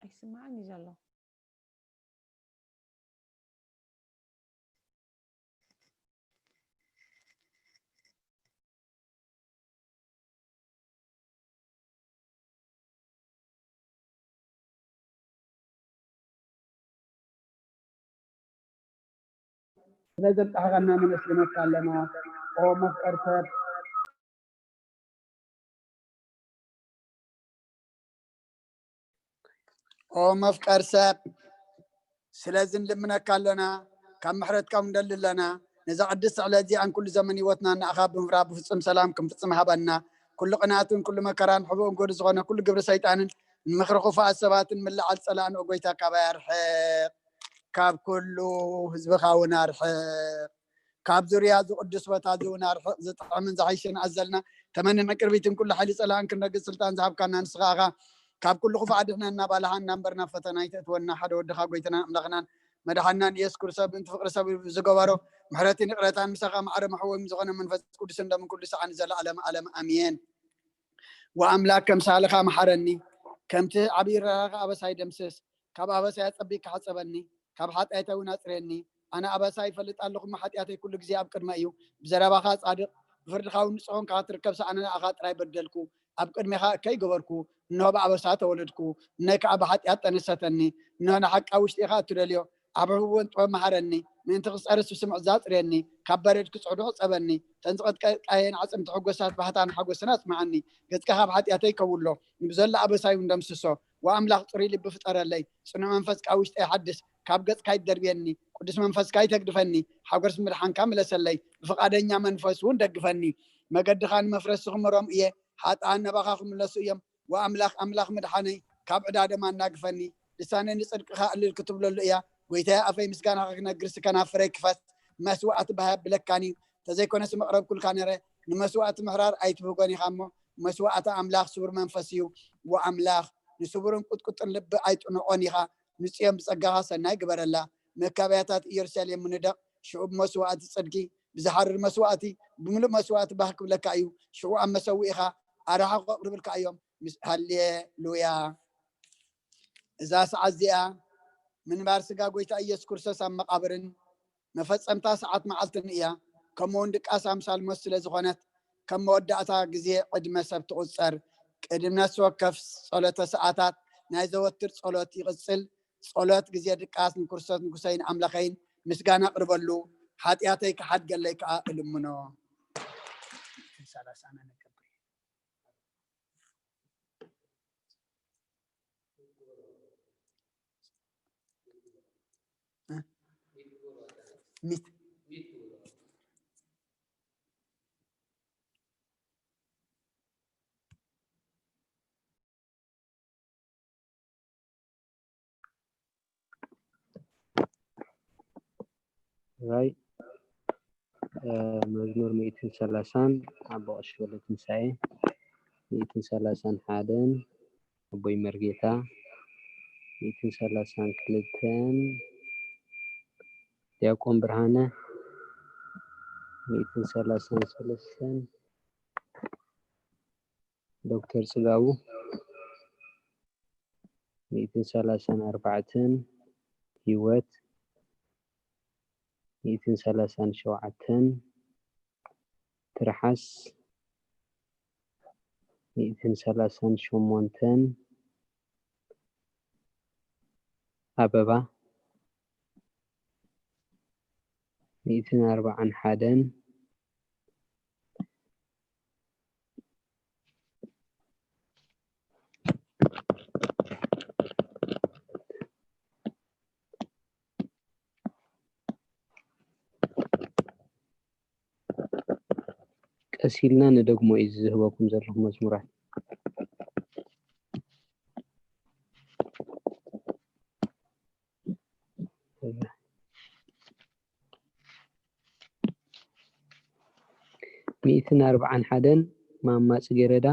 ኣይስማዕን እዩ ዘሎ። ስለዘብጻሕኻና ነመስግነካ ኣለና። ኦ መፍቀር ሰብ። ኦ መፍቀር ሰብ፣ ስለዚ ንልምነካ ኣለና፣ ካብ ምሕረትካ እውን ንደሊ ኣለና። ነዛ ቅድስቲ ዕለት እዚኣን ኩሉ ዘመን ህይወትና ንኣኻ ብምብራ ብፍጹም ሰላም ክንፍጽም ሃበና። ኩሉ ቅንኣትን ኩሉ መከራን ሕቡእን ጎዱ ዝኾነ ኩሉ ግብሪ ሰይጣንን ንምኽሪ ክፉኣት ሰባትን ምልዓል ጸላእን ኦ ጎይታ ካባይ ኣርሕቕ። ካብ ኩሉ ህዝብኻ እውን ኣርሕቕ። ካብ ዙርያ እዚ ቅዱስ ቦታ እዚ እውን ኣርሕቕ። ዝጥዕምን ዝሓይሽን ኣዘልና ተመንን ዕቅርቢትን ኩሉ ሓይሊ ጸላእን ክንረግጽ ስልጣን ዝሃብካና ንስኻ ኢኻ። ካብ ኩሉ ክፉእ ኣድሕነና፣ ባልሓና እምበር ናብ ፈተና ኣይተእትወና። ሓደ ወድኻ ጎይታናን ኣምላኽናን መድሓንናን ኢየሱስ ክርስቶስ ምእንቲ ፍቕሪ ሰብ ዝገበሮ ምሕረትን ይቕረታን ምሳኻ ማዕረ መሕወሚ ዝኾነ መንፈስ ቅዱስን ደምን ኩሉ ሰዓን ዘለዓለም ዓለም ኣሜን። ወኣምላክ ከም ሳልኻ መሓረኒ፣ ከምቲ ዓብዪ ርህራኸ ኣበሳይ ደምስስ። ካብ ኣበሳይ ኣጸቢቅካ ሓጸበኒ፣ ካብ ሓጢኣተይ እውን ኣጽርየኒ። ኣነ ኣበሳ ይፈልጥ ኣለኹ እሞ ሓጢኣተይ ኩሉ ግዜ ኣብ ቅድመ እዩ። ብዘረባኻ ጻድቕ፣ ብፍርድኻ እውን ንጹሕ ኮንካ ክትርከብ ሰኣነ ንኣኻ ጥራይ በደልኩ። ኣብ ቅድሜኻ እከይ ገበርኩ፣ እንሆ ብኣበሳ ተወለድኩ፣ እነይ ከኣ ብሓጢኣት ጠነሰተኒ። እንሆ ንሓቂ ኣብ ውሽጢ ኢኻ እትደልዮ፣ ኣብ ሕቡእን ጥበብ መሃረኒ፣ ምእንቲ ክጸርስ ብስምዒት ዛጽርየኒ፣ ካብ በረድ ክጽዕዱ ክጸበኒ፣ ተን ዝቐጥቀየን ዓጽምቲ ሕጎሳት ባህታን ሓጎስን ኣጽምዓኒ። ገጽካ ካብ ሓጢኣተይ ከውሎ፣ ንብዘሎ ኣበሳይ እውን ደምስሶ። ወኣምላኽ ጽሩይ ልቢ ፍጠረለይ፣ ጽኑዕ መንፈስ ካብ ውሽጠይ ሓድስ፣ ካብ ገጽካ ይደርብየኒ፣ ቅዱስ መንፈስካ ይተግድፈኒ፣ ሓጎስ ምድሓንካ ምለሰለይ፣ ብፍቓደኛ መንፈስ እውን ደግፈኒ። መገድኻ ንመፍረስ ዝኽምሮም እየ፣ ሓጥኣን ናባኻ ክምለሱ እዮም። ወኣምላኽ ኣምላኽ ምድሓነይ ካብ ዕዳ ደም ኣናግፈኒ። ልሳነይ ንጽድቅኻ ዕልል ክትብለሉ እያ። ጎይታየ ኣፈይ ምስጋናኻ ክነግርሲ ከናፍረይ ክፈት። መስዋእቲ ባህ ብለካኒ ተዘይኮነስ መቕረብኩልካ ነረ። ንመስዋእቲ ምሕራር ኣይትብህጎን ኢኻ እሞ መስዋእቲ ኣምላኽ ስቡር መንፈስ እዩ። ወኣምላኽ ንስቡርን ቁጥቁጥን ልቢ ኣይጥንቖን ኢኻ። ንጽዮን ብጸጋኻ ሰናይ ግበረላ። መካበያታት ኢየሩሳሌም ምንደቕ ሽዑ ብመስዋእቲ ጽድቂ ብዝሓርር መስዋእቲ ብምሉእ መስዋእቲ ባህ ክብለካ እዩ። ሽዑ ኣብ መሰውኢኻ ኣርሓ ከቕርብልካ እዮም። ምስ ሃሌሉያ። እዛ ሰዓት እዚኣ ምንባር ስጋ ጎይታ ኢየሱስ ክርስቶስ ኣብ መቓብርን መፈጸምታ ሰዓት መዓልትን እያ። ከምኡ እውን ድቃስ ኣምሳል ሞት ስለ ዝኾነት ከም መወዳእታ ግዜ ዕድመ ሰብ ትቑጸር። ቅድሚ ነፍሲ ወከፍ ጸሎተ ሰዓታት ናይ ዘወትር ጸሎት ይቕጽል። ጸሎት ግዜ ድቃስ ንክርስቶስ ንጉሰይን ኣምላኸይን ምስጋና ኣቕርበሉ፣ ሓጢኣተይ ክሓድገለይ ከኣ እልምኖ። ራይ መዝሙር ሚእትን ሰላሳን ኣቦ ቀሺ ወልደትንሳኤ፣ ሚእትን ሰላሳን ሓደን ኣቦይ መርጌታ፣ ሚእትን ሰላሳን ክልተን ዲያቆን ብርሃነ፣ ሚእትን ሰላሳን ሰለስተን ዶክተር ጽጋቡ፣ ሚእትን ሰላሳን ኣርባዕተን ሂወት፣ ሚእትን ሰላሳን ሸውዓተን ትርሓስ፣ ሚእትን ሰላሳን ሸሞንተን ኣበባ፣ ሚእትን ኣርባዓን ሓደን ቀስ ኢልና ንደግሞ እዩ ዝህበኩም ዘለኹ መዝሙራት። ሚእትን ኣርባዓን ሓደን ማማ ጽጌረዳ፣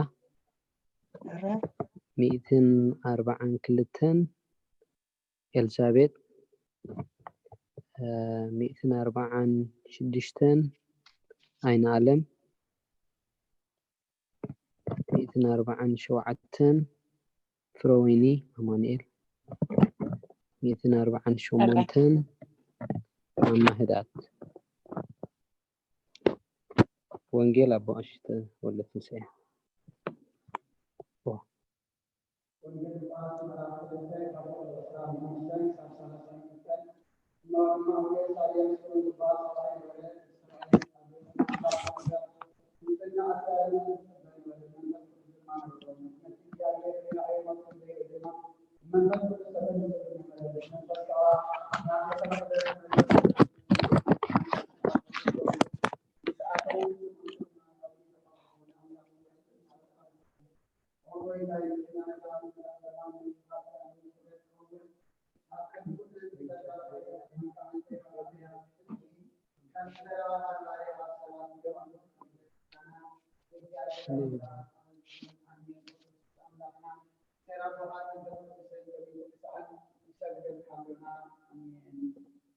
ሚእትን ኣርባዓን ክልተን ኤልሳቤጥ፣ ሚእትን ኣርባዓን ሽዱሽተን ኣይነ ኣለም፣ ሚእትን ኣርባዓን ሸውዓተን ፍረወይኒ ኣማኑኤል፣ ሚእትን ኣርባዓን ሸሞንተን። ማማ ህድኣት። ወንጌል ኣቦ ቀሺ ተወልደ ትንሳኤ።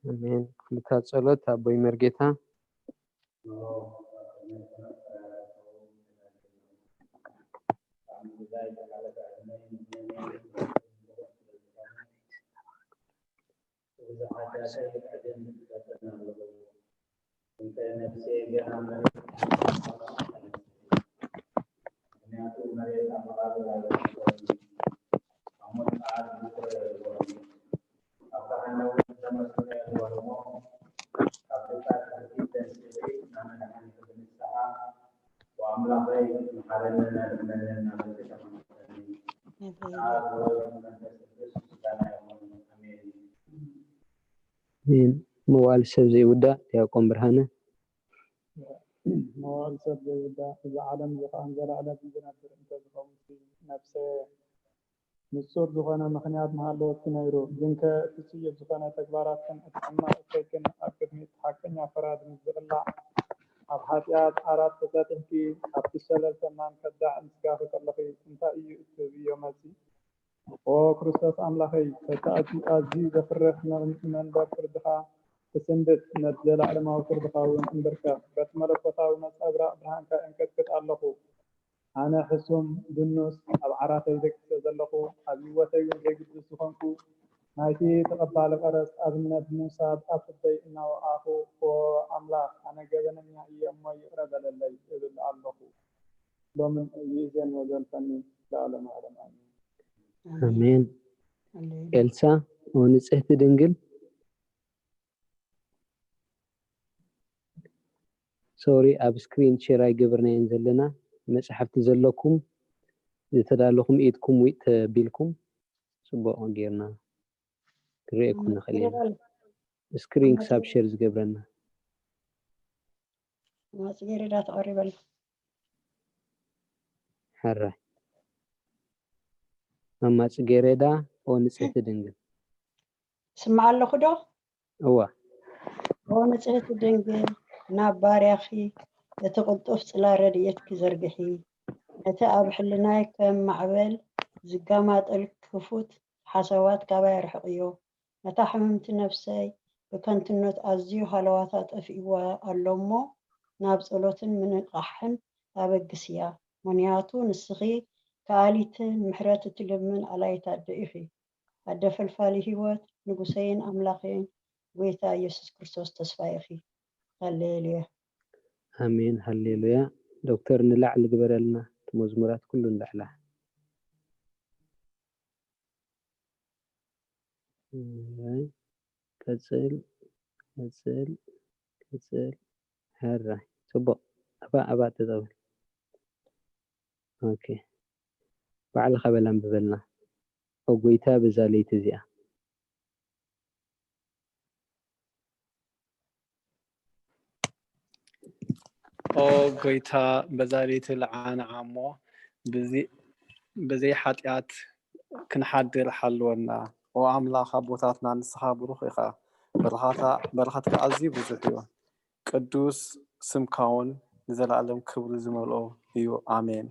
ኣሜን። ክፍልታት ጸሎት። ኣቦይ መርጌታ። ኣሜን። መዋል ሰብ ዘይውዳእ ዲያቆን ብርሃነ። መዋል ሰብ ዘይውዳእ፣ እዚ ዓለም እዚ ኸኣ ንዘለኣለም ዝነብር እንተዝኸውን፣ ነፍሰ ንጹር ዝኾነ ምኽንያት ምሃለወኪ ነይሩ። ግንከ እቲ ጽዩፍ ዝኾነ ተግባራትክን እቲ ሕማቕ እከይክን ኣብ ቅድሚ እቲ ሓቀኛ ፈራዲ ምስ ዝቕላዕ፣ ኣብ ሓጢኣት ዓራት ተሳጢሕኪ፣ ኣብቲ ሸለል ተማን ከዳዕ ንስጋኺ ከለኺ፣ እንታይ እዩ እትህብዮ መልሲ? ኦ ክርስቶስ ኣምላኸይ፣ በቲ ኣዝዩ፣ ኣዝዩ ዘፍርህ መን-፣ መንበር ፍርድኻ ትስንብድ፣ ነቲ ዘለኣለማዊ ፍርድኻ እውን እምብርከኽ። በቲ መለኮታዊ ነጸብራቕ ብርሃንካ እንቅጥቅጥ ኣለኹ። ኣነ ሕሱም፣ ድኑስ፣ ኣብ ዓራተይ ደቂሰ ዘለኹ፣ ኣብ ህይወተይ እውን ዘይግድስ ዝኾንኩ፣ ናይቲ ተቐባሊ ቀረጽ ኣብነት ንምውሳድ ኣብ ፍርደይ እናወዓኹ፣ ኦ ኣምላኽ፣ ኣነ ገበነኛ እየ እሞ ይቕረ በለለይ እብል ኣለኹ። ሎምን ይእዜን ወዘልፈኒ ለዓለመ ዓለም ኣሜን። ኣሜን። ኣሜን። ኤልሳ፣ ኦ ንጽህቲ ድንግል። ሶሪ፣ ኣብ ስክሪን ሼር ኣይገበርናዮን ዘለና። መጽሓፍቲ ዘለኩም ዝተዳለኹም ኢድኩም ዊጥ ተቢልኩም ጽቡቕ ጌርና ክርእየኩም ንኽእል ኢና። ስክሪን ክሳብ ሼር ዝገብረና። ማማ ጽጌረዳ ተቐሪበላ። ሕራይ። ማማ ጽጌረዳ፣ ኦ ንጽህቲ ድንግል። ስማዕ ኣለኹ ዶ? እዋ። ኦ ንጽህቲ ድንግል፣ ናብ ባርያኺ እቲ ቅልጡፍ ጽላ ረድኤትኪ ዘርግሒ። ነቲ ኣብ ሕልናይ ከም ማዕበል ዝጋማጠል ክፉት ሓሳባት ካባይ ኣርሕቕዮ። ነታ ሕምምቲ ነፍሰይ ብከንቱነት ኣዝዩ ሃለዋታ ጠፊእዋ ኣሎ እሞ፣ ናብ ጸሎትን ምንቓሕን ኣበግስያ። ምኽንያቱ ንስኺ ከኣሊትን ምሕረት እትልምን ኣላይት ኣደ ኢኺ። ኣደ ፈልፋሊ ህይወት፣ ንጉሰይን ኣምላኸይን፣ ጐይታ ኢየሱስ ክርስቶስ ተስፋይ ኢኺ። ሃሌሉያ። ኣሜን፣ ሃሌሉያ። ዶክተር ንላዕሊ ግበረልና፣ እቲ መዝሙራት ኩሉ ንላዕላ። እይ፣ ቀጽል፣ ቀጽል፣ ቀጽል። ሕራይ፣ ጽቡቕ። ኣባ፣ ኣባ ጠጠው በል። ኦኬ። ባዕልኻ በል ኣንብበልና። ኦ ጐይታ፣ በዛ ለይቲ እዚኣ። ኦ ጐይታ፣ በዛ ለይቲ ልዓና እሞ፣ ብዚ-፣ ብዘይ ሓጢኣት ክንሓድር ሓልወና። ኦ ኣምላኽ ኣቦታትና፣ ንስኻ ብሩኽ ኢኻ። በረኻታ-፣ በረኸትካ ኣዝዩ ብዙሕ እዩ። ቅዱስ ስምካውን ንዘለኣለም ክብሪ ዝመልኦ እዩ። ኣሜን።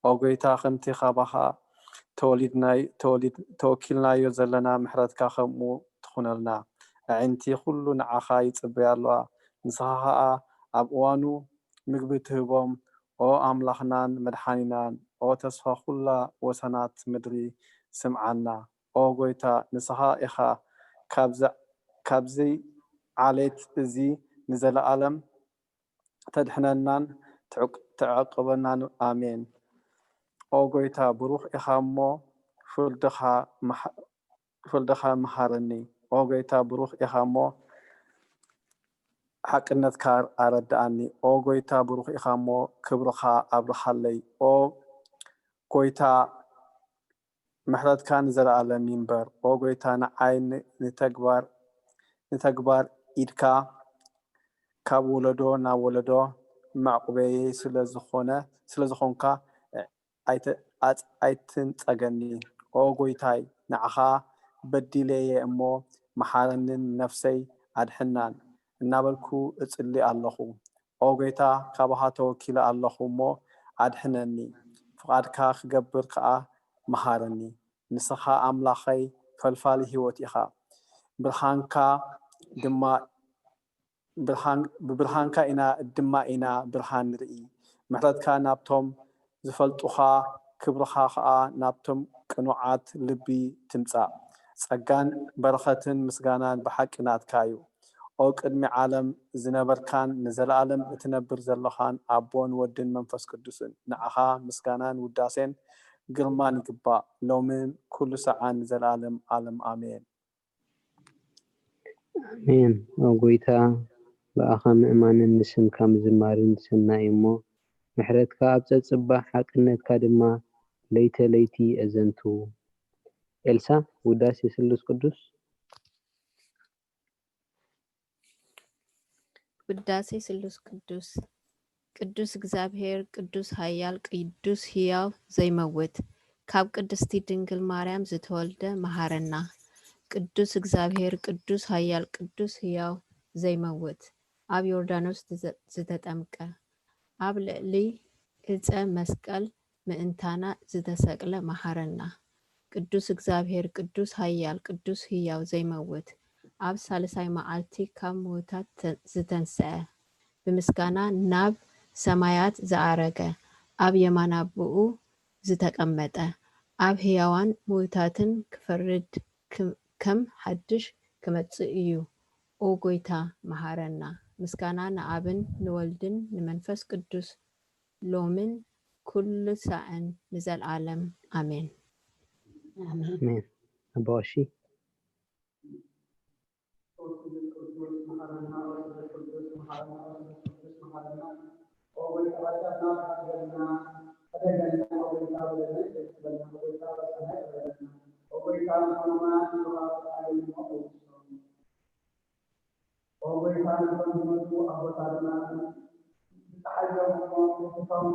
ኦ ጐይታ፣ ከምቲ ካባኻ ተወሊድናይ-፣ ተወሊድ-፣ ተወኪልናዮ ዘለና ምሕረትካ ከምኡ ትኹነልና። ኣዒንቲ ኩሉ ንዓኻ ይጽበያ ኣለዋ። ንስኻ ኸኣ ኣብ እዋኑ ምግቢ ትህቦም። ኦ ኣምላኽናን መድሓኒናን፣ ኦ ተስፋ ኩላ ወሰናት ምድሪ፣ ስምዓና። ኦ ጐይታ፣ ንስኻ ኢኻ ካብዚ፣ ካብዚ ዓሌት እዚ ንዘለኣለም ተድሕነናን ትዕቅ-፣ ትዕቅበናን። ኣሜን። ኦ ጐይታ፣ ብሩኽ ኢኻ እሞ ፍርድኻ መሓ-፣ ፍርድኻ መሃረኒ። ኦ ጐይታ፣ ብሩኽ ኢኻ እሞ ሓቅነትካ ኣረድኣኒ። ኦ ጐይታ፣ ብሩኽ ኢኻ እሞ ክብርኻ ኣብርሃለይ። ኦ ጐይታ፣ ምሕረትካ ንዘለኣለም ይንበር። ኦ ጐይታ፣ ንዓይ ን-፣ ንተግባር፣ ንተግባር ኢድካ ካብ ወለዶ ናብ ወለዶ መዕቆበየይ ስለ ዝኾነ፣ ስለ ዝኾንካ ኣይተ-፣ ኣጽ-፣ ኣይትንጸገኒ። ኦ ጐይታይ፣ ንዓኻ በዲለየ እሞ መሓረንን ነፍሰይ ኣድሕናን እናበልኩ እጽሊ ኣለኹ። ኦ ጐይታ፣ ካባኻ ተወኪለ ኣለኹ እሞ ኣድሕነኒ፣ ፍቓድካ ክገብር ከኣ መሃረኒ። ንስኻ ኣምላኸይ ፈልፋሊ ህይወት ኢኻ፣ ብርሃንካ ድማ፣ ብርሃን፣ ብብርሃንካ ኢና ድማ ኢና ብርሃን ንርኢ። ምሕረትካ ናብቶም ዝፈልጡኻ፣ ክብርኻ ኸኣ ናብቶም ቅኑዓት ልቢ ትምጻእ። ጸጋን በረኸትን ምስጋናን ብሓቂ ናትካ እዩ። ኦ ቅድሚ ዓለም ዝነበርካን ንዘለኣለም እትነብር ዘለኻን ኣቦን ወድን መንፈስ ቅዱስን፣ ንዓኻ ምስጋናን ውዳሴን ግርማን ይግባእ፣ ሎምን ኩሉ ሰዓን ንዘለኣለም ዓለም ኣሜን። ኣሜን። ኦ ጐይታ፣ ብኣኻ ምእማንን ንስምካ ምዝማርን ሰናይ እዩ እሞ፣ ምሕረትካ ኣብ ጸጽባሕ፣ ሓቅነትካ ድማ ለይተ ለይቲ የዘንቱ። ኤልሳ፣ ውዳሴ ስሉስ ቅዱስ። ውዳሴ ስሉስ ቅዱስ። ቅዱስ እግዚኣብሔር፣ ቅዱስ ኃያል፣ ቅዱስ ሕያው ዘይመውት፣ ካብ ቅድስቲ ድንግል ማርያም ዝተወልደ መሃረና። ቅዱስ እግዚኣብሔር፣ ቅዱስ ኃያል፣ ቅዱስ ሕያው ዘይመውት፣ ኣብ ዮርዳኖስ ዝዘ-፣ ዝተጠምቀ፣ ኣብ ልዕሊ ዕፀ መስቀል ምእንታና ዝተሰቅለ መሃረና። ቅዱስ እግዚኣብሔር፣ ቅዱስ ኃያል፣ ቅዱስ ሕያው ዘይመውት፣ ኣብ ሳልሳይ መዓልቲ ካብ ምዉታት ተ-፣ ዝተንስአ፣ ብምስጋና ናብ ሰማያት ዝኣረገ፣ ኣብ የማን ኣቦኡ ዝተቀመጠ፣ ኣብ ሕያዋን ምዉታትን ክፈርድ ክም-፣ ከም ሓድሽ ክመጽእ እዩ። ኦ ጐይታ፣ መሃረና። ምስጋና ንኣብን ንወልድን ንመንፈስ ቅዱስ ሎምን ኩሉ ሳዕን ንዘልኣለም ኣሜን። ኣሜን። ኣባ ቀሺ። ኦ ጐይታ፣ ነቶም ዝመጹ ኣቦታትና ብጸሓዮም እሞ ንስቶም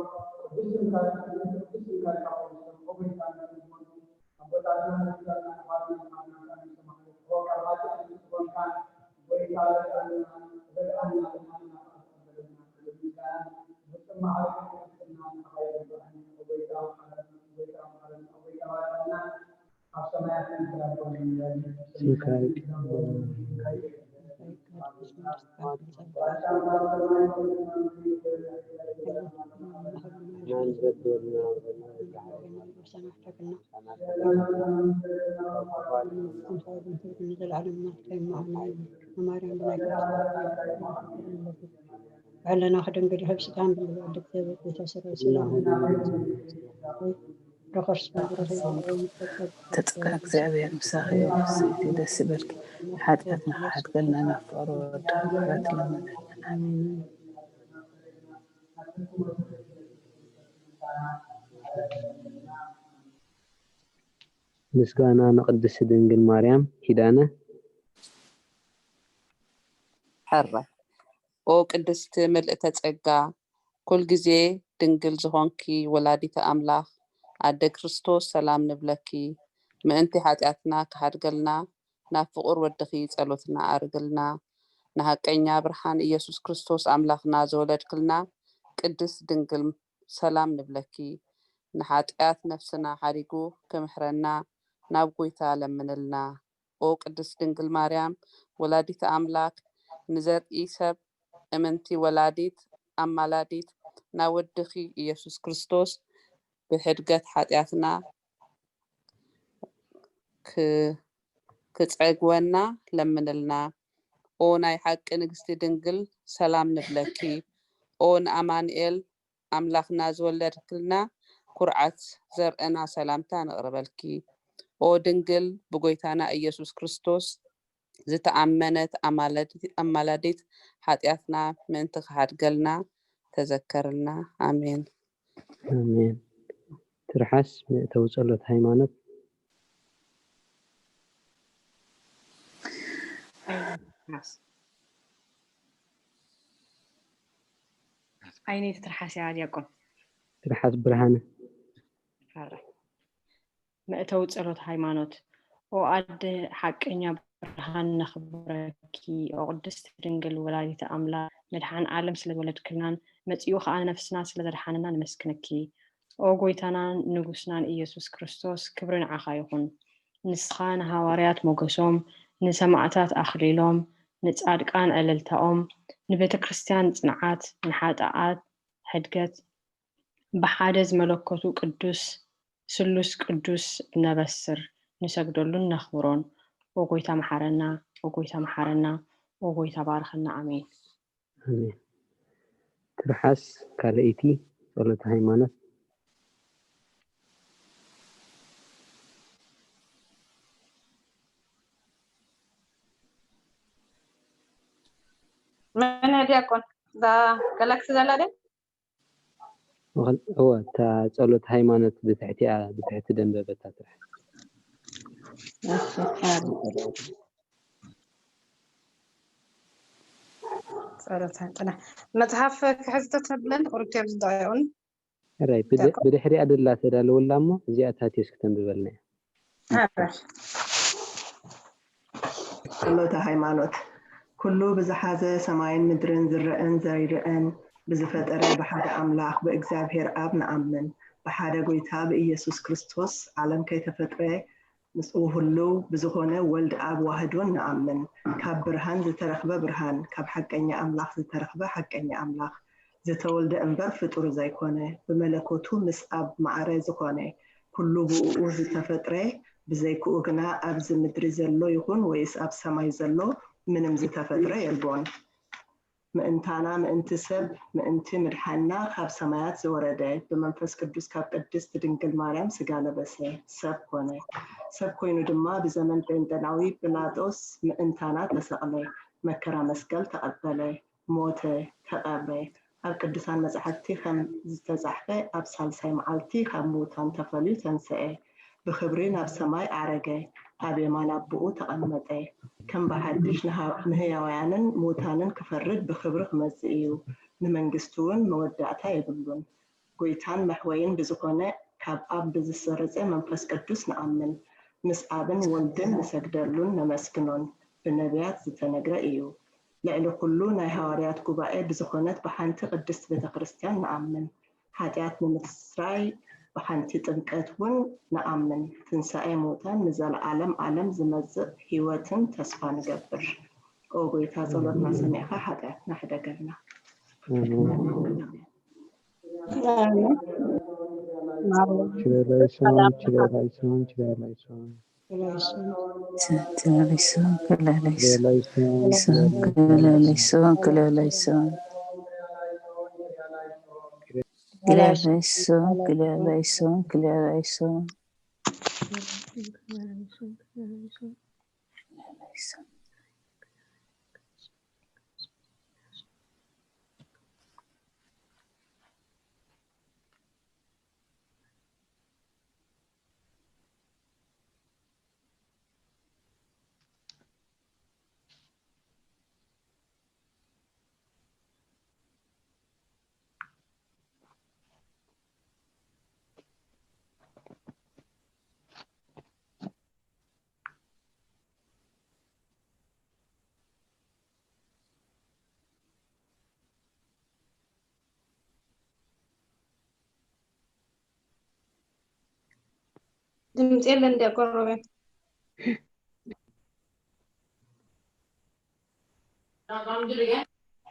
ቅዱስ ስምካ ቅዱስ ስምካ ይቀበሉ። ኦ ጐይታ፣ ነቶም ዝመጹ ኣቦታትና ንስታትና ኣሕዋትና ኣሕዋትና ንሰማዕቱ ኦ ካብ ሓጢኣት ንስጎንካ ጐይታ በቃልና ርድኣና ልማና ተቐበለና። ክብር ምስጋና ብጽማዓዊ ክርስትና ንዓኻ ይግባእ። ኦ ጐይታ መሓረና፣ ኦ ጐይታ መሓረና፣ ኦ ጐይታ ባርኸና። ባዕለና ክደንገዲ ካብ ስጋን ብልባል እግዚኣብሔር ቤተሰብ ስላም ተጸጋ እግዚኣብሔር ምሳኺ እዩ። ሰይቲ ደስ ይበልኪ። ሓጢኣትና ክሓድገልና ናብ ፍቕሪ ወድኻ ክሕረትለና። ኣሜን። ምስጋና ንቅድስት ድንግል ማርያም ኪዳነ። ሕረ ኦ ቅድስት ምልእተ ጸጋ ኩል ግዜ ድንግል ዝኾንኪ ወላዲተ ኣምላኽ ኣደ ክርስቶስ ሰላም ንብለኪ ምእንቲ ሓጢኣትና ክሓድገልና ናብ ፍቁር ወድኺ ጸሎትና ኣርግልና ንሃቀኛ ብርሃን ኢየሱስ ክርስቶስ ኣምላኽና ዘወለድክልና ቅድስት ድንግል ሰላም ንብለኪ ንሓጢኣት ነፍስና ሓዲጉ ክምሕረና ናብ ጎይታ ለምንልና ኦ ቅድስት ድንግል ማርያም ወላዲተ ኣምላክ ንዘርኢ ሰብ እምንቲ ወላዲት ኣማላዲት ናብ ወድኺ ኢየሱስ ክርስቶስ ብሕድገት ሓጢኣትና ክ- ክጸግወና ለምንልና። ኦ ናይ ሓቂ ንግስቲ ድንግል ሰላም ንብለኪ። ኦ ንኣማኑኤል ኣምላኽና ዝወለድክልና ኩርዓት ዘርእና ሰላምታ ነቕርበልኪ። ኦ ድንግል ብጎይታና ኢየሱስ ክርስቶስ ዝተኣመነት ኣማላዲ- ኣማላዲት ሓጢኣትና ምእንቲ ክሓድገልና ተዘከርልና። ኣሜን። ኣሜን። ትርሓስ መእተዊ ጸሎት ሃይማኖት። ዓይነይቲ ትርሓስ እያ ዲያቆን። ትርሓስ ብርሃነ። ፈራይ መእተዊ ጸሎት ሃይማኖት። ኦ ኣደ ሓቀኛ ብርሃን ነኽብረኪ። ኦ ቅድስቲ ድንግል ወላዲተ ኣምላኽ መድሓን ዓለም ስለዝወለድክልናን መጺኡ ኸኣ ነፍስና ስለዘድሓነና ነመስግነኪ። ኦ ጎይታናን ንጉስናን ኢየሱስ ክርስቶስ ክብሪ ንዓኻ ይኹን። ንስኻ ንሃዋርያት ሞገሶም፣ ንሰማዕታት ኣኽሊሎም፣ ንጻድቃን ዕልልታኦም፣ ንቤተ ክርስቲያን ጽንዓት፣ ንሓጥኣት ሕድገት፣ ብሓደ ዝመለኮቱ ቅዱስ ስሉስ ቅዱስ ነበስር ንሰግደሉን ነኽብሮን። ኦ ጎይታ መሓረና፣ ኦ ጎይታ መሓረና፣ ኦ ጎይታ ባርኸና። ኣሜን። ኣሜን። ትርሓስ ካልኣይቲ ጸሎተ ሃይማኖት። መን ዲያቆን እዛ ጋላክሲ ዘላ ደ እወ፣ እታ ጸሎት ሃይማኖት ብትሕቲኣ ብትሕቲ ደንበበታ ትርሓስ። ጸሎት ጥና መጽሓፍ ክሕዝቶ ተብለን ቁርብ ዝዳዩን ራይ ብድሕሪኣ ደላ ተዳለወላ እሞ እዚኣ ታቴስ ክተንብበልና እያ። ጸሎተ ሃይማኖት። ኩሉ ብዝሓዘ ሰማይን ምድርን ዝረአን ዘይረአን ብዝፈጠረ ብሓደ ኣምላኽ ብእግዚኣብሔር ኣብ ንኣምን። ብሓደ ጎይታ ብኢየሱስ ክርስቶስ ዓለም ከይተፈጥረ ምስኡ ህልው ብዝኾነ ወልድ ኣብ ዋህዶን ንኣምን። ካብ ብርሃን ዝተረኽበ ብርሃን፣ ካብ ሓቀኛ ኣምላኽ ዝተረኽበ ሓቀኛ ኣምላኽ፣ ዝተወልደ እምበር ፍጡር ዘይኮነ፣ ብመለኮቱ ምስ ኣብ ማዕረ ዝኾነ፣ ኩሉ ብእኡ ዝተፈጥረ፣ ብዘይክኡ ግና ኣብዚ ምድሪ ዘሎ ይኹን ወይስ ኣብ ሰማይ ዘሎ ምንም ዝተፈጥረ የልቦን። ምእንታና ምእንቲ ሰብ ምእንቲ ምድሓንና ካብ ሰማያት ዝወረደ ብመንፈስ ቅዱስ ካብ ቅድስት ድንግል ማርያም ስጋ ለበሰ፣ ሰብ ኮነ። ሰብ ኮይኑ ድማ ብዘመን ጴንጠናዊ ጲላጦስ ምእንታና ተሰቕለ፣ መከራ መስቀል ተቐበለ፣ ሞተ፣ ተቐብረ። ኣብ ቅዱሳን መጻሕፍቲ ከም ዝተጻሕፈ ኣብ ሳልሳይ መዓልቲ ካብ ምዉታን ተፈልዩ ተንስኤ። ብኽብሪ ናብ ሰማይ ዓረገ፣ ኣብ የማን ኣቦኡ ተቐመጠ። ከም ብሓድሽ ንህያውያንን ምዉታንን ክፈርድ ብኽብሪ ክመጽእ እዩ፣ ንመንግስቱ እውን መወዳእታ የብሉን። ጐይታን መሕወይን ብዝኾነ ካብ ኣብ ብዝሰረጸ መንፈስ ቅዱስ ንኣምን፣ ምስ ኣብን ወልድን ንሰግደሉን ነመስግኖን፣ ብነብያት ዝተነግረ እዩ። ልዕሊ ኩሉ ናይ ሃዋርያት ጉባኤ ብዝኾነት ብሓንቲ ቅድስት ቤተ ክርስቲያን ንኣምን። ሓጢኣት ንምስራይ ብሓንቲ ጥምቀት እውን ንኣምን። ትንሳኤ ምዉታን ንዘለዓለም ዓለም ዝመጽእ ህይወትን ተስፋ ንገብር። ኦ ጐይታ ጸሎትና ሰሚዕካ ሓጢኣትና ሕደገልና። ችለላይሶን ችለላይሶን ችለላይሶን ድምፂ የለን እንዲ ቆረበ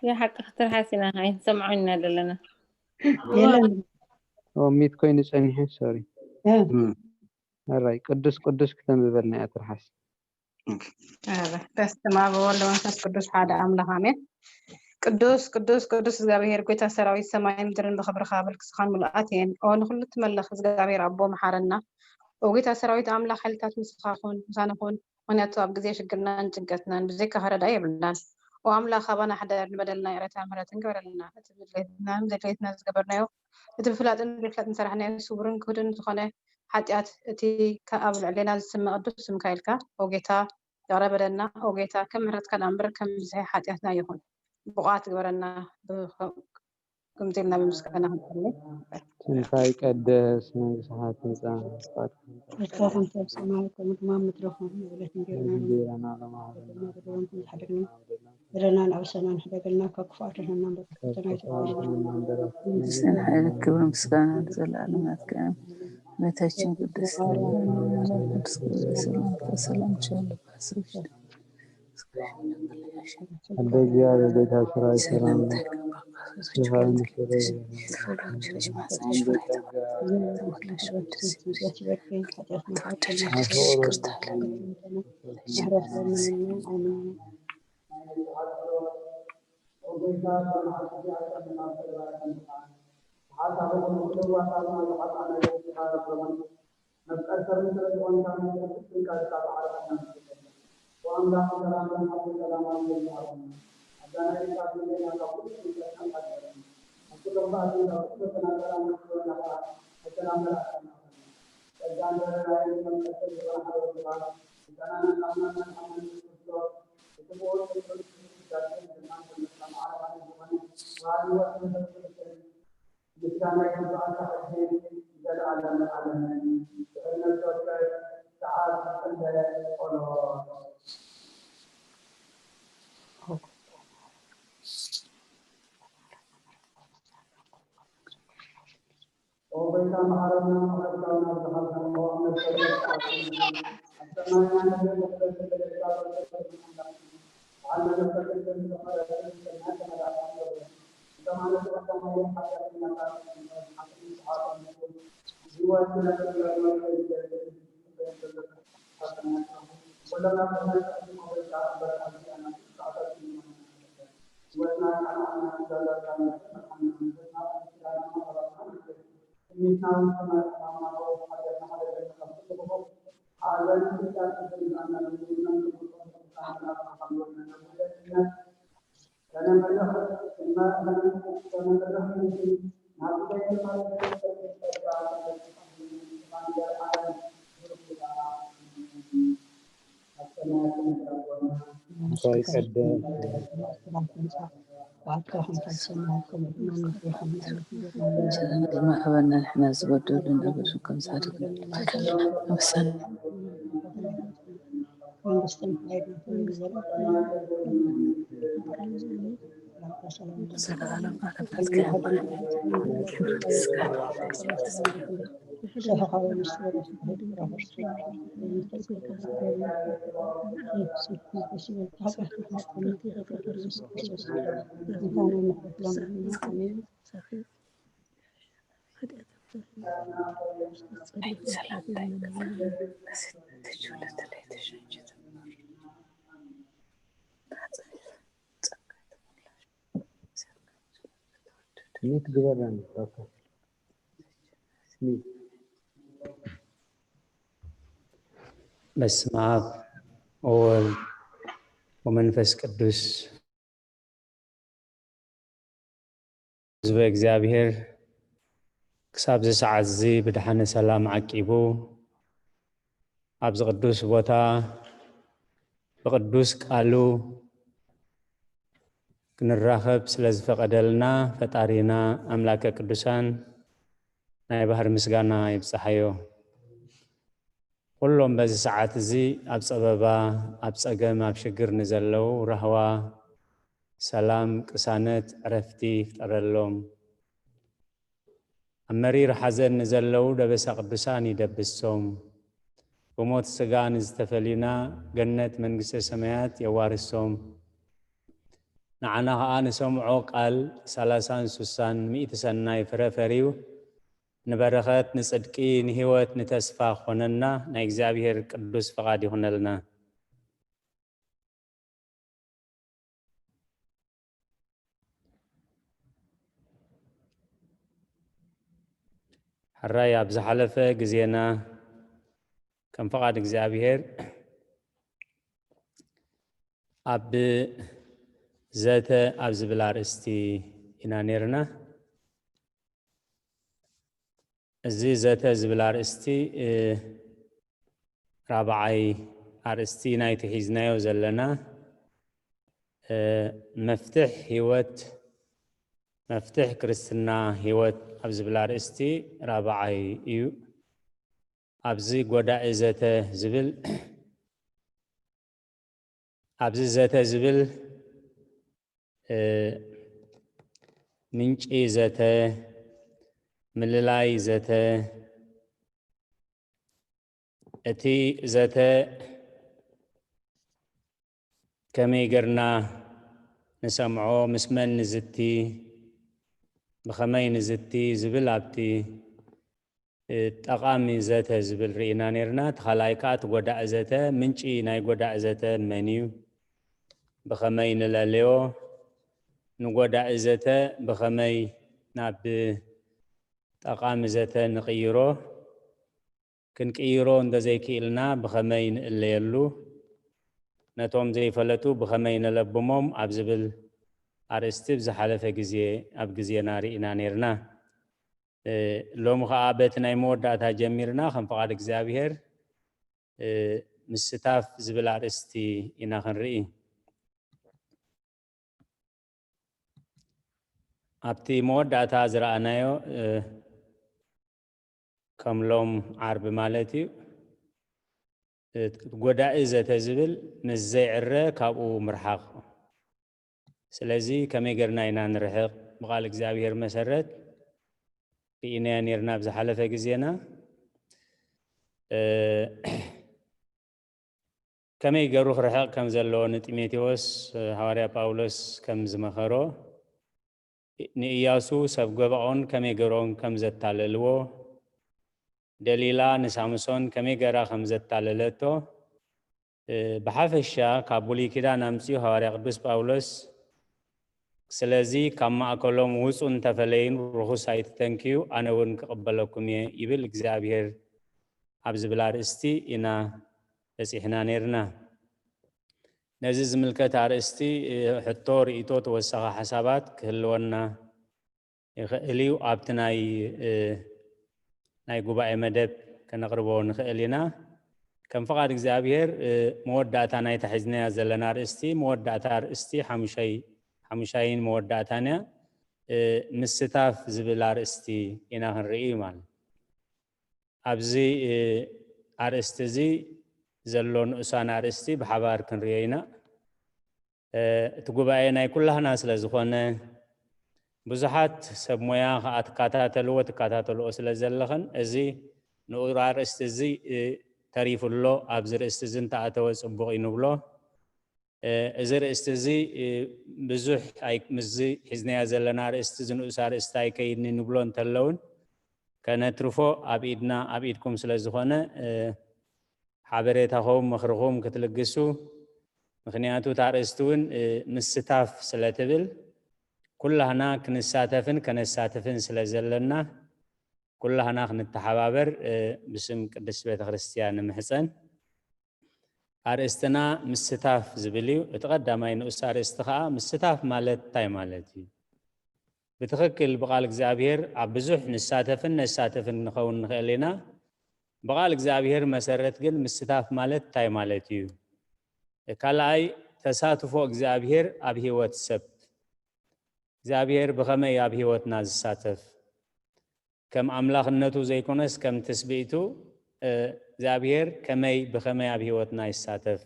የሓቂ ክትርሓስ ኢና ኣይንሰምዖ ኢና ዘለና። ሚት ኮይኑ ጸኒሑ ሶሪ ሕራይ ቅዱስ ቅዱስ ክተንብበልና እያ ትርሓስ። በስመ አብ ወወልድ ወመንፈስ ቅዱስ ሓደ አምላክ አሜን። ቅዱስ ቅዱስ ቅዱስ እግዚኣብሔር ጎይታ ሰራዊት፣ ሰማይን ምድርን ብክብርኻ ብልክስኻን ምሉኣት እየን። ኦ ንኩሉ ትመልኽ እግዚኣብሔር አቦ መሓረና። ኦ ጎይታ ሰራዊት አምላክ ሓይልታት ምሳኻ ኩን፣ ምሳና ኩን። ምክንያቱ ኣብ ግዜ ሽግርናን ጭንቀትናን ብዘይካ ረዳኢ የብልናን። ኦ ኣምላኽ ኣባና ሕደር፣ ንበደልና ይቕሬታ ምሕረትን ግበረልና። እቲ ብድሌትናን ዘይድሌትና ዝገበርናዮ፣ እቲ ብፍላጥን ብዘይፍላጥን ዝሰራሕናዮ ስውርን ክሁድን ዝኾነ ሓጢኣት፣ እቲ ከ ኣብ ልዕሌና ዝስመ ቅዱስ ስምካ ኢልካ ኦ ጌታ ይቕረ በለና። ኦ ጌታ ከም ምሕረትካ ደኣ እምበር ከም ብዝሒ ሓጢኣትና ይኹን። ብቑዓት ግበረና። ከምዚ ኢልና ብምስጋና ክንጸሊ። ስምካ ይቀደስ፣ መንግስትኻ ትምጻእ፣ ፍቃድካ እርካ ከምቲ ኣብ ሰማይ ከምኡ ድማ ኣብ ምድሪ ኹን። ንዕለት እንጀራና እንጀራና ሎሚ ሃበና። በደልና ንኣበሰና ንሕደገልና ካብ ክፉኣት ኣድሕነና እምበር ካብ ፈተና ኣይተውዓልና። መንግስትን ሓይልን ክብርን ምስጋና ንዘለኣለም ናትካ እዩ። እመቤታችን ቅድስት ድንግል ማርያም ቅዱስ ገብርኤል ሰላምታ ሰላም ቸር ልባስሽ እንደ እግዚአብሔር ጌታ ስራ ሰላም ይሰራል። መፍቀር ሰብን ስለ ዝኾንካ፣ ነቲ ቅዱስ ስምካ ዝጻባእ ዓረፋ እናመስገና፣ ኦ ኣምላኽ፣ ሰላም፣ ሰላም፣ ሰላም ይሃበና። ኣብዛ ናይ ርሳት መደና ካብ ኩሉ ጭንቀት ሓንሳብ ይበለና። ኣብ ኩሉ ክፍኣትን ካብ ኩሉ ፈተና ሰላም ክትህበና ከኣ ናይ ሰላም መልኣኽ ተማኸና። ጸጋን ርህራሄን መፍቀር ሰብ ዝኾነ ሓደ ወድኻ፣ ምሳና ነጻ ኣምላኽና መድሓኒና የሱስ ክርስቶስ፣ እቲ ብኡ ጽድቅን ፍትሕን ቅዳሴን ድማ ዘመልካ ማዕረ ማለት ዝኾነ ወሃቢ ህይወት መንፈስ ቅዱስን ምስጋና ይግብኣካ ሕጂ ንዘለኣለመ ዓለምን። ድሕሪ ነፍሲ ወከፍ ሰዓት ዝጽለ ጸሎት። ኦ ጎይታ መሓረና፣ ምሕረትካ ናብ ዝሃብና፣ ኦ ኣመልከት ኣብ ሰማይና ንዘሎ ክብረት ዘለካ በረከት በዓል መለኮትን ክብርን ዝመረጸ ሰናይ ተመላእካ ንገብሮ። እቶም ኣነሱ ቀዳማይ ሓጢኣተኛታት ንስሓቶም ንኹን ህይወት ክነቅርበሎም ከይንገድድ ዝጽበዮም ዘሎ ሓጢኣተኛታት ኩሎም ናብ ሰማይ ክኣትዉ መውረድካ እምበር ኣብዚ ኣናቱ ክኣትወኩም ኢሎም ኣይንፈልጥን። ህይወትና ቃና ኣምላኽ ትእዛዛትካ ንመርጽ መድሓኒና ንህይወትና ቅዱስ ኪዳንና መቐባትና ንግበር። ትምኒትና እውን ሰማይ ኣምላኽና ፈውስ ሓጢኣትና ሓደገልና ካብ ኩሉ ክፉእ ሓዘን ስቃይ ክብርን ዝኣና ንህይወትና ንክንቆም ቅዱሳን መላእክቲ ካብ ጎንና ነውለድነት ሰላም ድማ ሀበና ንሕና ዝበደሉ ነብሱ ከም ጻድቅ ንበቀል ኣበሳና ሚት ግበረን ዶክተር ሚት። በስመ አብ ወወልድ ወመንፈስ ቅዱስ። ህዝበ እግዚኣብሔር ክሳብ እዚ ሰዓት እዚ ብድሓነ ሰላም ዓቂቡ ኣብዚ ቅዱስ ቦታ ብቅዱስ ቃሉ ክንራኸብ ስለ ዝፈቐደልና ፈጣሪና ኣምላከ ቅዱሳን ናይ ባህር ምስጋና ይብጽሓዮ። ኩሎም በዚ ሰዓት እዚ ኣብ ጸበባ፣ ኣብ ጸገም፣ ኣብ ሽግር ንዘለዉ ራህዋ፣ ሰላም፣ ቅሳነት፣ ዕረፍቲ ይፍጠረሎም። ኣብ መሪር ሓዘን ንዘለዉ ደበሳ ቅዱሳን ይደብሶም። ብሞት ስጋ ንዝተፈልዩና ገነት መንግስተ ሰማያት የዋርሶም። ንዓና ኸኣ ንሰምዖ ቃል ሰላሳን ሱሳን ሚእቲ ሰናይ ፍረ ፈርዩ ንበረኸት፣ ንጽድቂ፣ ንህይወት፣ ንተስፋ ክኾነና ናይ እግዚኣብሔር ቅዱስ ፍቓድ ይኹነልና። ሕራይ ኣብ ዝሓለፈ ግዜና ከም ፍቓድ እግዚኣብሔር ኣብ ዘተ ኣብ ዝብል ኣርእስቲ ኢና ነይርና። እዚ ዘተ ዝብል ኣርእስቲ፣ እ፣ ራብዓይ ኣርእስቲ ናይቲ ሒዝናዮ ዘለና፣ እ፣ መፍትሕ ህይወት፣ መፍትሕ ክርስትና ህይወት ኣብ ዝብል ኣርእስቲ ራብዓይ እዩ። ኣብዚ ጎዳኢ ዘተ ዝብል፣ ኣብዚ ዘተ ዝብል፣ እ፣ ምንጪ ዘተ፣ ምልላይ ዘተ፣ እቲ ዘተ ከመይ ጌርና ንሰምዖ፣ ምስ መን ንዝቲ፣ ብኸመይ ንዝቲ ዝብል ኣብቲ፣ እ፣ ጠቓሚ ዘተ ዝብል ርኢና ነይርና። እቲ ካልኣይ ከኣ እቲ ጎዳኢ ዘተ፣ ምንጪ ናይ ጎዳኢ ዘተ መን እዩ? ብኸመይ ንለልዮ? ንጎዳኢ ዘተ ብኸመይ ናብ ጠቓሚ ዘተ ንቕይሮ? ክንቅይሮ እንተዘይክኢልና ብኸመይ ንእለየሉ? ነቶም ዘይፈለጡ ብኸመይ ነለብሞም ኣብ ዝብል ኣርእስቲ ብዝሓለፈ ግዜ ኣብ ግዜና ርኢና ነይርና። እ፣ ሎሚ ኸኣ በቲ ናይ መወዳእታ ጀሚርና ከም ፍቓድ እግዚኣብሔር፣ እ፣ ምስታፍ ዝብል ኣርእስቲ ኢና ክንርኢ። ኣብቲ መወዳእታ ዝረኣናዮ፣ እ፣ ከም ሎም ዓርቢ ማለት እዩ፣ እ፣ ጎዳኢ ዘተ ዝብል ምስ ዘይዕረ ካብኡ ምርሓቕ። ስለዚ ከመይ ጌርና ኢና ንርሕቕ? ብቓል እግዚኣብሔር መሰረት ርኢናዮ ነይርና ኣብ ዝሓለፈ ግዜና። እ፣ ከመይ ገይሩ ክርሕቕ ከም ዘለዎ ንጢሞቴዎስ፣ እ፣ ሃዋርያ ጳውሎስ ከም ዝመኸሮ፣ ንኢያሱ ሰብ ገባኦን ከመይ ገይሮም ከም ዘታለልዎ፣ ደሊላ ንሳምሶን ከመይ ገይራ ከም ዘታለለቶ፣ እ፣ ብሓፈሻ ካብ ብሉይ ኪዳን ኣምጺኡ ሃዋርያ ቅዱስ ጳውሎስ፣ ስለዚ ካብ ማእከሎም ውጹ እንተፈለዩን ርኹስ ኣይትተንክዩ፣ ኣነ እውን ክቕበለኩም እየ ይብል እግዚኣብሔር ኣብ ዝብል ኣርእስቲ ኢና በጺሕና ነይርና። ነዚ ዝምልከት ኣርእስቲ፣ እ፣ ሕቶ፣ ርእይቶ፣ ተወሳኺ ሓሳባት ክህልወና ይኽእል እዩ። ኣብቲ ናይ፣ እ፣ ናይ ጉባኤ መደብ ከነቕርቦ ንኽእል ኢና። ከም ፍቓድ እግዚኣብሔር፣ እ፣ መወዳእታ ናይታ ሒዝናያ ዘለና ኣርእስቲ፣ መወዳእታ ኣርእስቲ ሓሙሻይ፣ ሓሙሻይን መወዳእታን እያ። እ፣ ምስታፍ ዝብል ኣርእስቲ ኢና ክንርኢ ማለት። ኣብዚ፣ እ፣ ኣርእስቲ እዚ ዘሎ ንኡሳን ኣርእስቲ ብሓባር ክንርእዮ ኢና። እ፣ እቲ ጉባኤ ናይ ኩላህና ስለ ዝኾነ፣ ብዙሓት ሰብ ሞያ ከኣ ትከታተልዎ፣ ትከታተልዎ ስለ ዘለኽን፣ እዚ ንኡር ኣርእስቲ እዚ፣ እ፣ ተሪፉ ኣሎ፣ ኣብዚ ርእስቲ እዚ እንተኣተወ ጽቡቕ እዩ ንብሎ። እ፣ እዚ ርእስቲ እዚ፣ እ፣ ብዙሕ ኣይ-፣ ምስዚ ሒዝናዮ ዘለና ርእስቲ፣ እዚ ንኡስ ኣርእስቲ ኣይከይድኒ ንብሎ እንተለውን፣ ከነትርፎ ኣብ ኢድና፣ ኣብ ኢድኩም ስለ ዝኾነ፣ እ፣ ሓበሬታኹም፣ ምኽርኹም ክትልግሱ፣ ምኽንያቱ እታ ርእስቲ እውን፣ እ፣ ምስታፍ ስለ ትብል፣ ኩላህና ክንሳተፍን ከነሳትፍን ስለ ዘለና፣ ኩላህና ክንተሓባበር፣ እ፣ ብስም ቅድስት ቤተ ክርስቲያን ንምሕጸን። ኣርእስትና ምስታፍ ዝብል እዩ። እቲ ቀዳማይ ንኡስ ኣርእስቲ ኸኣ ምስታፍ ማለት እንታይ ማለት እዩ? ብትኽክል ብቓል እግዚኣብሔር ኣብ ብዙሕ ንሳተፍን ነሳተፍን ንኸውን ንኽእል ኢና። ብቓል እግዚኣብሔር መሰረት ግን ምስታፍ ማለት እንታይ ማለት እዩ? ካልኣይ፣ ተሳትፎ እግዚኣብሔር ኣብ ህይወት ሰብ። እግዚኣብሔር ብኸመይ ኣብ ህይወትና ዝሳተፍ? ከም ኣምላኽነቱ ዘይኮነስ ከም ትስብእቱ፣ እ፣ እግዚኣብሔር ከመይ፣ ብኸመይ ኣብ ህይወትና ይሳተፍ?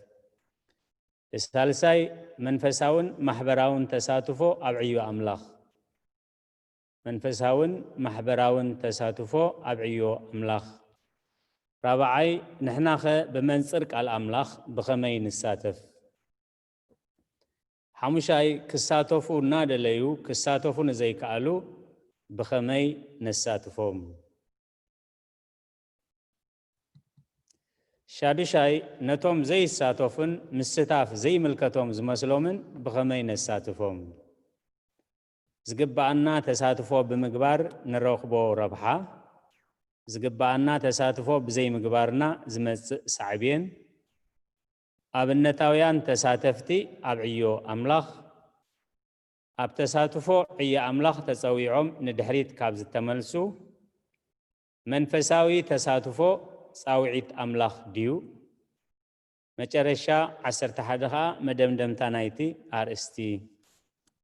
ሳልሳይ፣ መንፈሳውን ማሕበራውን ተሳትፎ ኣብ ዕዮ ኣምላኽ። መንፈሳውን ማሕበራውን ተሳትፎ ኣብ ዕዮ ኣምላኽ። ራብዓይ፣ ንሕናኸ ብመንጽር ቃል ኣምላኽ ብኸመይ ንሳተፍ? ሓሙሻይ፣ ክሳተፉ እናደለዩ ክሳተፉ ንዘይከኣሉ ብኸመይ ነሳትፎም? ሻዱሻይ፣ ነቶም ዘይሳተፉን ምስታፍ ዘይምልከቶም ዝመስሎምን ብኸመይ ነሳትፎም? ዝግብኣና ተሳትፎ ብምግባር ንረኽቦ ረብሓ፣ ዝግብኣና ተሳትፎ ብዘይምግባርና ዝመጽእ ሳዕቤን፣ ኣብነታውያን ተሳተፍቲ ኣብ ዕዮ ኣምላኽ፣ ኣብ ተሳትፎ ዕዮ ኣምላኽ ተጸዊዖም ንድሕሪት ካብ ዝተመልሱ፣ መንፈሳዊ ተሳትፎ ጻውዒት ኣምላኽ ድዩ? መጨረሻ ዓሰርተ ሓደ ኸኣ መደምደምታ ናይቲ ኣርእስቲ።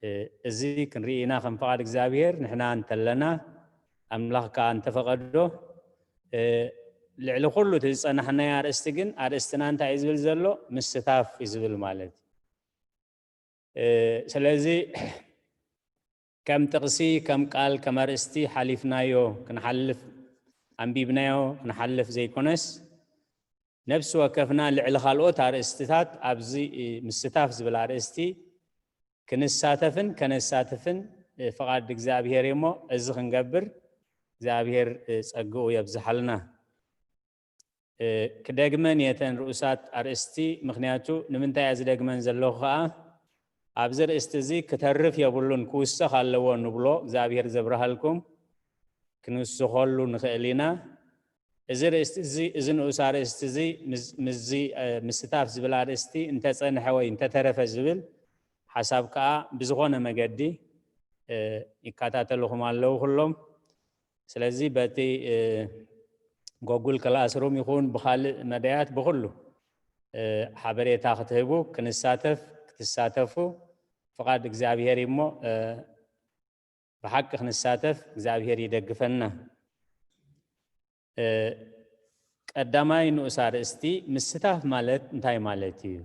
እ፣ እዚ ክንርኢ ኢና ከም ፍቓድ እግዚኣብሔር። ንሕና እንተለና ኣምላኽ ከኣ እንተፈቐዶ፣ እ፣ ልዕሊ ኩሉ እቲ ዝጸናሕናዮ ኣርእስቲ ግን ኣርእስትና እንታይ እዩ ዝብል ዘሎ? ምስታፍ እዩ ዝብል ማለት እዩ። እ፣ ስለዚ ከም ጥቕሲ፣ ከም ቃል፣ ከም ኣርእስቲ ሓሊፍናዮ ክንሓልፍ፣ ኣንቢብናዮ ክንሓልፍ ዘይኮነስ፣ ነፍሲ ወከፍና ልዕሊ ካልኦት ኣርእስትታት ኣብዚ፣ እ፣ ምስታፍ ዝብል ኣርእስቲ ክንሳተፍን ከነሳትፍን፣ እ፣ ፍቓድ እግዚኣብሔር እዩ እሞ፣ እዚ ክንገብር እግዚኣብሔር፣ እ፣ ጸግኡ የብዝሓልና። እ፣ ክደግመን እየ እተን ርኡሳት ኣርእስቲ፣ ምኽንያቱ ንምንታይ እየ ዝደግመን ዘለኹ ኸኣ፣ ኣብዚ ርእስቲ እዚ ክተርፍ የብሉን፣ ክውሰኽ ኣለዎ ንብሎ፣ እግዚኣብሔር ዘብርሃልኩም፣ ክንውስኸሉ ንኽእል ኢና። እዚ ርእስቲ እዚ፣ እዚ ንኡስ ኣርእስቲ እዚ ምስ፣ ምስዚ፣ እ፣ ምስታፍ ዝብል ኣርእስቲ እንተጸንሐ ወይ እንተተረፈ ዝብል ሓሳብ ከኣ ብዝኾነ መገዲ፣ እ፣ ይከታተልኹም ኣለዉ ኩሎም። ስለዚ በቲ፣ እ፣ ጎጉል ክላስሩም ይኹን ብኻልእ መዳያት ብኹሉ፣ እ፣ ሓበሬታ ክትህቡ፣ ክንሳተፍ፣ ክትሳተፉ ፍቓድ እግዚኣብሔር እዩ እሞ፣ እ፣ ብሓቂ ክንሳተፍ እግዚኣብሔር ይደግፈና። እ፣ ቀዳማይ ንኡስ ኣርእስቲ ምስታፍ ማለት እንታይ ማለት እዩ?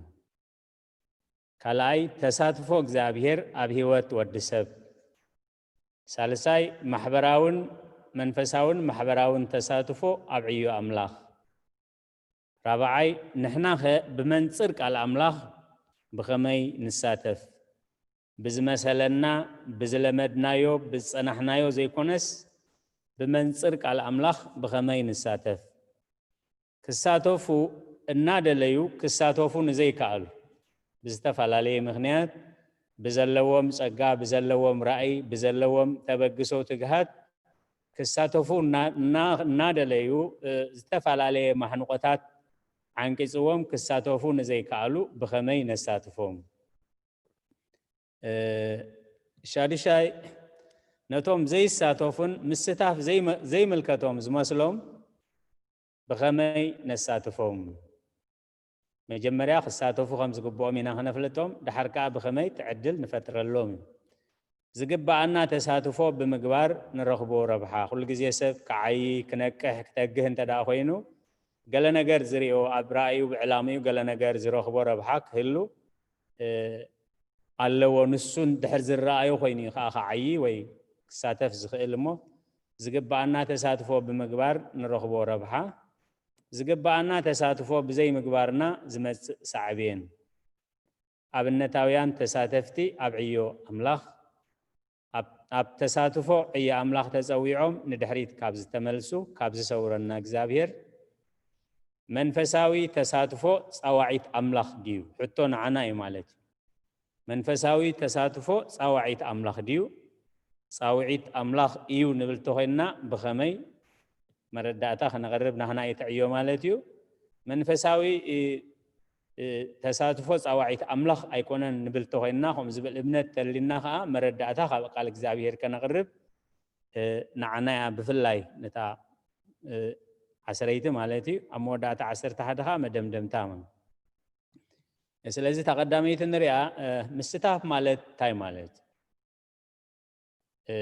ካልኣይ፣ ተሳትፎ እግዚኣብሔር ኣብ ህይወት ወዲ ሰብ። ሳልሳይ፣ ማሕበራውን መንፈሳውን ማሕበራውን ተሳትፎ ኣብ ዕዮ ኣምላኽ። ራብዓይ፣ ንሕናኸ ብመንጽር ቃል ኣምላኽ ብኸመይ ንሳተፍ? ብዝመሰለና፣ ብዝለመድናዮ፣ ብዝጸናሕናዮ ዘይኮነስ፣ ብመንጽር ቃል ኣምላኽ ብኸመይ ንሳተፍ? ክሳተፉ እናደለዩ ክሳተፉ ንዘይከኣሉ፣ ብዝተፈላለየ ምኽንያት፣ ብዘለዎም ጸጋ፣ ብዘለዎም ራእይ፣ ብዘለዎም ተበግሶ ትግሃት፣ ክሳተፉ እና-፣ እና-፣ እናደለዩ፣ እ፣ ዝተፈላለየ ማሕንቆታት ዓንቂጽዎም ክሳተፉ ንዘይከኣሉ ብኸመይ ነሳትፎም? እ፣ ሻዱሻይ፣ ነቶም ዘይሳተፉን ምስታፍ ዘይመ-፣ ዘይምልከቶም ዝመስሎም ብኸመይ ነሳትፎም? መጀመርያ ክሳተፉ ከም ዝግብኦም ኢና ክነፍልጦም፣ ደሓር ከኣ ብኸመይ እቲ ዕድል ንፈጥረሎም እዩ። ዝግብኣና ተሳትፎ ብምግባር ንረኽቦ ረብሓ። ኩሉ ግዜ ሰብ ክዓዪ፣ ክነቅሕ፣ ክተግህ እንተ ደኣ ኮይኑ፣ ገለ ነገር ዝርእዮ፣ ኣብ ራእዩ፣ ብዕላምኡ ገለ ነገር ዝረኽቦ ረብሓ ክህሉ፣ እ፣ ኣለዎ። ንሱ እንድሕር ዝረኣዮ ኮይኑ እዩ ከኣ ክዓዪ ወይ ክሳተፍ ዝኽእል እሞ፣ ዝግብኣና ተሳትፎ ብምግባር ንረኽቦ ረብሓ፣ ዝግብኣና ተሳትፎ ብዘይምግባርና ዝመጽእ ሳዕቤን። ኣብነታውያን ተሳተፍቲ ኣብ ዕዮ ኣምላኽ፣ ኣብ፣ ኣብ ተሳትፎ ዕዮ ኣምላኽ ተጸዊዖም ንድሕሪት ካብ ዝተመልሱ፣ ካብ ዝሰውረና እግዚኣብሔር፣ መንፈሳዊ ተሳትፎ ጻዋዒት ኣምላኽ ድዩ? ሕቶ ንዓና እዩ ማለት እዩ። መንፈሳዊ ተሳትፎ ጻዋዒት ኣምላኽ ድዩ? ጻውዒት ኣምላኽ እዩ ንብል ተኾይንና ብኸመይ መረዳእታ ከነቕርብ ናህና እዩ እቲ ዕዮ ማለት እዩ። መንፈሳዊ፣ እ፣ እ፣ ተሳትፎ ጻዋዒት ኣምላኽ ኣይኮነን ንብል ተኾይንና፣ ከምኡ ዝብል እምነት ተሊና ከኣ መረዳእታ ካብ ቃል እግዚኣብሔር ከነቕርብ፣ እ፣ ንዓና እያ ብፍላይ ነታ፣ እ፣ ዓስረይቲ ማለት እዩ። ኣብ መወዳእታ ዓሰርተ ሓደ ከኣ መደምደምታ ማለት። ስለዚ እታ ቀዳመይቲ ንሪኣ፣ እ፣ ምስታፍ ማለት እንታይ ማለት እዩ? እ፣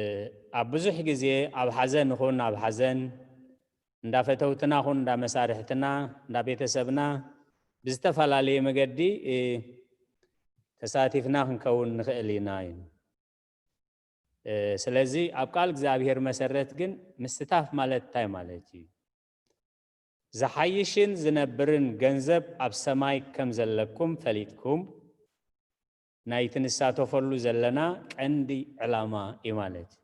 ኣብ ብዙሕ ግዜ ኣብ ሓዘን ይኹን ኣብ ሓዘን፣ እንዳ ፈተውትና ይኹን እንዳ መሳርሕትና፣ እንዳ ቤተሰብና ብዝተፈላለየ መገዲ፣ እ፣ ተሳቲፍና ክንከውን ንኽእል ኢና እዩ። እ፣ ስለዚ ኣብ ቃል እግዚኣብሔር መሰረት ግን ምስታፍ ማለት እንታይ ማለት እዩ? ዝሓይሽን ዝነብርን ገንዘብ ኣብ ሰማይ ከም ዘለኩም ፈሊጥኩም፣ ናይቲ ንሳተፈሉ ዘለና ቀንዲ ዕላማ እዩ ማለት እዩ።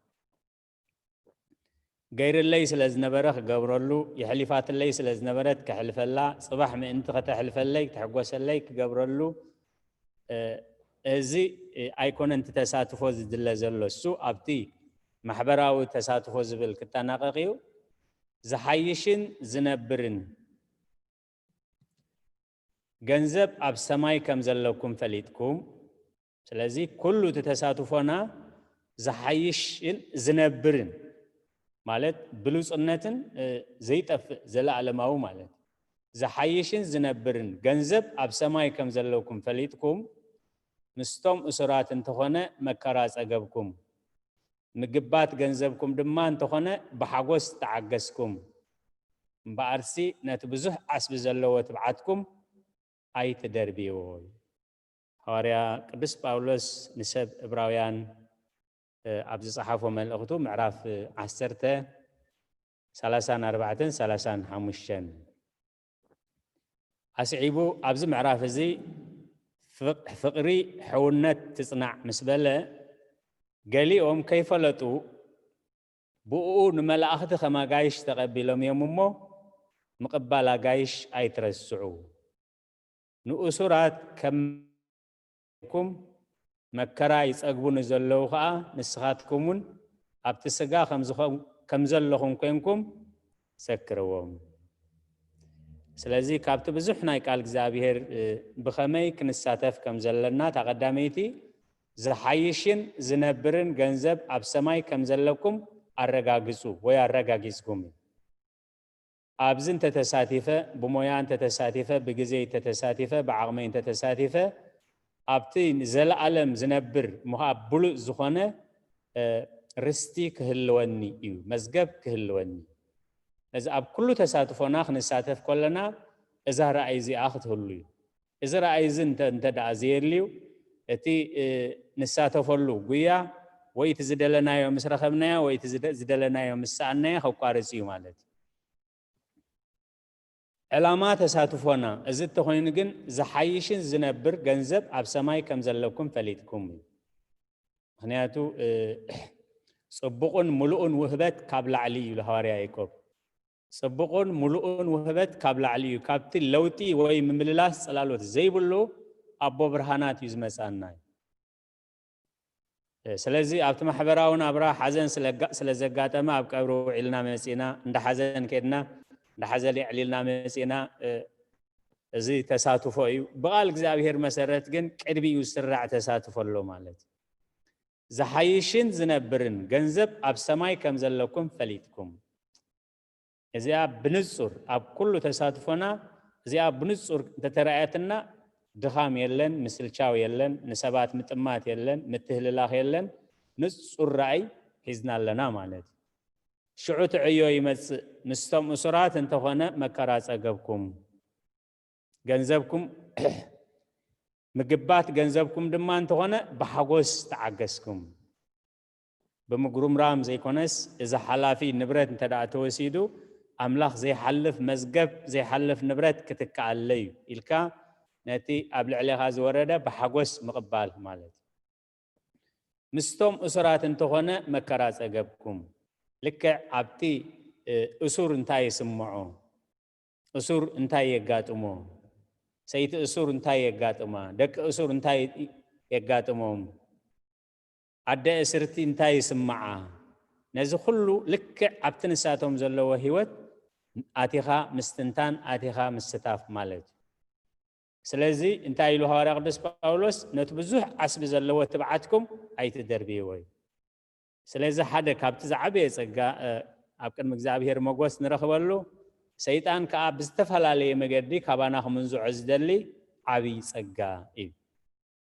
ገይርለይ ስለ ዝነበረ ክገብረሉ፣ የሕሊፋትለይ ስለ ዝነበረት ከሕልፈላ፣ ጽባሕ ምእንቲ ከተሕልፈለይ፣ ክትሕጎሰለይ ክገብረሉ፣ እ፣ እዚ፣ እ፣ ኣይኮነን እቲ ተሳትፎ ዝድለ ዘሎ። እሱ ኣብቲ ማሕበራዊ ተሳትፎ ዝብል ክጠናቐቕ እዩ። ዝሓይሽን ዝነብርን ገንዘብ ኣብ ሰማይ ከም ዘለኩም ፈሊጥኩም። ስለዚ ኩሉ እቲ ተሳትፎና ዝሓይሽን ዝነብርን፣ ማለት ብሉጽነትን፣ እ፣ ዘይጠፍእ ዘለኣለማዊ ማለት፣ ዝሓይሽን ዝነብርን ገንዘብ ኣብ ሰማይ ከም ዘለኩም ፈሊጥኩም፣ ምስቶም እሱራት እንተኾነ መከራ ጸገብኩም፣ ምግባት ገንዘብኩም ድማ እንተኾነ ብሓጎስ ተዓገስኩም። እምበኣርሲ ነቲ ብዙሕ ዓስቢ ዘለዎ ትብዓትኩም ኣይትደርብይዎ። ሃዋርያ ቅዱስ ጳውሎስ ንሰብ ዕብራውያን፣ እ፣ ኣብ ዝጸሓፎ መልእኽቱ ምዕራፍ ዓሰርተ፣ ሰላሳን ኣርባዕተን ሰላሳን ሓሙሽተን ኣስዒቡ ኣብዚ ምዕራፍ እዚ ፍቕ-፣ ፍቕሪ ሕውነት ትጽናዕ ምስ በለ፣ ገሊኦም ከይፈለጡ ብእኡ ንመላእኽቲ ከም ኣጋይሽ ተቐቢሎም እዮም እሞ፣ ምቕባል ኣጋይሽ ኣይትረስዑ። ንእሱራት ከም ኩም መከራ ይጸግቡ ንዘለዉ ኸኣ፣ ንስኻትኩም እውን ኣብቲ ስጋ ከም ዝኾን-፣ ከም ዘለኹም ኮንኩም ዘክርዎም። ስለዚ ካብቲ ብዙሕ ናይ ቃል እግዚኣብሔር፣ እ፣ ብኸመይ ክንሳተፍ ከም ዘለና፣ እታ ቀዳመይቲ፣ ዝሓይሽን ዝነብርን ገንዘብ ኣብ ሰማይ ከም ዘለኩም ኣረጋግጹ ወይ ኣረጋጊጽኩም እዩ። ኣብዚ እንተተሳቲፈ፣ ብሞያ እንተተሳቲፈ፣ ብግዜ እንተተሳቲፈ፣ ብዓቕመይ እንተተሳቲፈ፣ ኣብቲ ንዘለኣለም ዝነብር ምዃ-፣ ብሉጽ ዝኾነ፣ እ፣ ርስቲ ክህልወኒ እዩ፣ መዝገብ ክህልወኒ። ነዚ ኣብ ኩሉ ተሳትፎና ክንሳተፍ ከለና እዛ ራእይ እዚኣ ክትህሉ እዩ። እዚ ራእይ እዚ እንተ፣ እንተ ደኣ ዘየድልዩ፣ እቲ፣ እ፣ ንሳተፈሉ ጉያ ወይ እቲ ዝደለናዮ ምስ ረኸብናዮ ወይ እቲ ዝደ-፣ ዝደለናዮ ምስ ሰኣናዮ ከቋርጽ እዩ ማለት እዩ። ዕላማ ተሳትፎና እዚ እንተኾይኑ ግን፣ ዝሓይሽን ዝነብር ገንዘብ ኣብ ሰማይ ከም ዘለኩም ፈሊጥኩም እዩ። ምኽንያቱ፣ እ፣ ጽቡቕን ምሉእን ውህበት ካብ ላዕሊ እዩ ኢሉ ሃዋርያ ያዕቆብ። ጽቡቕን ምሉእን ውህበት ካብ ላዕሊ እዩ፣ ካብቲ ለውጢ ወይ ምምልላስ ጽላሎት ዘይብሉ ኣቦ ብርሃናት እዩ ዝመጽኣና እዩ። እ፣ ስለዚ ኣብቲ ማሕበራዊ ናብራ ሓዘን ስለ ጋ-፣ ስለ ዘጋጠመ ኣብ ቀብሪ ውዒልና መጺና፣ እንዳ ሓዘን ከድና፣ እንዳ ሓዘን የዕሊልና መጺና፣ እ፣ እዚ ተሳትፎ እዩ። ብቓል እግዚኣብሔር መሰረት ግን ቅድሚኡ ዝስራዕ ተሳትፎ ኣሎ ማለት እዩ። ዝሓይሽን ዝነብርን ገንዘብ ኣብ ሰማይ ከም ዘለኩም ፈሊጥኩም። እዚኣ ብንጹር ኣብ ኩሉ ተሳትፎና፣ እዚኣ ብንጹር እንተተራእየትና፣ ድኻም የለን፣ ምስልቻው የለን፣ ንሰባት ምጥማት የለን፣ ምትህልላኽ የለን፣ ንጹር ራእይ ሒዝና ኣለና ማለት እዩ። ሽዑ እቲ ዕዮ ይመጽእ፣ ምስቶም እሱራት እንተኾነ መከራ ጸገብኩም፣ ገንዘብኩም፣ ምግባት ገንዘብኩም ድማ እንተኾነ ብሓጎስ ተዓገስኩም። ብምጉርምራም ዘይኮነስ፣ እዚ ሓላፊ ንብረት እንተ ደኣ ተወሲዱ፣ ኣምላኽ ዘይሓልፍ መዝገብ፣ ዘይሓልፍ ንብረት ክትከኣለይ እዩ ኢልካ፣ ነቲ ኣብ ልዕሌኻ ዝወረደ ብሓጎስ ምቕባል ማለት እዩ። ምስቶም እሱራት እንተኾነ መከራ ጸገብኩም። ልክዕ ኣብቲ፣ እ፣ እሱር እንታይ ይስምዖ? እሱር እንታይ የጋጥሞ? ሰይቲ እሱር እንታይ የጋጥማ? ደቂ እሱር እንታይ የጋጥሞም? ኣደ እስርቲ እንታይ ይስምዓ? ነዚ ኩሉ ልክዕ ኣብቲ ንሳቶም ዘለዎ ህይወት ኣቲኻ ምስትንታን፣ ኣቲኻ ምስታፍ ማለት እዩ። ስለዚ እንታይ ኢሉ ሃዋርያ ቅዱስ ጳውሎስ? ነቲ ብዙሕ ዓስቢ ዘለዎ ትብዓትኩም ኣይትደርብይዎ እዩ። ስለዚ ሓደ ካብቲ ዝዓበየ ጸጋ፣ እ፣ ኣብ ቅድሚ እግዚኣብሔር መጎስ ንረኽበሉ፣ ሰይጣን ከኣ ብዝተፈላለየ መገዲ ካባና ክምንዝዖ ዝደሊ ዓብዪ ጸጋ እዩ።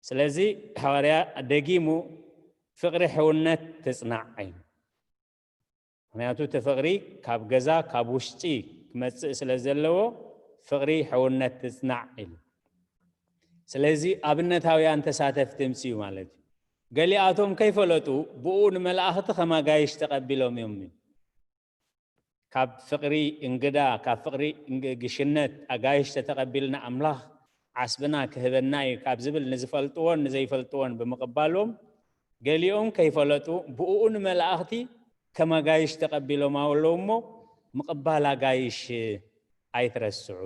ስለዚ ሃዋርያ ደጊሙ ፍቕሪ ሕውነት ትጽናዕ እዩ። ምኽንያቱ እቲ ፍቕሪ ካብ ገዛ፣ ካብ ውሽጢ ክመጽእ ስለ ዘለዎ፣ ፍቕሪ ሕውነት ትጽናዕ ኢሉ። ስለዚ ኣብነታውያን ተሳተፍቲ ምጽኡ ማለት እዩ። ገሊኣቶም ከይፈለጡ ብኡ ንመላእኽቲ ከም ኣጋይሽ ተቐቢሎም እዮም። ካብ ፍቕሪ እንግዳ፣ ካብ ፍቕሪ እንግ-፣ ግሽነት ኣጋይሽ ተተቐቢልና ኣምላኽ ዓስብና ክህበና እዩ ካብ ዝብል ንዝፈልጥዎን ንዘይፈልጥዎን ብምቕባሎም፣ ገሊኦም ከይፈለጡ ብኡ ንመላእኽቲ ከም ኣጋይሽ ተቐቢሎም ኣለዉ እሞ፣ ምቕባል ኣጋይሽ ኣይትረስዑ።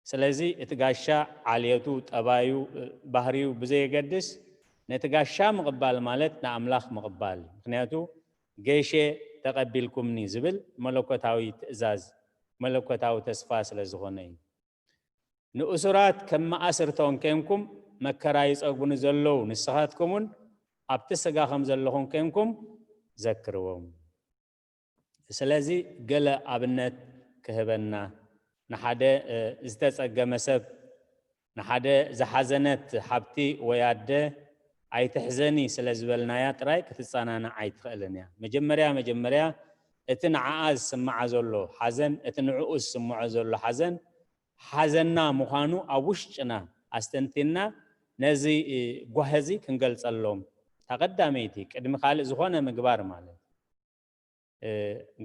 ስለዚ እቲ ጋሻ ዓልየቱ፣ ጠባዩ፣ ባህሪዩ ብዘየገድስ፣ ነቲ ጋሻ ምቕባል ማለት ንኣምላኽ ምቕባል። ምኽንያቱ፣ "ገይሸ ተቐቢልኩምኒ" ዝብል መለኮታዊ ትእዛዝ፣ መለኮታዊ ተስፋ ስለ ዝኾነ እዩ። "ንእሱራት ከም መኣስርቶም ኬንኩም፣ መከራ ይጸግቡ ንዘለዉ ንስኻትኩምን ኣብቲ ስጋ ከም ዘለኹም ኬንኩም ዘክርዎም።" ስለዚ ገለ ኣብነት ክህበና፣ ንሓደ፣ እ፣ ዝተጸገመ ሰብ፣ ንሓደ ዝሓዘነት ሓብቲ ወይ ኣደ "ኣይትሕዘኒ" ስለ ዝበልናያ ጥራይ ክትጸናናዕ ኣይትኽእልን እያ። መጀመርያ መጀመርያ እቲ ንዓኣ ዝስምዓ ዘሎ ሓዘን፣ እቲ ንዕኡ ዝስምዖ ዘሎ ሓዘን፣ ሓዘና ምዃኑ ኣብ ውሽጥና ኣስተንቲና ነዚ፣ እ፣ ጓሂ እዚ ክንገልጸሎም፣ እታ ቀዳመይቲ ቅድሚ ካልእ ዝኾነ ምግባር ማለት። እ፣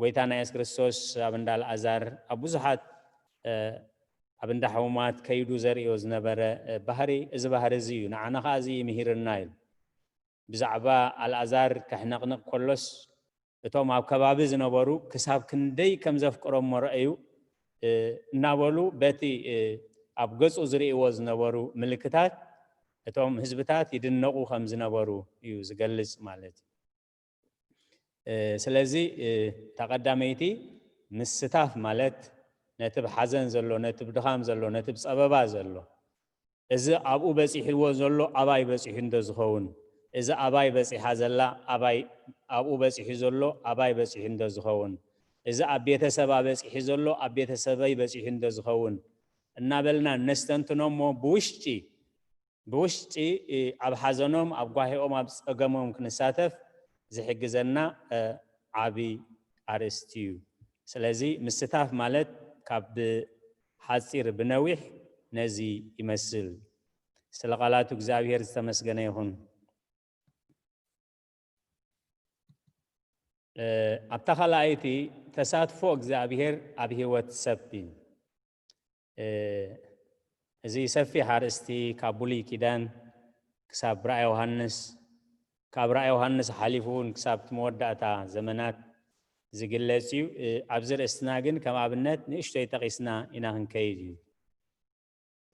ጎይታና የሱስ ክርስቶስ ኣብ እንዳ ኣልኣዛር፣ ኣብ ብዙሓት፣ እ፣ ኣብ እንዳ ሕሙማት ከይዱ ዘርእዮ ዝነበረ፣ እ፣ ባህሪ፣ እዚ ባህሪ እዚ እዩ። ንዓና ኸኣ እዚ ይምህርና ኢሉ። ብዛዕባ ኣልኣዛር ከሕነቕንቕ ከሎስ፣ እቶም ኣብ ከባቢ ዝነበሩ ክሳብ ክንደይ ከም ዘፍቅሮም ረኣዩ፣ እ፣ እናበሉ በቲ፣ እ፣ ኣብ ገጹ ዝርእይዎ ዝነበሩ ምልክታት እቶም ህዝብታት ይድነቑ ከም ዝነበሩ እዩ ዝገልጽ ማለት እዩ። እ፣ ስለዚ፣ እ፣ እታ ቀዳመይቲ ምስታፍ ማለት ነቲ ብሓዘን ዘሎ፣ ነቲ ብድኻም ዘሎ፣ ነቲ ብጸበባ ዘሎ፣ እዚ ኣብኡ በጺሕዎ ዘሎ ኣባይ በጺሑ እንዶ ዝኸውን፣ እዚ ኣባይ በጺሓ ዘላ ኣባይ፣ ኣብኡ በጺሑ ዘሎ ኣባይ በጺሑ እንዶ ዝኸውን፣ እዚ ኣብ ቤተሰባ በጺሑ ዘሎ ኣብ ቤተሰበይ በጺሑ እንዶ ዝኸውን እናበልና ነስተንትኖ እሞ ብውሽጢ፣ ብውሽጢ፣ እ፣ ኣብ ሓዘኖም፣ ኣብ ጓሂኦም፣ ኣብ ጸገሞም ክንሳተፍ ዝሕግዘና፣ እ፣ ዓቢ ኣርእስቲ እዩ። ስለዚ ምስታፍ ማለት ካብ ብሓጺር ብነዊሕ ነዚ ይመስል። ስለ ቃላቱ እግዚኣብሔር ዝተመስገነ ይኹን። እ፣ ኣብታ ካልኣይቲ ተሳትፎ እግዚኣብሔር ኣብ ህይወት ሰብ እዩ። እ፣ እዚ ሰፊሕ ኣርእስቲ ካብ ብሉይ ኪዳን ክሳብ ራእይ ዮሃንስ፣ ካብ ራእይ ዮሃንስ ሓሊፉ እውን ክሳብ እቲ መወዳእታ ዘመናት ዝግለጽ እዩ። እ፣ ኣብዚ ርእስትና ግን ከም ኣብነት ንእሽቶይ ጠቒስና ኢና ክንከይድ እዩ።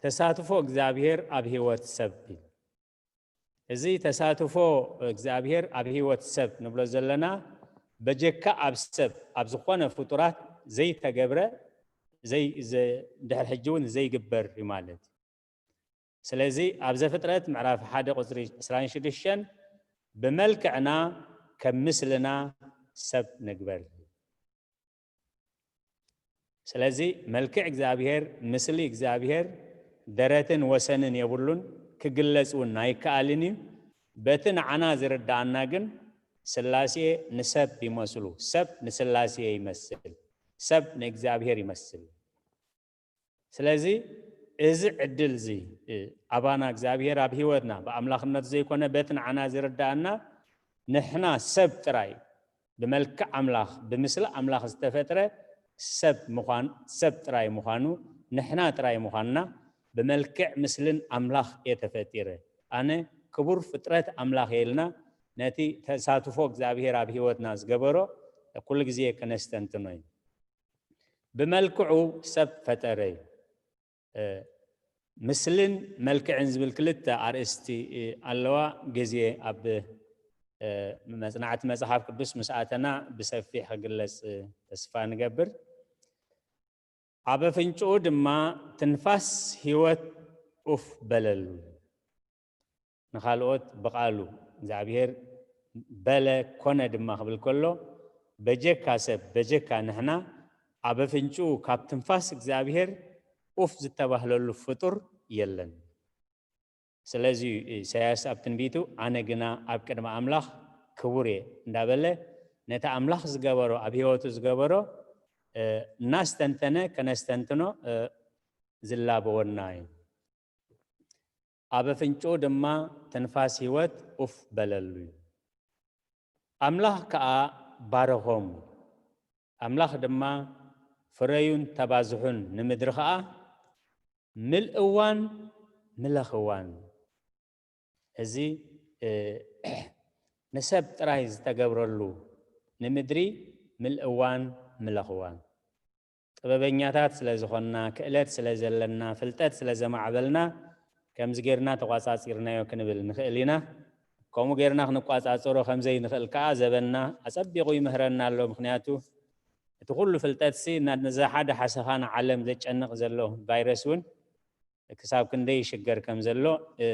ተሳትፎ እግዚኣብሔር ኣብ ህይወት ሰብ እዩ። እዚ ተሳትፎ እግዚኣብሔር ኣብ ህይወት ሰብ ንብሎ ዘለና በጀካ ኣብ ሰብ፣ ኣብ ዝኾነ ፍጡራት ዘይተገብረ፣ ዘይ-፣ ዘ-፣ ድሕሪ ሕጂ እውን ዘይግበር እዩ ማለት እዩ። ስለዚ ኣብ ዘፍጥረት ምዕራፍ ሓደ ቁጽሪ ዕስራን ሽዱሽተን "ብመልክዕና ከም ምስልና ሰብ ንግበር" እዩ። ስለዚ መልክዕ እግዚኣብሔር፣ ምስሊ እግዚኣብሔር ደረትን ወሰንን የብሉን፣ ክግለጽ እውን ኣይከኣልን እዩ። በቲ ንዓና ዝርድኣና ግን ስላሴ ንሰብ ይመስሉ፣ ሰብ ንስላሴ ይመስል፣ ሰብ ንእግዚኣብሔር ይመስል። ስለዚ እዚ ዕድል እዚ፣ እ፣ ኣባና እግዚኣብሔር ኣብ ህይወትና ብኣምላኽነቱ ዘይኮነ በቲ ንዓና ዝርድኣና ንሕና ሰብ ጥራይ ብመልክዕ ኣምላኽ፣ ብምስሊ ኣምላኽ ዝተፈጥረ ሰብ ምዃን፣ ሰብ ጥራይ ምዃኑ፣ ንሕና ጥራይ ምዃንና፣ ብመልክዕ ምስልን ኣምላኽ እየ ተፈጢረ፣ ኣነ ክቡር ፍጥረት ኣምላኽ እየ ኢልና ነቲ ተሳትፎ እግዚኣብሔር ኣብ ህይወትና ዝገበሮ ኩሉ ግዜ ከነስተንትኖ እዩ። ብመልክዑ ሰብ ፈጠረ እዩ። እ፣ ምስልን መልክዕን ዝብል ክልተ ኣርእስቲ፣ እ፣ ኣለዋ። ግዜ ኣብ፣ እ፣ መጽናዕቲ መጽሓፍ ቅዱስ ምስ ኣተና ብሰፊሕ ክግለጽ፣ እ፣ ተስፋ ንገብር። ኣብ ኣፍንጭኡ ድማ ትንፋስ ህይወት ኡፍ በለሉ። ንኻልኦት ብቓሉ እግዚኣብሔር በለ ኮነ ድማ ክብል ከሎ፣ በጀካ ሰብ፣ በጀካ ንሕና ኣብ ኣፍንጭኡ ካብ ትንፋስ እግዚኣብሔር ኡፍ ዝተባህለሉ ፍጡር የለን። ስለዚ እዩ ኢሳያስ ኣብ ትንቢቱ፣ "ኣነ ግና ኣብ ቅድሚ ኣምላኽ ክቡር እየ" እንዳበለ፣ ነቲ ኣምላኽ ዝገበሮ፣ ኣብ ህይወቱ ዝገበሮ፣ እ፣ እናስተንተነ ከነስተንትኖ፣ እ፣ ዝላበወና እዩ። ኣብ ኣፍንጭኡ ድማ ትንፋስ ህይወት ኡፍ በለሉ እዩ። ኣምላኽ ከኣ ባረኾም። ኣምላኽ ድማ፣ "ፍረዩን ተባዝሑን፣ ንምድሪ ኸኣ ምልእዋን ምለኽዋን።" እዚ፣ እ፣ ንሰብ ጥራይ ዝተገብረሉ ንምድሪ ምልእዋን ምለኽዋን። ጥበበኛታት ስለ ዝኾንና፣ ክእለት ስለ ዘለና፣ ፍልጠት ስለ ዘማዕበልና፣ ከምዚ ጌርና ተቋጻጺርናዮ ክንብል ንኽእል ኢና። ከምኡ ጌርና ክንቋጻጸሮ ከም ዘይንኽእል ከኣ ዘበንና ኣጸቢቑ ይምህረና ኣሎ። ምኽንያቱ፣ እቲ ኩሉ ፍልጠትሲ፣ ነዛ ሓደ ሓሰኻን ዓለም ዘጨንቕ ዘሎ ቫይረስ እውን ክሳብ ክንደይ ይሽገር ከም ዘሎ፣ እ፣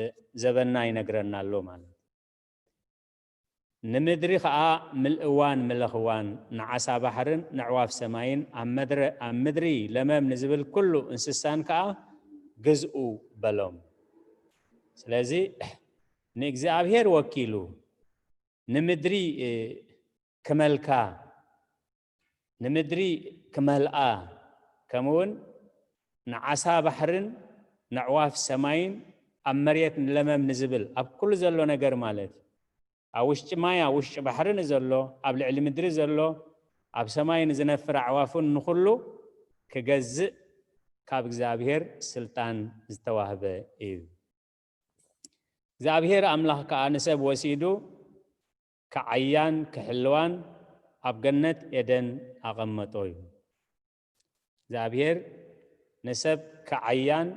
ዘበንና ይነግረና ኣሎ ማለት እዩ። ንምድሪ ኸኣ ምልእዋን ምለኽዋን፣ ንዓሳ ባሕርን ነዕዋፍ ሰማይን፣ ኣብ መድረ-፣ ኣብ ምድሪ ለመም ንዝብል ኩሉ እንስሳን ከኣ ግዝኡ በሎም። ስለዚ ንእግዚኣብሔር ወኪሉ ንምድሪ፣ እ፣ ክመልካ፣ ንምድሪ ክመልኣ፣ ከምኡውን ንዓሳ ባሕርን ነዕዋፍ ሰማይን ኣብ መሬት ንለመም ንዝብል ኣብ ኩሉ ዘሎ ነገር ማለት እዩ። ኣብ ውሽጢ ማይ፣ ኣብ ውሽጢ ባሕሪ ንዘሎ፣ ኣብ ልዕሊ ምድሪ ዘሎ፣ ኣብ ሰማይ ንዝነፍር ኣዕዋፍን ንኹሉ ክገዝእ ካብ እግዚኣብሔር ስልጣን ዝተዋህበ እዩ። እግዚኣብሔር ኣምላኽ ከኣ ንሰብ ወሲዱ ክዓያን ክሕልዋን ኣብ ገነት ኤደን ኣቐመጦ እዩ። እግዚኣብሔር ንሰብ ክዓያን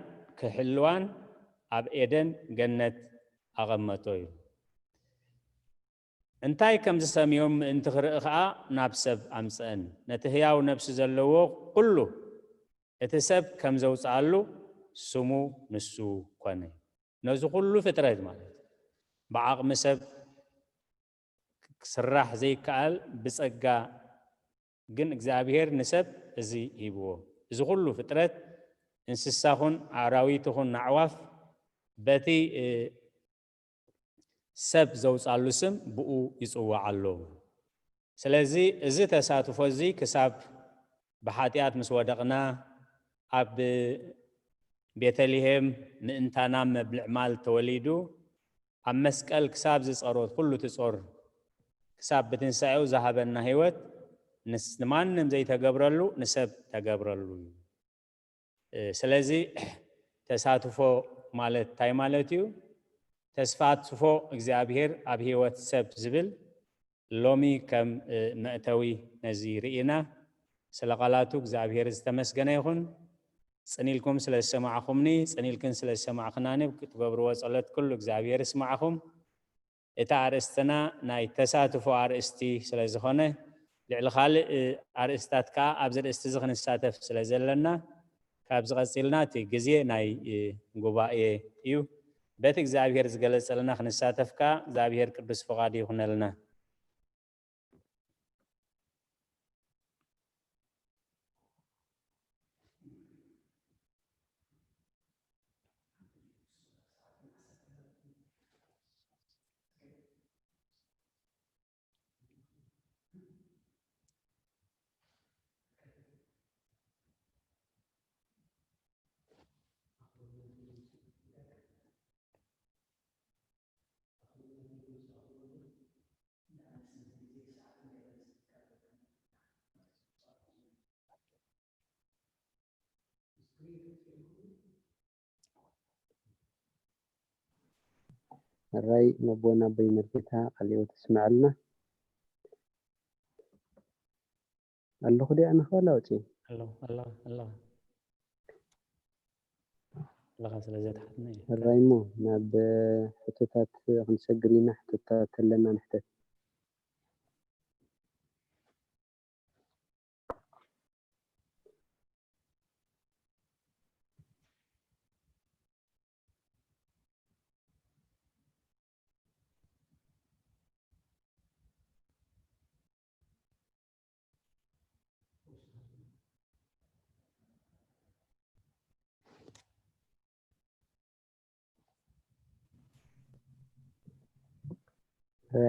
ክሕልዋን ኣብ ኤደን ገነት ኣቐመጦ እዩ። እንታይ ከም ዝሰምዮም ምእንቲ ክርኢ ኸኣ ናብ ሰብ ኣምጽአን። ነቲ ህያው ነፍሲ ዘለዎ ኩሉ እቲ ሰብ ከም ዘውጽኣሉ ስሙ ንሱ ኮነ። ነዚ ኩሉ ፍጥረት ማለት ብዓቕሚ ሰብ ክስራሕ ዘይከኣል ብጸጋ ግን እግዚኣብሔር ንሰብ እዚ ሂብዎ። እዚ ኩሉ ፍጥረት እንስሳ ኹን ኣራዊት ኹን ኣዕዋፍ በቲ፣ እ፣ ሰብ ዘውጻሉ ስም ብኡ ይጽዋዕ ኣሎ። ስለዚ እዚ ተሳትፎ እዚ ክሳብ ብሓጢኣት ምስ ወደቕና ኣብ ቤተልሔም ምእንታና መብልዕ ማል ተወሊዱ ኣብ መስቀል ክሳብ ዝጸሮ ኩሉ ትጾር ክሳብ ብትንሳኤው ዝሃበና ህይወት ንስ-፣ ንማንም ዘይተገብረሉ ንሰብ ተገብረሉ እዩ። እ፣ ስለዚ ተሳትፎ ማለት እንታይ ማለት እዩ? ተስፋትፎ እግዚኣብሔር ኣብ ህይወት ሰብ ዝብል ሎሚ ከም፣ እ፣ መእተዊ ነዚ ርኢና። ስለ ቃላቱ እግዚኣብሔር ዝተመስገነ ይኹን። ጽን ኢልኩም ስለ ዝሰማዕኹምኒ፣ ጽን ኢልክን ስለ ዝሰማዕክናኒ፣ ክትገብርዎ ጸሎት ኩሉ እግዚኣብሔር ይስማዕኹም። እቲ ኣርእስትና ናይ ተሳትፎ ኣርእስቲ ስለ ዝኾነ፣ ልዕሊ ካልእ፣ እ፣ ኣርእስታት ከኣ ኣብዚ ኣርእስቲ እዚ ክንሳተፍ ስለ ዘለና፣ ካብዚ ቀጺልና እቲ ግዜ ናይ፣ እ፣ ጉባኤ እዩ። በቲ እግዚኣብሔር ዝገለጸልና ክንሳተፍ ከኣ እግዚኣብሔር ቅዱስ ፍቓዱ ይኹነልና። ሕራይ ነቦና ኣቦይ መርጌታ ቃለ ሕይወት ይስመዐልና። ኣለኹ ድየ ኣነ ክበላ ወፂ? ኣለኹ፣ ኣለኹ፣ ኣለኹ። ኣለኻ ስለ ዘትሓትና እዩ። ሕራይ እሞ ናብ ሕቶታት ክንሰግር ኢና። ሕቶታት ኣለና ንሕተት።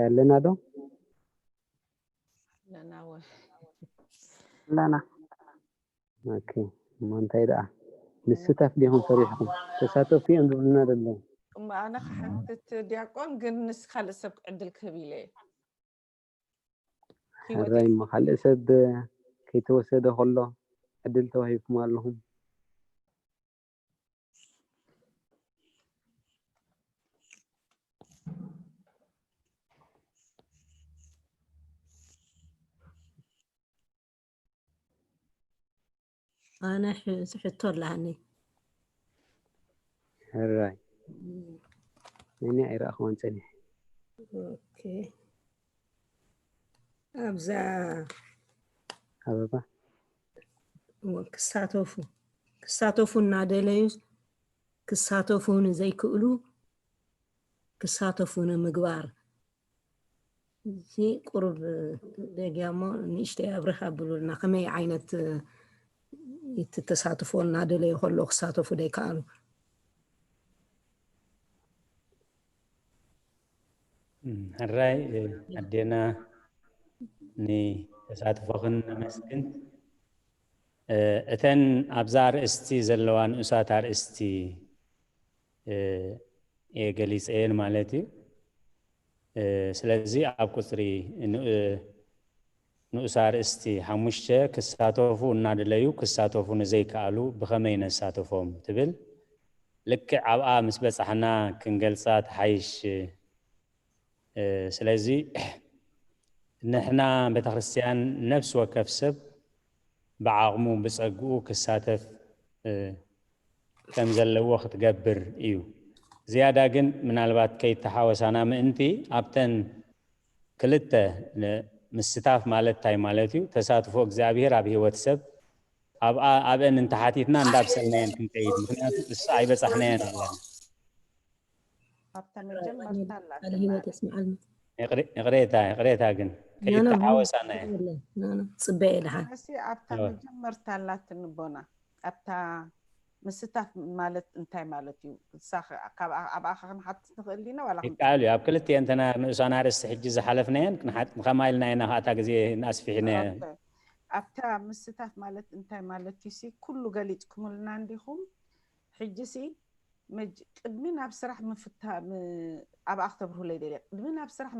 ኣለና ዶ? ኣለና ወ-፣ ኣለና። ኦኬ፣ እሞ እንታይ ደኣ? ምስታፍ ዲኹም ፈሪሕኩም? ተሳተፍቲ እዮም ዝብሉና ዘለዉ። እሞ ኣነ ክሓትት ዲያቆን፣ ግን ንስ ካልእ ሰብ ዕድል ክህብ ኢለ እየ። ሕራይ እሞ ካልእ ሰብ ከይተወሰደ ከሎ ዕድል ተዋሂብኩም ኣለኹም። ኣነ ሕ- ሕቶ ኣለሃኒ። ሕራይ። እኔ ኣይረኣኽዋን ጸኒሐ። ኦኬ። ኣብዛ ኣበባ። እወ፣ ክሳተፉ ክሳተፉ እናደለዩ ክሳተፉ ንዘይክእሉ ክሳተፉ ንምግባር፣ እዚ ቁሩብ ደጊሞ ንእሽተይ ኣብርህ ኣብሉልና፣ ከመይ ዓይነት እቲ ተሳትፎ እናደለዩ ከለዉ ክሳተፉ ደይከኣሉ? ሕራይ ኣዴና፣ ንተሳትፎኽን ነመስግን። እተን ኣብዛ ኣርእስቲ ዘለዋ ንኡሳት ኣርእስቲ እየ ገሊፀየን ማለት እዩ። ስለዚ ኣብ ቁፅሪ ንኡስ ኣርእስቲ ሓሙሽተ ክሳተፉ እናደለዩ ክሳተፉ ንዘይከኣሉ ብኸመይ ነሳተፎም ትብል። ልክዕ ኣብኣ ምስ በፃሕና ክንገልፃ ትሓይሽ። ስለዚ ንሕና ቤተክርስትያን ነፍሲ ወከፍ ሰብ ብዓቕሙ ብፀግኡ ክሳተፍ ከም ዘለዎ ክትገብር እዩ። ዝያዳ ግን ምናልባት ከይተሓወሳና ምእንቲ ኣብተን ክልተ ምስታፍ ማለት እንታይ ማለት እዩ? ተሳትፎ እግዚኣብሔር ኣብ ህይወት ሰብ ኣብኣ ኣብአን እንተሓቲትና እንዳብሰልናየን ክንከይድ፣ ምክንያቱ እሱ ኣይበጻሕናየን ኣለና። ኣብታ መጀመርታ ኣላትና ቃለ ህይወት የስምዓልና። ይቕሬታ ይቕሬታ ግን ከይተሓወሳናየን ጽበየ ደሓን ሲ ኣብታ መጀመርታ ኣላትኒ ቦና ኣብታ ምስታፍ ማለት እንታይ ማለት እዩ? ኣብኣኻ ክንሓትት ንኽእል ዲና ዋላ ይከኣል እዩ። ኣብ ክልቲኤን እተና ንኡሳን ኣርእስቲ ሕጂ ዝሓለፍናየን ንኸማ ኢልና ኢና ከኣታ ግዜ ኣስፊሕናዮ። ኣብታ ምስታፍ ማለት እንታይ ማለት እዩ ሲ ኩሉ ገሊፅኩምልና እንዲኹም። ሕጂ ሲ ቅድሚ ናብ ስራሕ ምፍታ ኣብኣ ክተብርሁለይ ደልየ ቅድሚ ናብ ስራሕ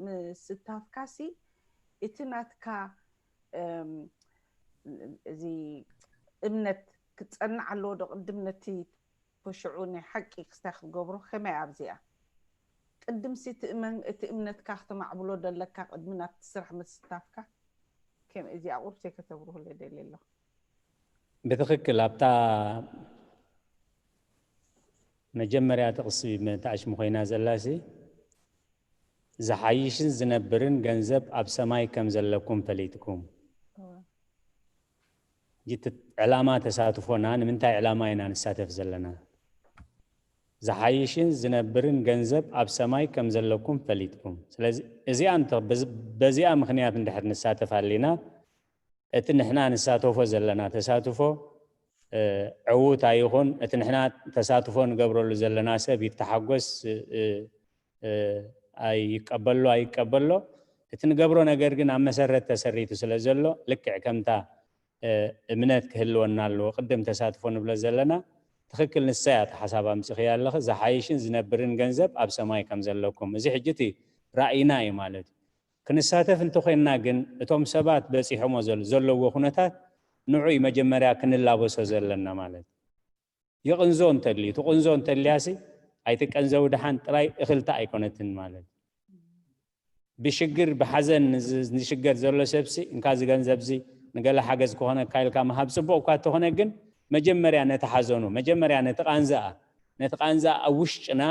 ምስታፍካ ሲ እቲ ናትካ እዚ እምነት ክፀንዕ ኣለዎ ዶ ቅድም ነቲ ሽዑ ናይ ሓቂ ክስታይ ክትገብሮ ከመይ ኣብዚኣ ቅድም ሲ እቲ እምነትካ ክተማዕብሎ ደለካ ቅድሚ ናብቲ ስራሕ ምስታፍካ ከም እዚኣ ቁርብተይ ከተብርሁለይ ደልየ ኣለኹ። ብትኽክል ኣብታ መጀመርያ ጥቕሲ መታእሽሙ ኮይና ዘላሲ ዝሓይሽን ዝነብርን ገንዘብ ኣብ ሰማይ ከም ዘለኩም ፈሊጥኩም። ሕጂ እቲ ዕላማ ተሳትፎና ንምንታይ ዕላማ ኢና ንሳተፍ ዘለና? ዝሓይሽን ዝነብርን ገንዘብ ኣብ ሰማይ ከም ዘለኩም ፈሊጥኩም። ስለዚ እዚኣ እንተ በዚኣ ምኽንያት እንድሕር ንሳተፍ ኣሊና እቲ ንሕና ንሳተፎ ዘለና ተሳትፎ ዕዉት ኣይኹን፣ እቲ ንሕና ተሳትፎ ንገብረሉ ዘለና ሰብ ይተሓጎስ ኣይቀበሎ ኣይቀበሎ፣ እቲ ንገብሮ ነገር ግን ኣብ መሰረት ተሰሪቱ ስለ ዘሎ ልክዕ ከምታ እምነት ክህልወና ኣለዎ። ቅድም ተሳትፎ ንብሎ ዘለና ትኽክል ንሳ እያ። እቲ ሓሳብ ኣምፂኽያ ኣለኺ። ዝሓይሽን ዝነብርን ገንዘብ ኣብ ሰማይ ከም ዘለኩም። እዚ ሕጂ እቲ ራእይና እዩ ማለት እዩ። ክንሳተፍ እንተኮይንና ግን እቶም ሰባት በፂሖሞ ዘለዎ ኩነታት ንዑይ መጀመርያ ክንላበሶ ዘለና ማለት እዩ። ይቕንዞ እንተልዩ ትቕንዞ እንተልያሲ ኣይትቀንዘው ድሓን ጥራይ እኽልታ ኣይኮነትን ማለት እዩ። ብሽግር ብሓዘን ንሽገር ዘሎ ሰብሲ እንካ ዝገንዘብዚ ንገለ ሓገዝ ክኾነካ ኢልካ ምሃብ ፅቡቕ እኳ እንተኾነ ግን መጀመርያ ነቲ ሓዘኑ መጀመርያ ነቲ ቃንዛኣ ነቲ ቃንዛኣ ኣብ ውሽጥና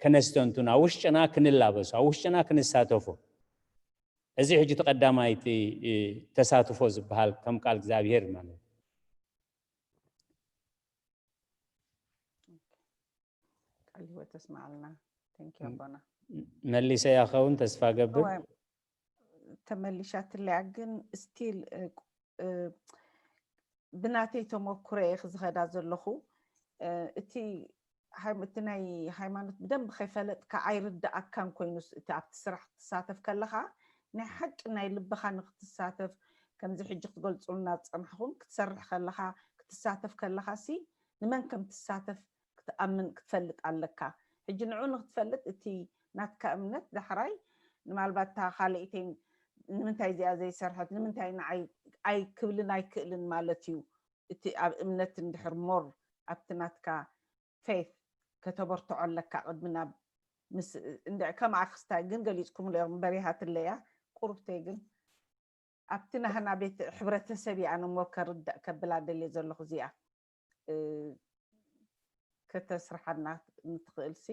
ከነስተንቱን ኣብ ውሽጥና ክንላበሶ ኣብ ውሽጥና ክንሳተፎ። እዚ ሕጂ እቲ ቀዳማይ እቲ ተሳትፎ ዝበሃል ከም ቃል እግዚኣብሄር ማለት እዩ። ቃል ህይወት ተስማዓልና። Thank you ኣቦና። መሊሰያ ኸውን ተስፋ ገብር። ተመሊሻትለያ ግን still ብናተይ ተመኩሮ እየ ክዝኸዳ ዘለኹ። እቲ እቲ ናይ ሃይማኖት ብደንብ ከይፈለጥካ ኣይርድኣካን ኮይኑስ እቲ ኣብቲ ስራሕ ክትሳተፍ ከለኻ ናይ ሓቂ ናይ ልብኻ ንክትሳተፍ ከምዚ ሕጂ ክትገልፁልና ዝፀናሕኹም ክትሰርሕ ከለኻ ክትሳተፍ ከለኻ ሲ ንመን ከም ትሳተፍ ክትኣምን ክትፈልጥ ኣለካ። ሕጂ ንዑ ንክትፈልጥ እቲ ናትካ እምነት ዳሕራይ ምናልባት እታ ካልእተይ ንምንታይ እዚኣ ዘይሰርሐት ንምንታይ ንዓይ ኣይክብልን ኣይክእልን ማለት እዩ። እቲ ኣብ እምነት እንድሕር more ኣብቲ ናትካ faith ከተበርትዖ ኣለካ ቅድሚ ናብ ምስ እንድዕ ከምኣ ክስታይ ግን ገሊፅኩምሉ ኢኹም በሪሃትለያ ቁርብተይ ግን ኣብቲ ናህና ቤት ሕብረተሰብ እየ ኣነ እሞ ከርዳእ ከብላ ደልየ ዘለኹ እዚኣ። እ፣ ከተስርሓና ንትኽእልሲ?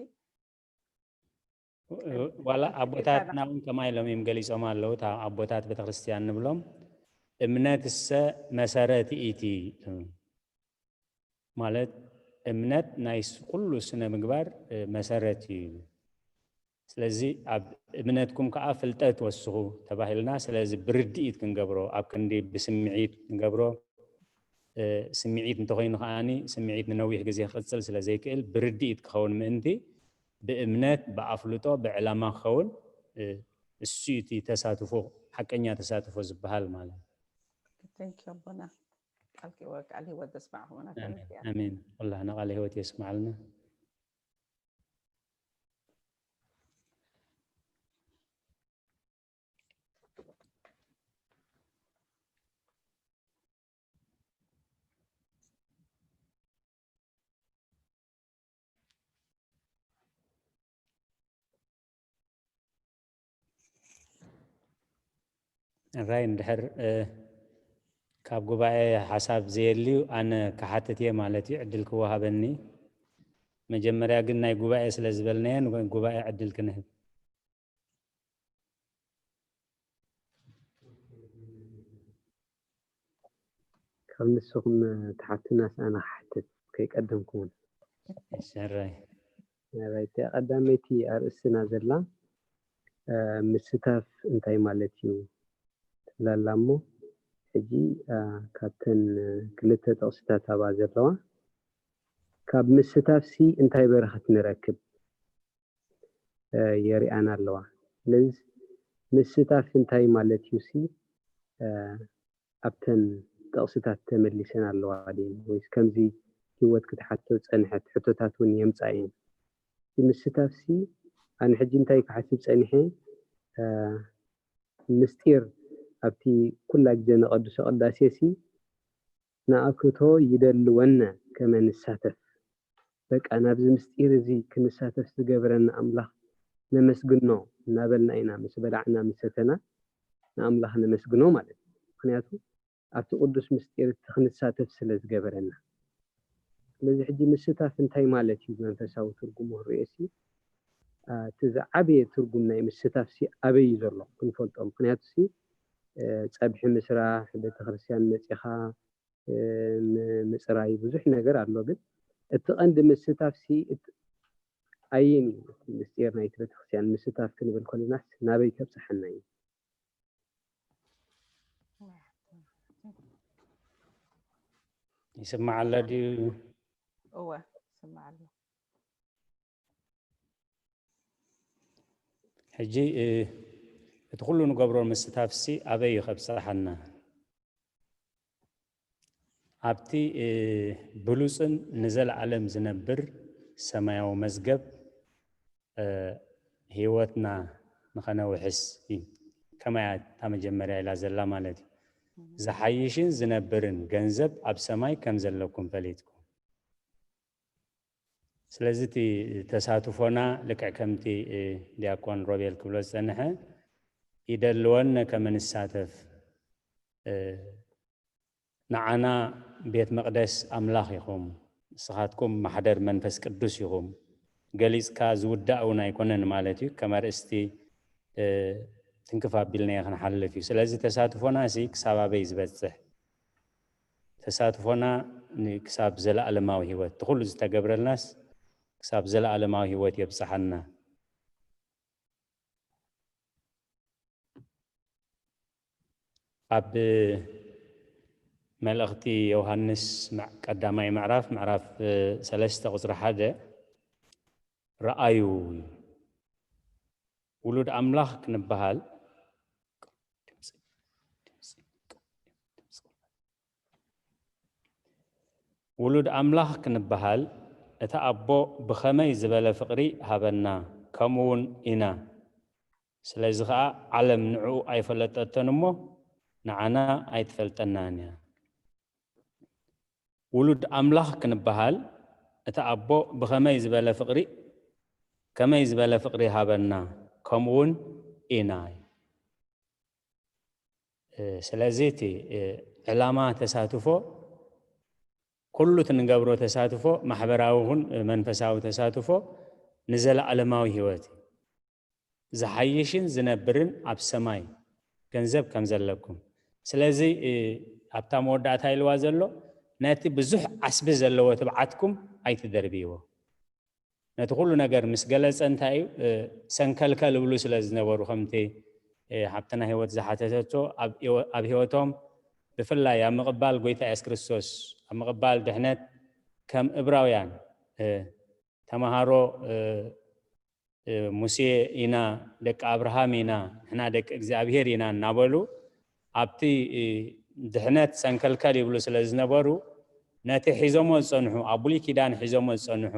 ዋላ ኣቦታትና እውን ከምኣ ኢሎም እዮም ገሊጾም ኣለዉ። እታ ኣቦታት ቤተክርስትያን ንብሎም እምነትሰ መሰረት ኢቲ፣ ማለት እምነት ናይ ስ-፣ ኩሉ ስነ ምግባር፣ እ፣ መሰረት እዩ። ስለዚ ኣብ እምነትኩም ከዓ ፍልጠት ወስኹ ተባሂልና። ስለዚ ብርድኢት ክንገብሮ፣ ኣብ ክንዲ ብስምዒት ክንገብሮ፣ እ፣ ስምዒት እንተኾይኑ ከዓኒ ስምዒት ንነዊሕ ግዜ ክቕጽል ስለ ዘይክእል ብርድኢት ክኸውን ምእንቲ ብእምነት ብኣፍልጦ ብዕላማ ክኸውን፣ እ፣ እሱ እዩ እቲ ተሳትፎ፣ ሓቀኛ ተሳትፎ ዝበሃል ማለት። Thank you ኣቦና። ቃል ኪ-፣ ቃል ህይወት ተስማዕኹምና። ኣሜን። ኣሜን። ኩላህና ቃል ህይወት የስማዕልና። ራይ እንድሕር፣ እ፣ ካብ ጉባኤ ሓሳብ ዘየልዩ ኣነ ክሓትት እየ ማለት እዩ፣ ዕድል ክወሃበኒ። መጀመርያ ግን ናይ ጉባኤ ስለ ዝበልናዮ ንጉባኤ ዕድል ክንህብ። ካብ ንስኹም ትሓቱናስ ኣነ ክሓትት ከይቀደምኩውን። ሰራይ። ሰራይ፣ እታ ቀዳመይቲ ኣርእስትና ዘላ፣ እ፣ ምስታፍ እንታይ ማለት እዩ ትብላላ እሞ፣ ሕጂ፣ እ፣ ካብተን ክልተ ጥቕስታት ኣብኣ ዘለዋ፣ ካብ ምስታፍሲ እንታይ በረኸት ንረክብ? እ፣ የሪኣና ኣለዋ። ስለዚ ምስታፍ እንታይ ማለት እዩ ሲ፣ እ፣ ኣብተን ጥቕስታት ተመሊሰን ኣለዋ ድየን? ወይስ ከምዚ ህይወት ክትሓቶ ዝጸንሐት ሕቶታት እውን የምጻ እየን? እቲ ምስታፍ ሲ፣ ኣነ ሕጂ እንታይ ክሓስብ ጸኒሐ፣ እ፣ ምስጢር ኣብቲ ኩላ ግዜ ነቐድሶ ቅዳሴ ሲ፣ ንኣክቶ ይደልወነ ከመ ንሳተፍ። በቃ ናብዚ ምስጢር እዚ ክንሳተፍ ዝገበረና ኣምላኽ ነመስግኖ እናበልና ኢና ምስ በላዕና ምስ ሰተና ንኣምላኽ ነመስግኖ ማለት እዩ። ምኽንያቱ ኣብቲ ቅዱስ ምስጢር እቲ ክንሳተፍ ስለ ዝገበረና። ስለዚ ሕጂ ምስታፍ እንታይ ማለት እዩ ብመንፈሳዊ ትርጉሙ ክንሪኦ ሲ፣ አ፣ እቲ ዝዓበየ ትርጉም ናይ ምስታፍ ሲ ኣበይ እዩ ዘሎ ክንፈልጦ። ምኽንያቱ ሲ፣ እ፣ ጸብሒ ምስራሕ፣ ቤተክርስትያን መጺኻ፣ እ፣ ም-፣ ምጽራይ ብዙሕ ነገር ኣሎ። ግን እቲ ቀንዲ ምስታፍ ሲ እት-፣ ኣየን እዩ እቲ ምስጢር ናይቲ ቤተክርስትያን ምስታፍ ክንብል ከለናስ ናበይ ከብጽሓና እዩ? ይስማዕ ኣሎ ድዩ? እወ፣ ይስማዕ ኣሎ። ሕጂ፣ እ፣ እቲ ኩሉ ንገብሮ ምስታፍሲ ኣበይ እዩ ከብጽሓና? ኣብቲ፣ እ፣ ብሉጽን ንዘለዓለም ዝነብር ሰማያዊ መዝገብ፣ እ፣ ህይወትና ንኸነውሕስ እዩ። ከማይ እያ እታ መጀመርያ ኢላ ዘላ ማለት እዩ። ዝሓይሽን ዝነብርን ገንዘብ ኣብ ሰማይ ከም ዘለኩም ፈሊጥኩም። ስለዚ እቲ ተሳትፎና ልክዕ ከምቲ፣ እ፣ ዲያቆን ሮቤል ክብሎ ዝጸንሐ፣ ይደልወነ ከመ ንሳተፍ፣ እ፣ ንዓና ቤት መቕደስ ኣምላኽ ኢኹም፣ ንስኻትኩም ማሕደር መንፈስ ቅዱስ ኢኹም። ገሊጽካ ዝውዳእ እውን ኣይኮነን ማለት እዩ። ከም ኣርእስቲ፣ እ፣ ትንክፍ ኣቢልናዮ ክንሓልፍ እዩ። ስለዚ ተሳትፎና ሲ ክሳብ ኣበይ ዝበጽሕ? ተሳትፎና ን-፣ ክሳብ ዘለኣለማዊ ህይወት፣ እቲ ኩሉ ዝተገብረልናስ ክሳብ ዘለኣለማዊ ህይወት የብጽሓና። ኣብ መልእኽቲ ዮሃንስ ምዕ-፣ ቀዳማይ ምዕራፍ፣ ምዕራፍ ሰለስተ ቁጽሪ ሓደ፣ ረኣዩ፣ ውሉድ ኣምላኽ ክንበሃል፣ ውሉድ ኣምላኽ ክንበሃል፣ እቲ ኣቦ ብኸመይ ዝበለ ፍቕሪ ሃበና፣ ከምኡ እውን ኢና። ስለዚ ኸኣ ዓለም ንዕኡ ኣይፈለጠቶን እሞ፣ ንዓና ኣይትፈልጠናን እያ። ውሉድ ኣምላኽ ክንበሃል፣ እቲ ኣቦ ብኸመይ ዝበለ ፍቕሪ፣ ከመይ ዝበለ ፍቕሪ ሃበና፣ ከምኡ እውን ኢና። ስለዚ እቲ ዕላማ ተሳትፎ ኩሉ እቲ ንገብሮ ተሳትፎ ማሕበራዊ ይኹን መንፈሳዊ ተሳትፎ ንዘለዓለማዊ ህይወት እዩ። ዝሓይሽን ዝነብርን ኣብ ሰማይ ገንዘብ ከም ዘለኩም። ስለዚ ኣብታ መወዳእታ ኢልዋ ዘሎ ነቲ ብዙሕ ዓስቢ ዘለዎ ትብዓትኩም ኣይትደርብይዎ። ነቲ ኩሉ ነገር ምስ ገለጸ እንታይ እዩ ሰንከልከል እብሉ ስለ ዝነበሩ ከምቲ ሓብትና ህይወት ዝሓተተቶ ኣብ ህይወቶም ብፍላይ ኣብ ምቕባል ጎይታ የሱስ ክርስቶስ ኣብ ምቕባል ድሕነት ከም እብራውያን ተምሃሮ ሙሴ ኢና ደቂ ኣብርሃም ኢና ንሕና ደቂ እግዚኣብሄር ኢና እናበሉ ኣብቲ ድሕነት ሰንከልከል ይብሉ ስለ ዝነበሩ ነቲ ሒዞሞ ዝፀንሑ ኣብ ብሉይ ኪዳን ሒዞሞ ዝፀንሑ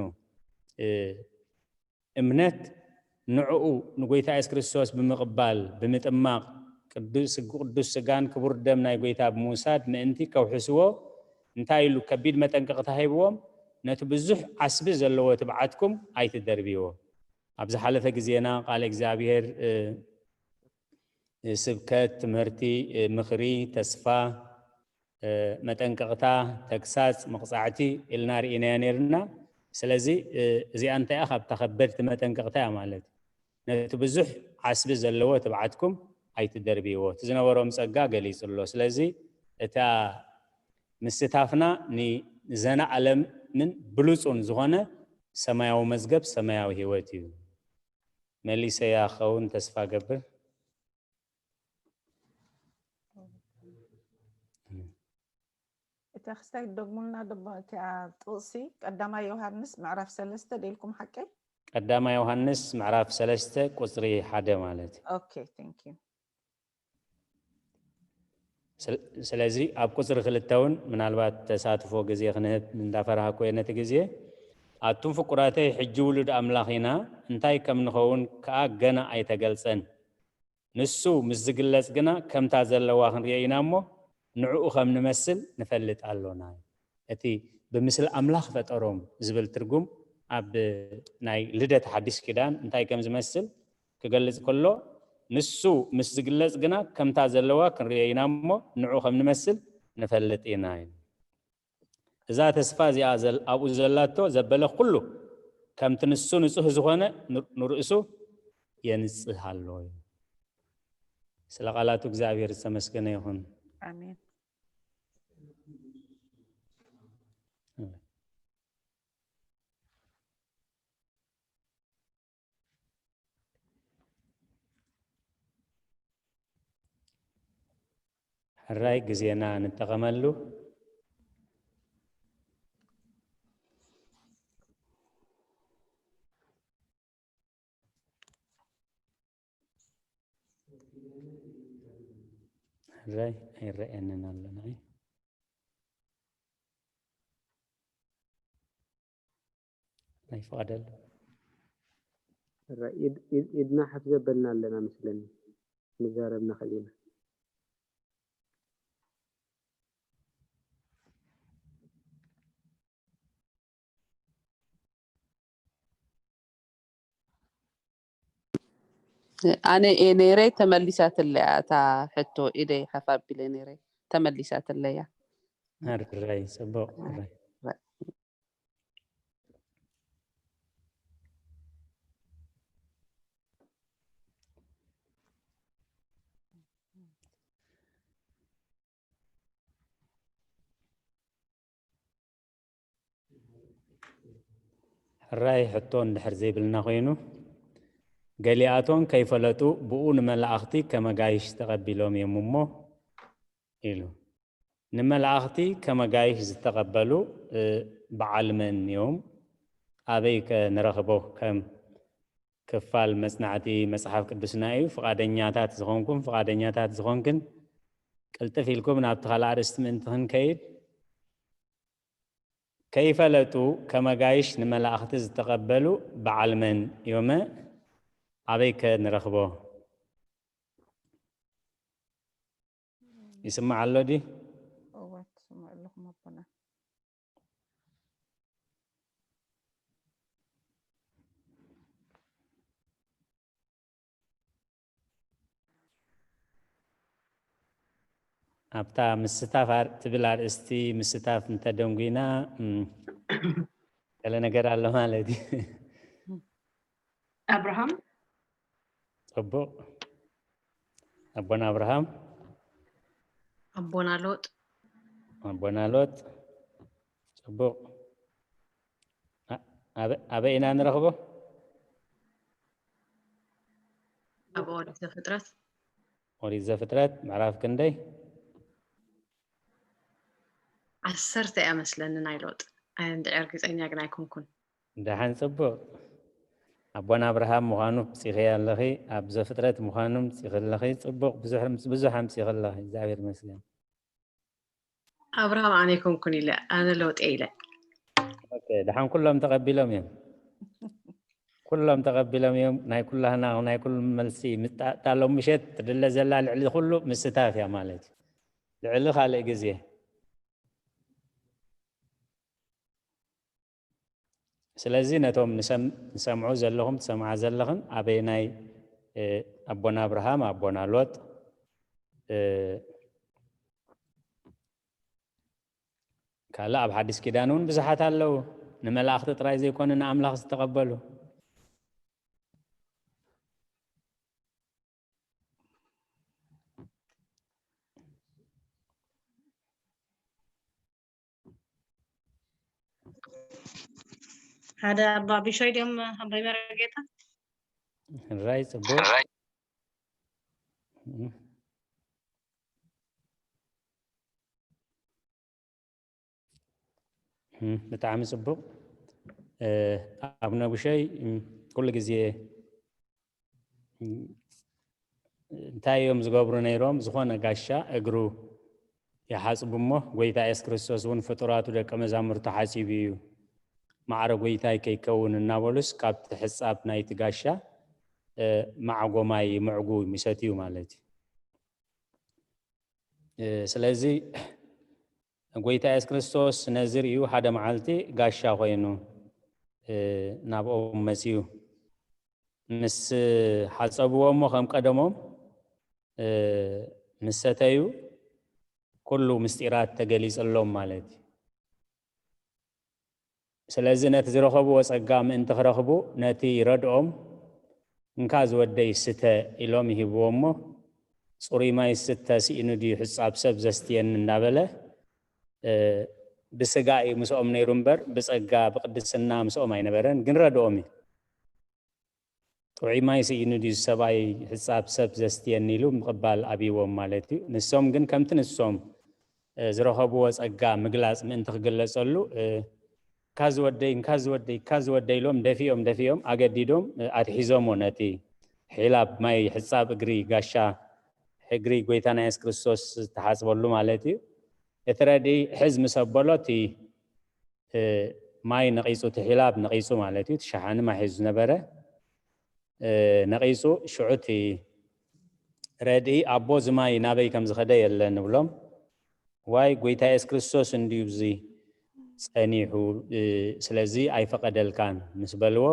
እምነት ንዕኡ ንጎይታ የሱስ ክርስቶስ ብምቕባል ብምጥማቕ ቅዱስ ስጋን ክቡር ደም ናይ ጎይታ ብምውሳድ ምእንቲ ከውሕስዎ እንታይ ኢሉ ከቢድ መጠንቀቕታ ሂብዎም ነቲ ብዙሕ ዓስቢ ዘለዎ ትብዓትኩም ኣይትደርብይዎ። ኣብ ዝሓለፈ ግዜና ቃል እግዚኣብሔር ስብከት ትምህርቲ ምኽሪ ተስፋ መጠንቀቕታ ተግሳፅ መቕፃዕቲ ኢልና ርኢናዮ ነይርና። ስለዚ እዚኣ እንታይ እያ ካብታ ከበድቲ መጠንቀቕታ እያ ማለት እዩ። ነቲ ብዙሕ ዓስቢ ዘለዎ ትብዓትኩም ኣይትደርብይዎ እቲ ዝነበሮም ፀጋ ገሊፁ ኣሎ። ስለዚ እታ ምስታፍና ንዘናኣለምን ብሉፁን ዝኾነ ሰማያዊ መዝገብ ሰማያዊ ህይወት እዩ። መሊሰያ ክኸውን ተስፋ ገብር። እታ ክስታይ ደግሙልና ደሞ እቲኣ ጥቕሲ ቀዳማይ ዮሃንስ ምዕራፍ ሰለስተ ደልኩም ሓቀይ? ቀዳማይ ዮሃንስ ምዕራፍ ሰለስተ ቁፅሪ ሓደ ማለት እዩ። Okay, thank you። ስለዚ ኣብ ቁፅሪ ክልተ እውን ምናልባት ተሳትፎ ግዜ ክንህብ እንዳፈራህኩ እየ ነቲ ግዜ። ኣቱም ፍቁራተይ ሕጂ ውሉድ ኣምላኽ ኢና፣ እንታይ ከም ንኸውን ከኣ ገና ኣይተገልጸን። ንሱ ምስ ዝግለጽ ግና ከምታ ዘለዋ ክንሪኦ ኢና እሞ ንዕኡ ከም ንመስል ንፈልጥ ኣሎና። እቲ ብምስሊ ኣምላኽ ፈጠሮም ዝብል ትርጉም ኣብ ናይ ልደት ሓዲስ ኪዳን እንታይ ከም ዝመስል ክገልጽ ከሎ ንሱ ምስ ዝግለጽ ግና ከምታ ዘለዋ ክንሪኦ ኢና እሞ ንዑ ከም ንመስል ንፈልጥ ኢና። እዛ ተስፋ እዚኣ ኣብኡ ዘላቶ ዘበለ ኩሉ ከምቲ ንሱ ንጹህ ዝኾነ ንርእሱ የንጽህ ኣሎ። ስለ ቃላቱ እግዚኣብሔር ዝተመስገነ ይኹን። ኣሜን። ሕራይ ግዜና ንጠቐመሉ። ሕራይ ኣይረኣየንን ኣሎ ንዓይ። ናይ ፍቓደሉ ኢድና ሓፍ ዘበልና ኣለና መስለኒ። ንዛረብ ንኽእል ኢና። ኣነ እየ ነይረ ተመሊሳትለያ እታ ሕቶ ኢደይ ሓፍ ኣቢለ ነይረ ተመሊሳትለያ። ሕራይ ጽቡቕ ሕራይ። ሕራይ ሕቶ እንድሕር ዘይብልና ኮይኑ ገሊኣቶም ከይፈለጡ ብኡ ንመላእኽቲ ከመጋይሽ ተቐቢሎም እዮም እሞ ኢሉ። ንመላእኽቲ ከመጋይሽ ዝተቐበሉ በዓል መን እዮም? ኣበይ ከ ንረኽቦ? ከም ክፋል መጽናዕቲ መጽሓፍ ቅዱስና እዩ። ፍቓደኛታት ዝኾንኩም ፍቓደኛታት ዝኾንክን ቅልጥፍ ኢልኩም ናብቲ ካልእ ኣርእስቲ ምእንቲ ክንከይድ ከይፈለጡ ከመጋይሽ ንመላእኽቲ ዝተቐበሉ በዓል መን እዮመ ኣበይ ከ ንረኽቦ? ይስማዕ ኣሎ ድዩ? እወ ትስምዑ ኣለኹም ኣቦና። ኣብታ ምስታፍ ኣር- ትብል ኣርእስቲ ምስታፍ እንተደንጉይና፣ እም፣ ገለ ነገር ኣሎ ማለት እዩ። ኣብርሃም ጽቡቕ። ኣቦና ኣብርሃም፣ ኣቦና ሎጥ ኣቦና ሎጥ። ጽቡቕ። ኣ- ኣበ- ኣበይ ኢና ንረኽቦ? ኣብ ኦሪት ዘፍጥረት ኦሪት ዘፍጥረት ምዕራፍ ክንደይ? ዓሰርተ እያ መስለኒ ናይ ሎጥ። ኣይ፣ እንድዒ እርግፀኛ ግን ኣይኮንኩን። ደሓን፣ ጽቡቕ። ኣቦና ኣብርሃም ምዃኑ ኣምጺኺ ኣለኺ፣ ኣብ ዘፍጥረት ምዃኑ ኣምጺኺ ኣለኺ። ጽቡቕ፣ ብዙሕ ብዙሕ ኣምጺኺ ኣለኺ። እግዚኣብሔር ይመስገን። ኣብርሃም ኣነ ኣይኮንኩን ኢለ፣ ኣነ ሎጥ እየ ኢለ። ኦኬ፣ ደሓን ኩሎም ተቐቢሎም እዮም። ኩሎም ተቐቢሎም እዮም። ናይ ኩላህና ናይ ኩሉ መልሲ ምጣ- እታ ሎም ምሸት ትድለ ዘላ ልዕሊ ኩሉ ምስታፍ እያ ማለት እዩ። ልዕሊ ካልእ ግዜ። ስለዚ ነቶም ንሰም- ንሰምዑ ዘለኹም ትሰምዓ ዘለኽን ኣበየናይ እ፣ ኣቦና ኣብርሃም ኣቦና ሎጥ እ፣ ካልእ ኣብ ሓዲስ ኪዳን እውን ብዙሓት ኣለዉ። ንመላእኽቲ ጥራይ ዘይኮነ ንኣምላኽ ዝተቐበሉ። ሓደ ኣባ ቢሾይ ድዮም ኣባይ መረጌታ? ሕራይ ጽቡቅ። እም፣ ብጣዕሚ ጽቡቅ። እ፣ ኣቡነ ቡሸይ፣ እም፣ ኩሉ ግዜ፣ እም፣ እንታይ እዮም ዝገብሩ ነይሮም? ዝኾነ ጋሻ እግሩ ይሓጽቡ እሞ፣ ጎይታ የሱስ ክርስቶስ እውን ፍጡራቱ ደቀ መዛሙርቱ ሓጺቡ እዩ፣ ማዕረ ጎይታይ ከይከውን እናበሉስ ካብቲ ሕጻብ ናይቲ ጋሻ፣ እ፣ ማዕጎ ማይ ይምዕጉ፣ ይሰትዩ ማለት እዩ። እ፣ ስለዚ ጎይታ የሱስ ክርስቶስ ነዚ ርእዩ ሓደ መዓልቲ ጋሻ ኮይኑ፣ እ፣ ናብኦም መጺኡ። ምስ ሓጸብዎ እሞ ከም ቀደሞም፣ እ፣ ምስ ሰተዩ ኩሉ ምስጢራት ተገሊጸሎም ማለት እዩ። ስለዚ ነቲ ዝረኸብዎ ጸጋ ምእንቲ ክረኽቡ ነቲ ረድኦም "እንካ ዝወደይ ስተ" ኢሎም ይህብዎ እሞ፣ "ጽሩይ ማይ ስተ ስኢኑ ድዩ ሕጻብ ሰብ ዘስትየኒ?" እንዳበለ፣ እ፣ ብስጋ እዩ ምስኦም ነይሩ እምበር ብጸጋ ብቅድስና ምስኦም ኣይነበረን። ግን ረድኦም እዩ። "ጥዑይ ማይ ስኢኑ ድዩ ሰብኣይ ሕጻብ ሰብ ዘስትየኒ?" ኢሉ ምቕባል ኣብይዎም ማለት እዩ። ንሶም ግን ከምቲ ንሶም፣ እ፣ ዝረኸብዎ ጸጋ ምግላጽ ምእንቲ ክግለጸሉ፣ እ፣ "እንካ ዝወደይ፣ እንካ ዝወደይ፣ እንካ ዝወደይ" ኢሎም ደፊኦም ደፊኦም ኣገዲዶም፣ እ፣ ኣትሒዞሞ ነቲ ሒላብ ማይ ሕጻብ እግሪ ጋሻ እግሪ ጎይታና የሱስ ክርስቶስ ዝተሓጽበሉ ማለት እዩ። እቲ ረድኢ ሕዝ ምስ ኣበሎ እቲ፣ እ፣ ማይ ነቒጹ፣ እቲ ሒላብ ነቒጹ ማለት እዩ። እቲ ሸሓኒ ማይ ሒዙ ዝነበረ፣ እ፣ ነቒጹ። ሽዑ እቲ ረድኢ "ኣቦ፣ እዚ ማይ ናበይ ከም ዝኸደ የለን" ንብሎም። "ዋይ፣ ጎይታ የሱስ ክርስቶስ እንድዩ እዚ ጸኒሑ፣ እ፣ ስለዚ ኣይፈቐደልካን" ምስ በልዎ፣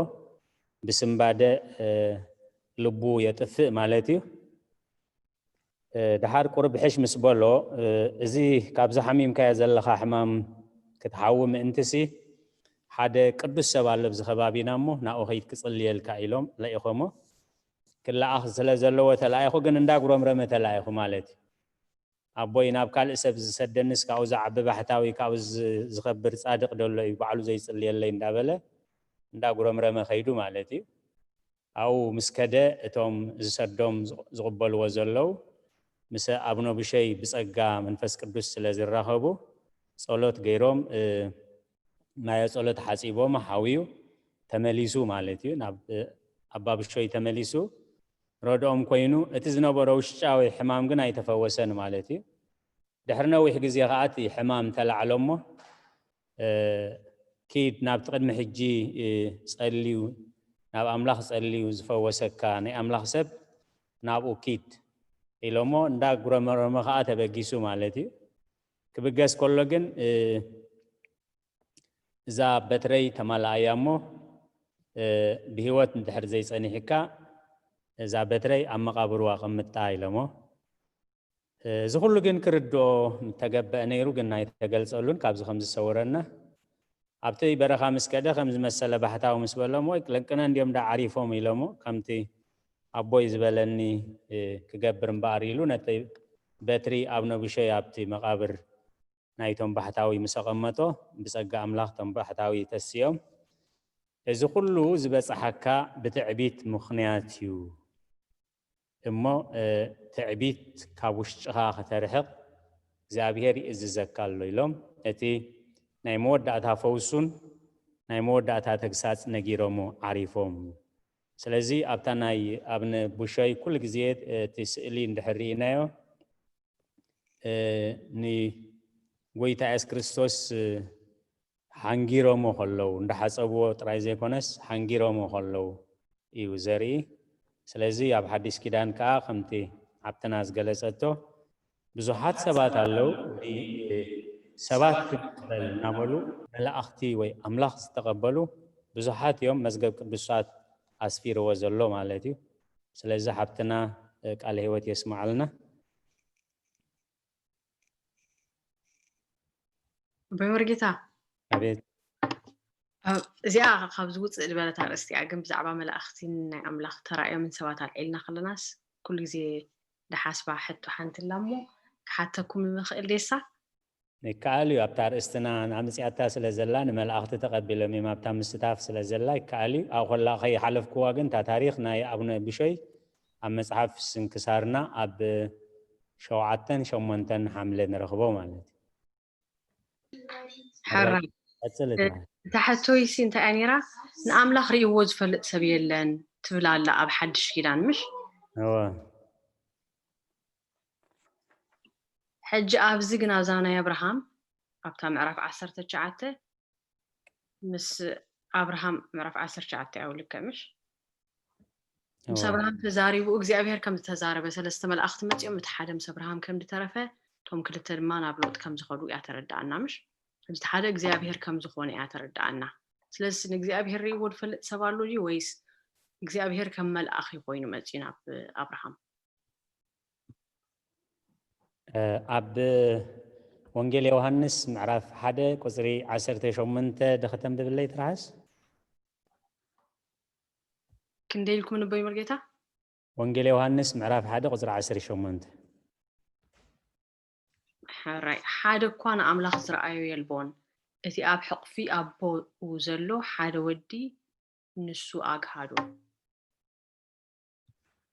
ብስንባደ፣ እ፣ ልቡ የጥፍእ ማለት እዩ። እ፣ ደሓር ቁሩብ ሕሽ ምስ በሎ፣ እ፣ "እዚ ካብዚ ሓሚምካዮ ዘለኻ ሕማም ክትሓዊ ምእንትሲ፣ ሓደ ቅዱስ ሰብ ኣሎ ኣብዚ ከባቢና እሞ፣ ናብኡ ከይድ ክጽልየልካ" ኢሎም ለኢኾሞ። ክለኣኽ ስለ ዘለዎ ተላኢኹ፣ ግን እንዳጉረምረመ ተላኢኹ ማለት እዩ። "ኣቦይ፣ ናብ ካልእ ሰብ ዝሰደንስ ካብኡ ዝዓቢ ባሕታዊ፣ ካብኡ ዝ-፣ ዝኸብር ጻድቕ ደሎ እዩ፣ ባዕሉ ዘይጽልየለይ" እንዳበለ እንዳጉረምረመ ከይዱ ማለት እዩ። ኣብኡ ምስ ከደ፣ እቶም ዝሰዶም ዝቕ-፣ ዝቕበልዎ ዘለዉ ምስ ኣቡነ ብሸይ ብጸጋ መንፈስ ቅዱስ ስለ ዝራኸቡ፣ ጸሎት ገይሮም፣ እ፣ ማየ ጸሎት ሓጺቦም፣ ሓውዩ ተመሊሱ ማለት እዩ። ናብ፣ እ፣ ኣባ ብሾይ ተመሊሱ ረድኦም ኮይኑ፣ እቲ ዝነበሮ ውሽጫዊ ሕማም ግን ኣይተፈወሰን ማለት እዩ። ድሕሪ ነዊሕ ግዜ ኸኣ እቲ ሕማም ተላዕሎ እሞ፣ እ፣ "ኪድ ናብቲ ቅድሚ ሕጂ፣ እ፣ ጸልዩ፣ ናብ ኣምላኽ ጸልዩ ዝፈወሰካ ናይ ኣምላኽ ሰብ ናብኡ ኪድ" ኢሎሞ፣ እንዳ ጉረመረመ ኸኣ ተበጊሱ ማለት እዩ። ክብገስ ከሎ ግን፣ እ፣ "እዛ በትረይ ተማልኣያ እሞ፣ እ፣ ብህይወት እንድሕር ዘይጸኒሕካ፣ እዛ በትረይ ኣብ መቓብሩ ኣቐምጣ" ኢሎሞ። እዚ ኩሉ ግን ክርድኦ ምተገበአ ነይሩ፣ ግን ኣይተገልጸሉን። ካብዚ ከም ዝሰውረና ኣብቲ በረኻ ምስ ከደ ከም ዝመሰለ ባሕታዊ ምስ በሎም፣ "ወይ ለንቅነ እንዲዮም ዳ ዓሪፎም?" ኢሎሞ፣ "ከምቲ ኣቦይ ዝበለኒ፣ እ፣ ክገብር እምበኣር" ኢሉ ነቲ በትሪ ኣብ ነቡሸይ ኣብቲ መቓብር ናይቶም ባሕታዊ ምስ ኣቐመጦ፣ ብጸጋ ኣምላኽ እቶም ባሕታዊ ተስዮም። "እዚ ኩሉ ዝበጽሓካ ብትዕቢት ምኽንያት እዩ እሞ፣ እ፣ ትዕቢት ካብ ውሽጥኻ ከተርሕቕ እግዚኣብሔር ይእዝዘካ ኣሎ" ኢሎም፣ እቲ ናይ መወዳእታ ፈውሱን ናይ መወዳእታ ተግሳጽ ነጊሮሞ ዓሪፎም። ስለዚ ኣብታ ናይ ኣብነ ቡሸይ ኩሉ ግዜ እቲ ስእሊ እንድሕር ርኢናዮ፣ እ፣ ንጎይታ የሱስ ክርስቶስ፣ እ፣ ሓንጊሮሞ ከለዉ፣ እንዳሓጸብዎ ጥራይ ዘይኮነስ፣ ሓንጊሮሞ ከለዉ እዩ ዘርኢ። ስለዚ ኣብ ሓዲስ ኪዳን ከኣ ከምቲ ሓብትና ዝገለጸቶ፣ ብዙሓት ሰባት ኣለዉ፣ ን-፣ ሰባት ክንቀበል እናበሉ መላእኽቲ ወይ ኣምላኽ ዝተቐበሉ ብዙሓት እዮም። መዝገብ ቅዱሳት ኣስፊርዎ ዘሎ ማለት እዩ። ስለዚ ሓብትና፣ እ፣ ቃለ ህይወት የስምዓልና። ኣቦይ መርጌታ፣ ኣቤት። ኣብ እዚኣ ካብዚ ውፅእ ዝበለት ኣርእስቲ እያ፣ ግን ብዛዕባ መላእኽቲን ናይ ኣምላኽ ተራእዮምን ሰባት ኣልዒልና ከለናስ ኩሉ ግዜ ድሓስባ ሕቶ ሓንቲ ኣላ እሞ ክሓተኩም ይኽእል ደሳ? ይከኣል እዩ። ኣብታ ኣርእስትና ኣምፅያታ ስለ ዘላ ንመላእኽቲ ተቐቢሎም እዮም ኣብታ ምስታፍ ስለ ዘላ ይከኣል እዩ። ኣብኡ ከላ ከይሓለፍክዋ ግን እታ ታሪኽ ናይ ኣቡነ ብሾይ ኣብ መፅሓፍ ስንክሳርና ኣብ ሸውዓተን ሸሞንተን ሓምለ ንረኽቦ ማለት እዩ። ሕራይ። ቀጽል እታ። እታ ሕቶይሲ እንታይ እያ ነይራ? ንኣምላኽ ርእይዎ ዝፈልጥ ሰብ የለን ትብል ኣላ ኣብ ሓድሽ ኪዳን፣ ምሽ? እወ። ሕጂ ኣብዚ ግን ኣብዛ ናይ ኣብርሃም፣ ኣብታ ምዕራፍ ዓሰርተ ትሽዓተ፣ ምስ ኣብርሃም ምዕራፍ ዓሰርተ ትሽዓተ እዩ ልክዕ፣ ምሽ? ምስ እወ። ኣብርሃም ተዛሪቡ እግዚኣብሔር ከም ዝተዛረበ፣ ሰለስተ መላእኽቲ መጺኦም፣ እቲ ሓደ ምስ ኣብርሃም ከም ዝተረፈ፣ እቶም ክልተ ድማ ናብ ሎጥ ከም ዝኸዱ እያ ተረድኣና፣ ምሽ? እቲ ሓደ እግዚኣብሔር ከም ዝኾነ እያ ተረድኣና። ስለዚ ንእግዚኣብሔር ርእይዎ ዝፈልጥ ሰብ ኣሎ ድዩ ወይስ እግዚኣብሔር ከም መልኣኽ እዩ ኮይኑ መጺኡ ናብ ኣብርሃም? እ፣ ኣብ ወንጌል ዮሃንስ ምዕራፍ ሓደ ቁጽሪ ዓሰርተ ሸሞንተ ዶ ከተንብብለይ ትርሃስ? ክንደይ ኢልኩም ንበይ መርጌታ? ወንጌል ዮሃንስ ምዕራፍ ሓደ ቁጽሪ ዓሰርተ ሸሞንተ። ሕራይ፣ ሓደ እኳ ንኣምላኽ ዝረኣዮ የልቦን። እቲ ኣብ ሕቑፊ ኣቦኡ ዘሎ ሓደ ወዲ ንሱ ኣግሃዶ።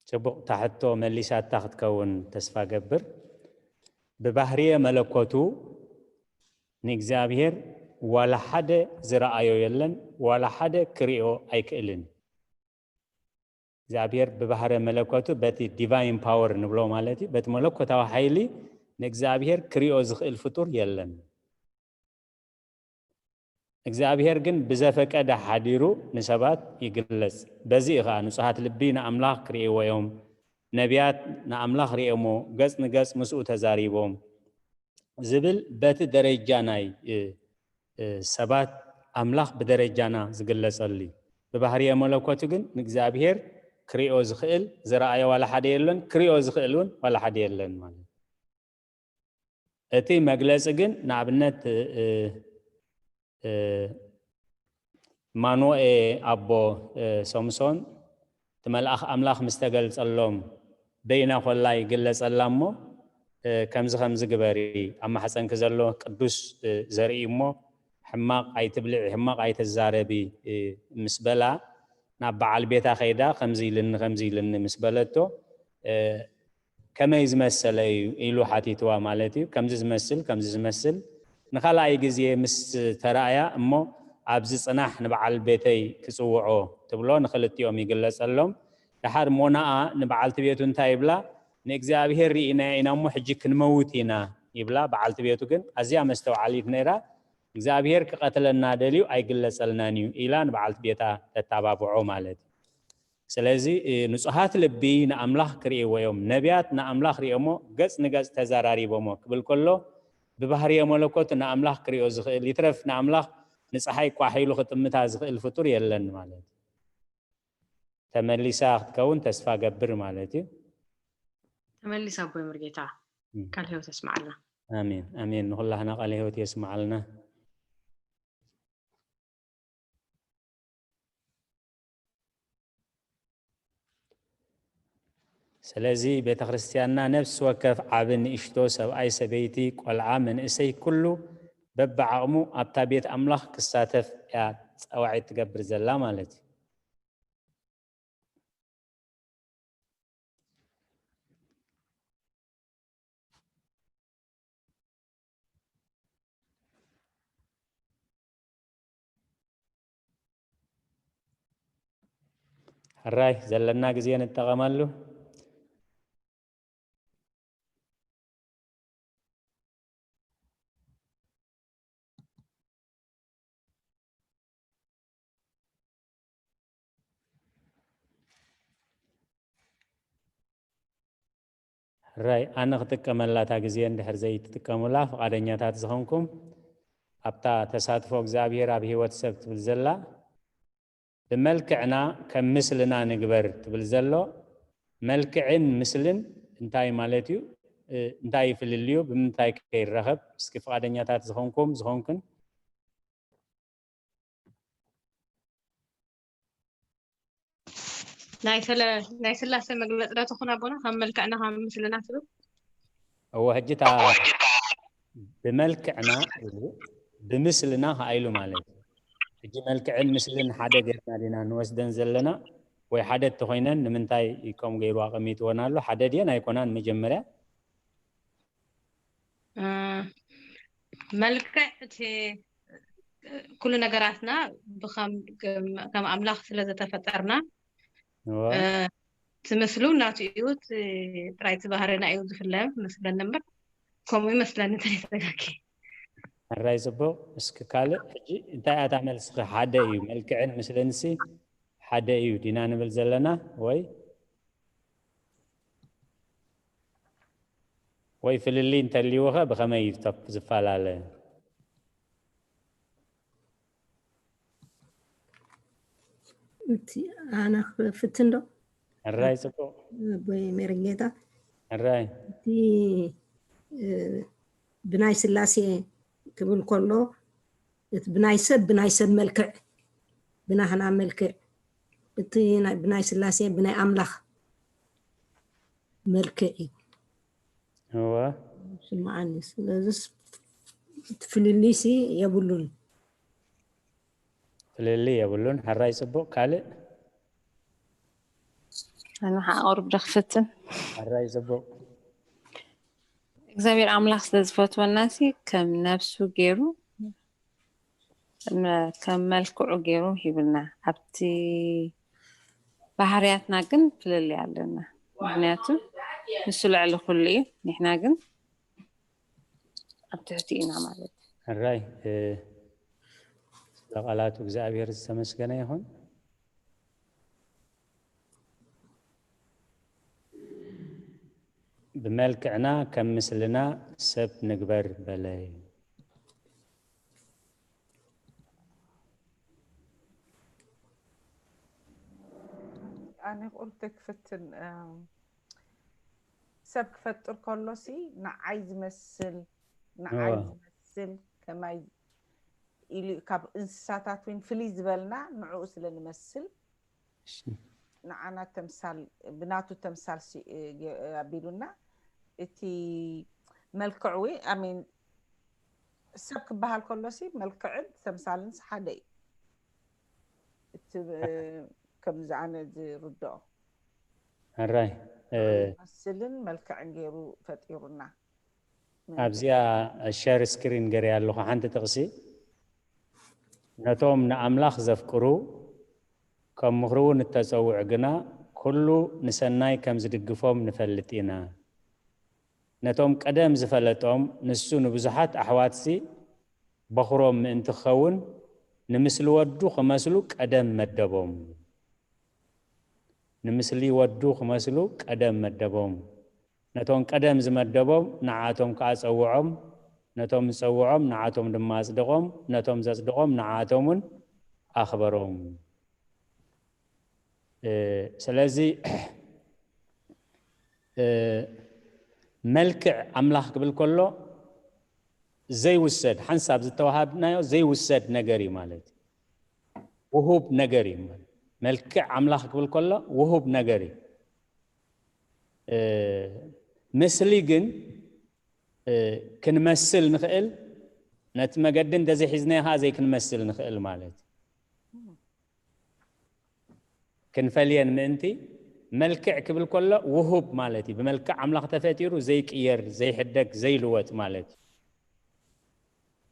ጽቡቕ፣ እታ ሕቶ መሊሳታ ክትከውን ተስፋ ገብር። ብባህርየ መለኮቱ ንእግዚኣብሔር ዋላ ሓደ ዝረኣዮ የለን፣ ዋላ ሓደ ክሪኦ ኣይክእልን። እግዚኣብሔር ብባህረ መለኮቱ በቲ ዲቫይን ፓወር ንብሎ ማለት እዩ፣ በቲ መለኮታዊ ሓይሊ ንእግዚኣብሔር ክሪኦ ዝኽእል ፍጡር የለን። እግዚኣብሔር ግን ብዘፈቀደ ሓዲሩ ንሰባት ይግለጽ። በዚ እዩ ኸዓ ንጹሃት ልቢ ንኣምላኽ ክርእይዎ እዮም፣ ነቢያት ንኣምላኽ ርእዮሞ፣ ገጽ ንገጽ ምስኡ ተዛሪቦም ዝብል በቲ ደረጃ ናይ፣ እ፣ እ፣ ሰባት ኣምላኽ ብደረጃና ዝግለጸሉ እዩ። ብባህርየ መለኮቱ ግን ንእግዚኣብሔር ክሪኦ ዝኽእል ዝረኣዮ ዋላ ሓደ የለን፣ ክሪኦ ዝኽእል እውን ዋላ ሓደ የለን ማለት እዩ። እቲ መግለጺ ግን ንኣብነት፣ እ፣ እ፣ ማኖኤ ኣቦ፣ እ፣ ሶምሶን እቲ መልኣኽ ኣምላኽ ምስ ተገልጸሎም በይና ኮላ ይግለጸላ እሞ፣ እ፣ ከምዚ ከምዚ ግበሪ፣ ኣብ ማሕጸንኪ ዘሎ ቅዱስ፣ እ፣ ዘርኢ እሞ ሕማቕ ኣይትብልዒ፣ ሕማቕ ኣይትዛረቢ፣ እ፣ ምስ በላ ናብ በዓል ቤታ ከይዳ ከምዚ ኢልኒ፣ ከምዚ ኢልኒ ምስ በለቶ፣ እ፣ ከመይ ዝመሰለ እዩ ኢሉ ሓቲትዋ ማለት እዩ። ከምዚ ዝመስል፣ ከምዚ ዝመስል ንኻልኣይ ግዜ ምስ ተራእያ እሞ ኣብዚ ጽናሕ ንበዓል ቤተይ ክጽውዖ ትብሎ፣ ንኽልቲኦም ይግለጸሎም። ደሓር ሞናኣ ንበዓልቲ ቤቱ እንታይ ይብላ? ንእግዚኣብሔር ርኢናዮ ኢና እሞ ሕጂ ክንመውት ኢና ይብላ። በዓልቲ ቤቱ ግን ኣዝያ መስተውዓሊት ነይራ። እግዚኣብሔር ክቐትለና ደልዩ ኣይግለጸልናን እዩ ኢላ ንበዓልቲ ቤታ ተተባብዖ ማለት እዩ። ስለዚ፣ እ፣ ንጹሃት ልቢ ንኣምላኽ ክርእይዎ እዮም። ነቢያት ንኣምላኽ ርእዮሞ ገጽ ንገጽ ተዘራሪቦሞ ክብል ከሎ፣ ብባህርየ መለኮት ንኣምላኽ ክርእዮ ዝኽእል ይትረፍ ንኣምላኽ ንጸሓይ ቋሕ ኢሉ ክጥምታ ዝኽእል ፍጡር የለን ማለት እዩ። ተመሊሳ ክትከውን ተስፋ ገብር ማለት እዩ። ተመሊሳ ኣቦይ ሙሉጌታ። ቃል ህይወት የስምዓልና። ኣሜን ኣሜን። ንኹላህና ቃል ህይወት የስምዓልና። ስለዚ ቤተ ክርስቲያንና ነፍሲ ወከፍ ዓቢ ንእሽቶ፣ ሰብኣይ ሰበይቲ፣ ቆልዓ መንእሰይ፣ ኩሉ በብዓቕሙ ኣብታ ቤት ኣምላኽ ክሳተፍ እያ ጸዋዒት ትገብር ዘላ ማለት እዩ። ሕራይ ዘለና ግዜ ንጠቐመሉ። ሕራይ ኣነ ክጥቀመላ እታ ግዜ እንድሕር ዘይትጥቀሙላ ፍቓደኛታት ዝኾንኩም ኣብታ ተሳትፎ እግዚኣብሔር ኣብ ህይወት ሰብ ትብል ዘላ ብመልክዕና ከም ምስልና ንግበር ትብል ዘሎ መልክዕን ምስልን እንታይ ማለት እዩ? እንታይ ይፍልልዩ? ብምንታይ ከይረኸብ? እስኪ ፍቓደኛታት ዝኾንኩም ዝኾንክን ናይ ስለ ናይ ስላሴ መግለፂ ዶ ትኾን ኣቦና? ካብ መልክዕና ካብ ምስልና ትብል እወ ሕጂ እታ ብመልክዕና ኢሉ ብምስልና ከዓ ኢሉ ማለት እዩ። ሕጂ መልክዕን ምስልን ሓደ ጌርና ዲና ንወስደን ዘለና ወይ ሓደ እተኮይነን ንምንታይ ከም ገይሩ ኣቐሚጥወን ኣሎ? ሓደ ድየን ኣይኮናን? መጀመርያ እ፣ መልክዕ እቲ ኩሉ ነገራትና ብከም ከም ኣምላኽ ስለ ዝተፈጠርና እወ። እ፣ እቲ ምስሉ ናቱ እዩ፣ እቲ ጥራይ እቲ ባህርና እዩ ዝፍለ መስለኒ እምበር ከምኡ ይመስለኒ ተሪተጋኪ ሕራይ ጽቡቕ። እስኪ ካልእ ሕጂ እንታይ እያ እታ መልስኺ? ሓደ እዩ መልክዕን ምስልን ሲ ሓደ እዩ ዲና ንብል ዘለና ወይ ወይ ፍልልይ እንተልይዎ ኸ ብኸመይ እዩ ተፍ- ዝፈላለ? እቲ ኣነ ክፍትን ዶ ሕራይ ጽቡቕ። ኣቦይ ሜርጌታ ሕራይ እቲ እ፣ ብናይ ስላሴ ክብል ከሎ እቲ ብናይ ሰብ ብናይ ሰብ መልክዕ ብናህና መልክዕ እቲ ናይ- ብናይ ስላሴ ብናይ ኣምላኽ መልክዕ እዩ እወ ስምዓኒ። ስለዚስ እቲ ፍልልይሲ የብሉን። ፍልልይ የብሉን። ሕራይ ጽቡቕ። ካልእ ኣነ ከዓ ቁሩብ ዶ ክፍትን። ሕራይ ጽቡቕ። እግዚኣብሔር ኣምላኽ ስለ ዝፈትወና ሲ ከም ነብሱ ገይሩ መ- ከም መልክዑ ገይሩ ሂብና። ኣብቲ ባህርያትና ግን ፍልልይ ኣለና። ምክንያቱ ንሱ ልዕሊ ኩሉ እዩ፣ ንሕና ግን ኣብ ትሕቲ ኢና ማለት እዩ። ሕራይ እ፣ ስለ ቃላቱ እግዚኣብሔር ዝተመስገነ ይኹን። ብመልክዕና ከም ምስልና ሰብ ንግበር በለ። ኣነ ቁርተ ክፍትን እም፣ ሰብ ክፈጥር ከሎሲ ንዓይ ዝመስል ንዓይ እወ። ዝመስል ከማይ ኢሉ ካብ እንስሳታት እውን ፍልይ ዝበልና ንዕኡ ስለ ንመስል እሺ። ንዓና ተምሳል ብናቱ ተምሳል ሲ- እ- እ- ኣቢሉና እቲ መልክዕ ወይ ኣሚን ሰብ ክበሃል ከሎሲ መልክዕን ተምሳልን ሓደ እዩ እቲ ብ- ከምዚ ኣነ ዝርድኦ ሕራይ እ፣ መስልን መልክዕን ገይሩ ፈጢሩና ኣብዚኣ ሸር ስክሪን ገይረ ኣለኹ ሓንቲ ጥቕሲ ነቶም ንኣምላኽ ዘፍቅሩ ከም ምኽሪ እውን እተጸውዑ ግና ኩሉ ንሰናይ ከም ዝድግፎም ንፈልጥ ኢና። ነቶም ቀደም ዝፈለጦም ንሱ ንብዙሓት ኣሕዋትሲ በኹሮም ምእንቲ ክኸውን ንምስሊ ወዱ ክመስሉ ቀደም መደቦም። ንምስሊ ወዱ ክመስሉ ቀደም መደቦም። ነቶም ቀደም ዝመደቦም ንዓቶም ከኣ ጸውዖም፣ ነቶም ዝጸውዖም ንዓቶም ድማ ኣጽደቖም፣ ነቶም ዘጽደቖም ንዓቶም እውን ኣኽበሮም። እ፣ ስለዚ እ፣ መልክዕ ኣምላኽ ክብል ከሎ ዘይውሰድ፣ ሓንሳብ ዝተዋሃብናዮ ዘይውሰድ ነገር እዩ ማለት እዩ። ውሁብ ነገር እዩ። መልክዕ ኣምላኽ ክብል ከሎ ውሁብ ነገር እዩ። እ፣ ምስሊ ግን፣ እ፣ ክንመስል ንኽእል፣ ነቲ መገዲ እንተዘይሒዝናዮ ከዓ ዘይክንመስል ንኽእል ማለት እዩ። ክንፈልየን ምእንቲ፣ መልክዕ ክብል ከሎ ውሁብ ማለት እዩ። ብመልክዕ ኣምላኽ ተፈጢሩ ዘይቅየር፣ ዘይሕደግ፣ ዘይልወጥ ማለት እዩ።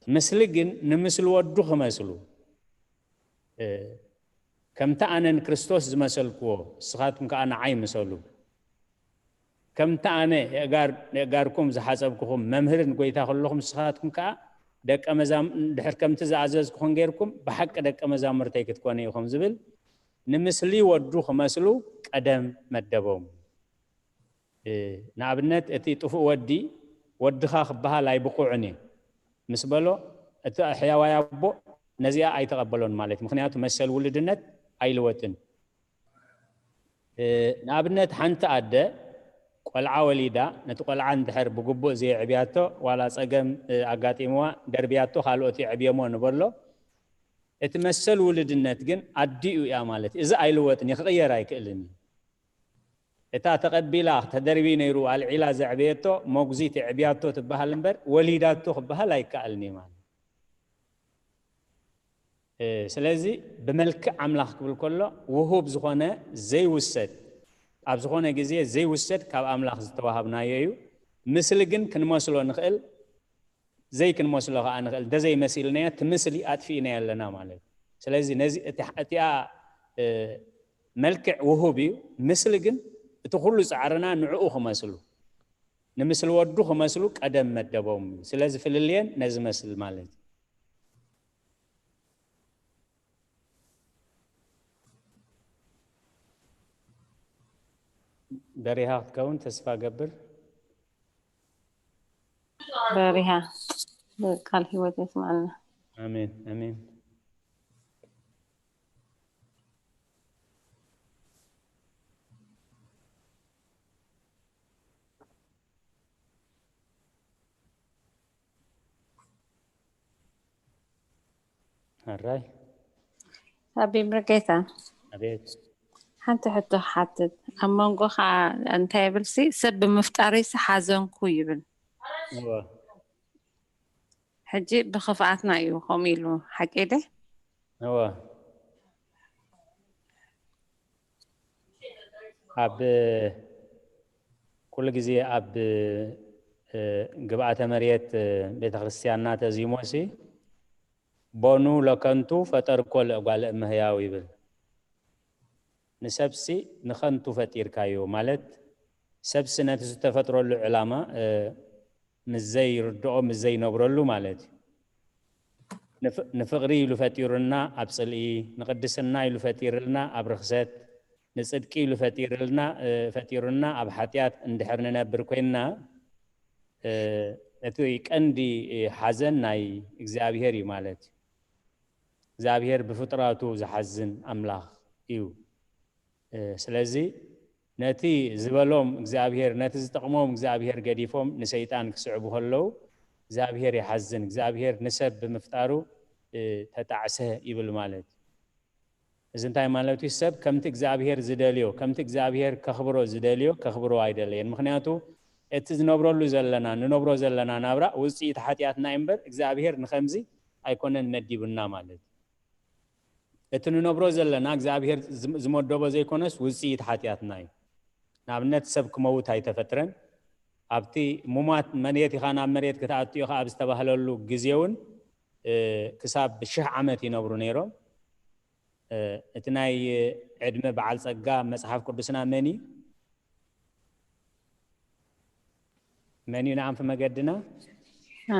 ምስሊ ግን ንምስሊ ወዱ ክመስሉ፣ እ፣ ከምቲ ኣነ ንክርስቶስ ዝመሰልክዎ፣ ንስኻትኩም ከኣ ንዓይ ምሰሉ። ከምቲ ኣነ የእጋር-፣ የእጋርኩም ዝሓጸብኩኹም መምህርን ጐይታ ከለኹም፣ ንስኻትኩም ከኣ ደቀ መዛም-፣ ድሕር ከምቲ ዝኣዘዝኩኹም ጌርኩም፣ ብሓቂ ደቀ መዛሙርተይ ክትኮኑ ኢኹም ዝብል፣ ንምስሊ ወዱ ክመስሉ ቀደም መደቦም። እ፣ ንኣብነት፣ እቲ ጥፉእ ወዲ፣ "ወድኻ ክበሃል ኣይብቑዕን እየ" ምስ በሎ፣ እቲ ሕያዋይ ኣቦ ነዚኣ ኣይተቐበሎን ማለት እዩ። ምኽንያቱ፣ መሰል ውልድነት ኣይልወጥን። እ፣ ንኣብነት፣ ሓንቲ ኣደ ቆልዓ ወሊዳ፣ ነቲ ቆልዓ እንድሕር ብግቡእ ዘየዕብያቶ፣ ዋላ ጸገም፣ እ፣ ኣጋጢምዋ፣ ደርብያቶ፣ ካልኦት የዕብየሞ ንበሎ። እቲ መሰል ውልድነት ግን ኣዲኡ እያ ማለት እዩ። እዚ ኣይልወጥን እዩ፣ ክቕየር ኣይክእልን እዩ። እታ ተቐቢላ፣ ተደርቢ ነይሩ፣ ኣልዒላ ዘዕበየቶ፣ መጉዚት የዕብያቶ ትበሃል እምበር፣ ወሊዳቶ ክበሃል ኣይከኣልን እዩ ማለት እዩ። እ፣ ስለዚ ብመልክዕ ኣምላኽ ክብል ከሎ፣ ውሁብ ዝኾነ ዘይውሰድ፣ ኣብ ዝኾነ ግዜ ዘይውሰድ ካብ ኣምላኽ ዝተዋሃብናዮ እዩ። ምስሊ ግን ክንመስሎ ንኽእል፣ ዘይክንመስሎ ከኣ ንኽእል። እንተዘይመሲልናዮ፣ እቲ ምስሊ ኣጥፊእናዮ ኣለና ማለት እዩ። ስለዚ ነዚ፣ እቲ፣ እቲኣ፣ እ፣ መልክዕ ውሁብ እዩ፣ ምስሊ ግን እቲ ኩሉ ጻዕርና ንዕኡ ክመስሉ፣ ንምስሊ ወዱ ክመስሉ ቀደም መደቦም እዩ። ስለዚ ፍልልየን ነዚ መስል ማለት እዩ። በሪሃ ክትከውን ተስፋ ገብር። በሪሃ ቃል ህይወት የስማዕና። ኣሜን፣ ኣሜን። ኣራይ። ኣቢ ምርጌታ። ኣቤት። ሓንቲ ሕቶ ክሓትት። ኣብ መንጎ ኸዓ እንታይ ይብልሲ፣ "ሰብ ብምፍጣረይሲ ሓዘንኩ" ይብል። እወ። ሕጂ ብኽፍኣትና እዩ ከምኡ ኢሉ፣ ሓቂ ደ? እወ። ኣብ ኩሉ ግዜ ኣብ፣ እ፣ ግብኣተ መሬት፣ እ፣ ቤተ ክርስቲያንና ተዚሞሲ፣ "ቦኑ ለከንቱ ፈጠርኮ ለእጓለ እመሕያው" ይብል። ንሰብሲ ንኸንቱ ፈጢርካዮ ማለት፣ ሰብሲ ነቲ ዝተፈጥረሉ ዕላማ፣ እ፣ ምስ ዘይርድኦ፣ ምስ ዘይነብረሉ ማለት እዩ። ንፍ-፣ ንፍቕሪ ኢሉ ፈጢሩና ኣብ ጽልኢ፣ ንቅድስና ኢሉ ፈጢርልና ኣብ ርኽሰት፣ ንጽድቂ ኢሉ ፈጢርልና፣ እ፣ ፈጢሩና ኣብ ሓጢኣት እንድሕር ንነብር ኮይንና፣ እ፣ እቲ ቀንዲ፣ እ፣ ሓዘን ናይ እግዚኣብሄር እዩ ማለት እዩ። እግዚኣብሄር ብፍጡራቱ ዝሓዝን ኣምላኽ እዩ። እ፣ ስለዚ ነቲ ዝበሎም እግዚኣብሄር፣ ነቲ ዝጠቕሞም እግዚኣብሄር ገዲፎም ንሰይጣን ክስዕቡ ከለዉ፣ እግዚኣብሄር ይሓዝን። እግዚኣብሄር ንሰብ ብምፍጣሩ፣ እ፣ ተጣዕሰ ይብል ማለት እዩ። እዚ እንታይ ማለት እዩ? ሰብ ከምቲ እግዚኣብሄር ዝደልዮ፣ ከምቲ እግዚኣብሄር ከኽብሮ ዝደልዮ ከኽብሮ ኣይደለየን። ምኽንያቱ እቲ ዝነብረሉ ዘለና፣ ንነብሮ ዘለና ናብራ ውጽኢት ሓጢኣትና እዩ እምበር እግዚኣብሄር ንኸምዚ ኣይኮነን መዲቡና ማለት እዩ። እቲ ንነብሮ ዘለና እግዚኣብሄር ዝም-፣ ዝመደቦ ዘይኮነስ ውጽኢት ሓጢኣትና እዩ። ንኣብነት ሰብ ክመውት ኣይተፈጥረን። ኣብቲ ሙማት መሬት ኢኻ ናብ መሬት ክትኣቱ ኢኻ ኣብ ዝተባህለሉ ግዜ እውን፣ እ፣ ክሳብ ሽሕ ዓመት ይነብሩ ነይሮም። እ፣ እቲ ናይ ዕድመ በዓል ጸጋ መጽሓፍ ቅዱስና መን እዩ? መን እዩ ንኣንፊ መገድና? እ፣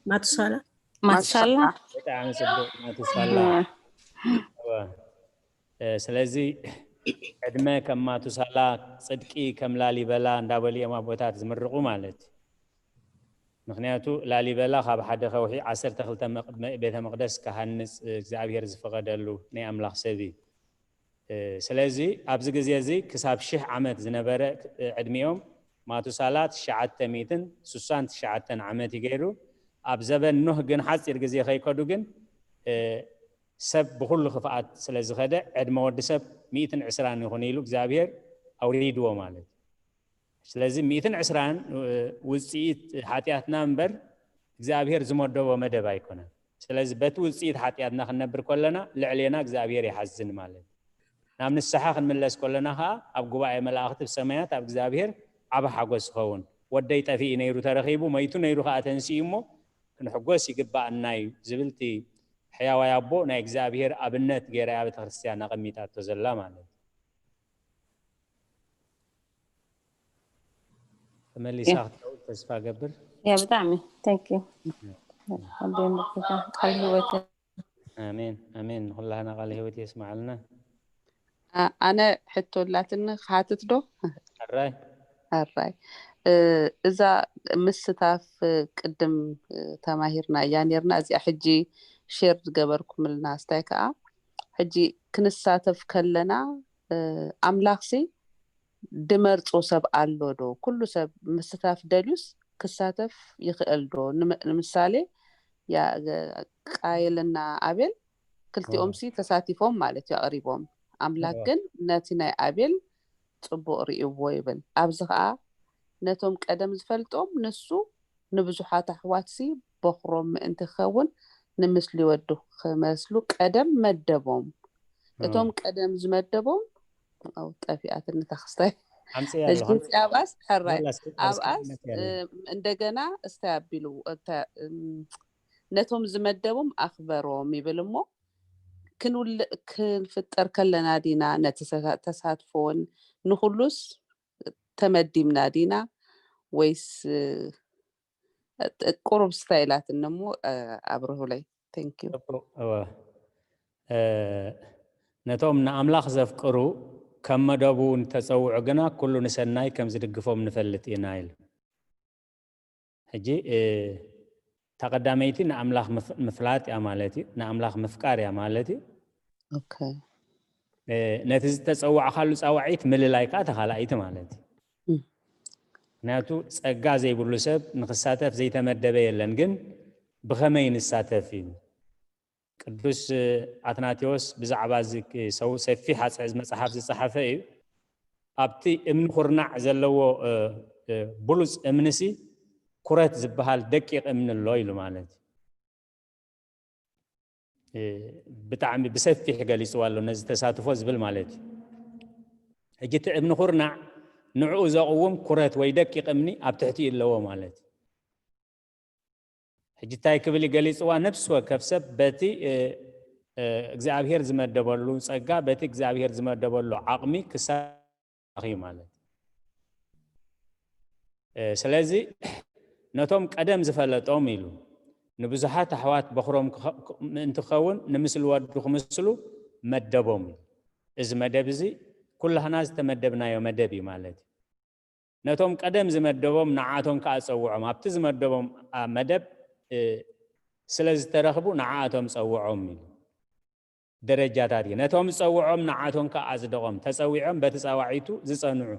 ማቱሳላ። ማቱሳላ። ብጣዕሚ ጽቡቕ፣ ማቱሳላ። እ። እወ። እ፣ ስለዚ ዕድመ ከም ማቱሳላ፣ ጽድቂ ከም ላሊበላ እንዳበሉ እዮም ኣቦታት ዝምርቑ ማለት እዩ። ምኽንያቱ ላሊበላ ካብ ሓደ ከውሒ ዓሰርተ ክልተ መቕ-፣ መ-፣ ቤተ መቕደስ ክሃንጽ እግዚኣብሄር ዝፈቐደሉ ናይ ኣምላኽ ሰብ እዩ። እ፣ ስለዚ ኣብዚ ግዜ እዚ ክሳብ ሽሕ ዓመት ዝነበረ፣ እ፣ ዕድሚኦም ማቱሳላ ትሽዓተ ሚእትን ስሳን ትሽዓተን ዓመት እዩ ገይሩ። ኣብ ዘበን ኖህ ግን ሓፂር ግዜ ከይከዱ ግን፣ እ፣ ሰብ ብኹሉ ክፍኣት ስለ ዝኸደ ዕድመ ወዲ ሰብ ሚእትን ዕስራን ይኹን ኢሉ እግዚኣብሔር ኣውሪድዎ ማለት እዩ። ስለዚ ሚእትን ዕስራን፣ እ፣ ውፅኢት ሓጢኣትና እምበር እግዚኣብሔር ዝመደቦ መደብ ኣይኮነን። ስለዚ በቲ ውፅኢት ሓጢኣትና ክንነብር ከለና ልዕሌና እግዚኣብሔር ይሓዝን ማለት እዩ። ናብ ንስሓ ክንምለስ ከለና ኸዓ ኣብ ጉባኤ መላእኽቲ ብሰማያት ኣብ እግዚኣብሔር ዓቢ ሓጎስ ይኸውን። ወደይ ጠፊኡ ነይሩ ተረኺቡ፣ መይቱ ነይሩ ኸዓ ተንሲኡ እሞ ክንሕጎስ ይግባኣና እዩ ዝብል እቲ ሕያዋይ ኣቦ ናይ እግዚኣብሔር ኣብነት ገይራ እያ ቤተ ክርስቲያን ኣቐሚጣቶ ዘላ ማለት እዩ። ተመሊሳ ክትከውን ተስፋ ገብር። ያ ብጣዕሚ thank you ኣቦይ መርጌታ ቃል ህይወት ኣሜን ኣሜን። ንኹላህና ቃል ህይወት የስማዓልና። ኣ- ኣነ ሕቶ ኣላትኒ ክሓትት ዶ? ሕራይ ሕራይ እ፣ እዛ ምስታፍ እ፣ ቅድም እ፣ ተማሂርና እያ ነርና። እዚኣ ሕጂ ሼር ዝገበርኩምልና ስታይ ከዓ ሕጂ ክንሳተፍ ከለና እ፣ ኣምላኽሲ ድመርጾ ሰብ ኣሎ ዶ? ኩሉ ሰብ ምስታፍ ደልዩስ ክሳተፍ ይኽእል ዶ? ንመ- ንምሳሌ ያ- ቃየልና ኣቤል ክልቲኦም ሲ ተሳቲፎም ማለት እዩ ኣቕሪቦም። ኣምላክ ግን ነቲ ናይ ኣቤል ጽቡቕ ርእይዎ ይብል። ኣብዚ ኸኣ ነቶም ቀደም ዝፈልጦም ንሱ ንብዙሓት ኣሕዋትሲ በኹሮም ምእንቲ ክኸውን ንምስሊ ወዱ ክመስሉ ቀደም መደቦም። እቶም ቀደም ዝመደቦም ኣው ጠፊኣትኒ ተኽስታይ ኣምፅያ ሕጂ ኣለኹ። ኣብኣስ ሕራይ ላስ- ኣብኣስ ላስ- እም፣ እንደገና እስታይ ኣቢሉ እተ- እም፣ ነቶም ዝመደቦም ኣኽበሮም ይብል እሞ ክንውልእ ክንፍጠር ከለና ዲና ነቲ ተሳ- ተሳትፎን ንኩሉስ ተመዲብና ዲና ወይስ እ፣ ቁሩብ ስታይላት እሞ እ፣ ኣብርሁለይ thank you እወ። እ፣ ነቶም ንኣምላኽ ዘፍቅሩ ከም መደቡ ንተጸውዑ ግና ኩሉ ንሰናይ ከም ዝድግፎም ንፈልጥ ኢና ኢሉ። ሕጂ እ፣ እታ ቀዳመይቲ ንኣምላኽ ምፍ- ምፍላጥ እያ ማለት እዩ። ንኣምላኽ ምፍቃር እያ ማለት እዩ። okay እ፣ ነቲ ዝተጸዋዕካሉ ጻዋዒት ምልላይ ከዓ ተኻላኢቲ ማለት እዩ። እም። ምክንያቱ ጸጋ ዘይብሉ ሰብ ንክሳተፍ ዘይተመደበ የለን፣ ግን ብኸመይ ንሳተፍ እዩ። ቅዱስ እ፣ ኣትናቴዎስ ብዛዕባ እዚ ክ- ሰው ሰፊሕ ኣጽ- መጽሓፍ ዝጸሓፈ እዩ። ኣብቲ እምኒ ኩርናዕ ዘለዎ እ፣ እ፣ ብሉጽ እምኒሲ ኩረት ዝበሃል ደቂቕ እምኒ ኣሎ ኢሉ ማለት እዩ። እ፣ ብጣዕሚ ብሰፊሕ ገሊፅዋ ኣሎ ነዚ ተሳትፎ ዝብል ማለት እዩ። ሕጂ እቲ እምኒ ኩርናዕ ንዕኡ ዘቕውም ኩረት ወይ ደቂቕ እምኒ ኣብ ትሕቲኡ ኣለዎ ማለት እዩ። ሕጂ እንታይ ክብል ይገሊፅዋ? ነፍሲ ወከፍ ሰብ በቲ እ፣ እ፣ እግዚኣብሔር ዝመደበሉ ጸጋ፣ በቲ እግዚኣብሔር ዝመደበሉ ዓቕሚ ክሳተፍ እዩ ማለት እዩ። እ፣ ስለዚ ነቶም ቀደም ዝፈለጦም ኢሉ ንብዙሓት ኣሕዋት በኹሮም ክኸ- ምእንቲ ክኸውን ንምስሊ ወዱ ክምስሉ መደቦም እዩ። እዚ መደብ እዚ ኩላህና ዝተመደብናዮ መደብ እዩ ማለት እዩ። ነቶም ቀደም ዝመደቦም ንዓቶም ከኣ ጸውዖም፣ ኣብቲ ዝመደቦም ኣ፣ መደብ እ፣ ስለ ዝተረኽቡ ንዓኣቶም ጸውዖም ኢሉ። ደረጃታት እዩ። ነቶም ዝጸውዖም ንዓቶም ከኣ ኣጽደቖም። ተጸዊዖም በቲ ጻዋዒቱ ዝጸንዑ።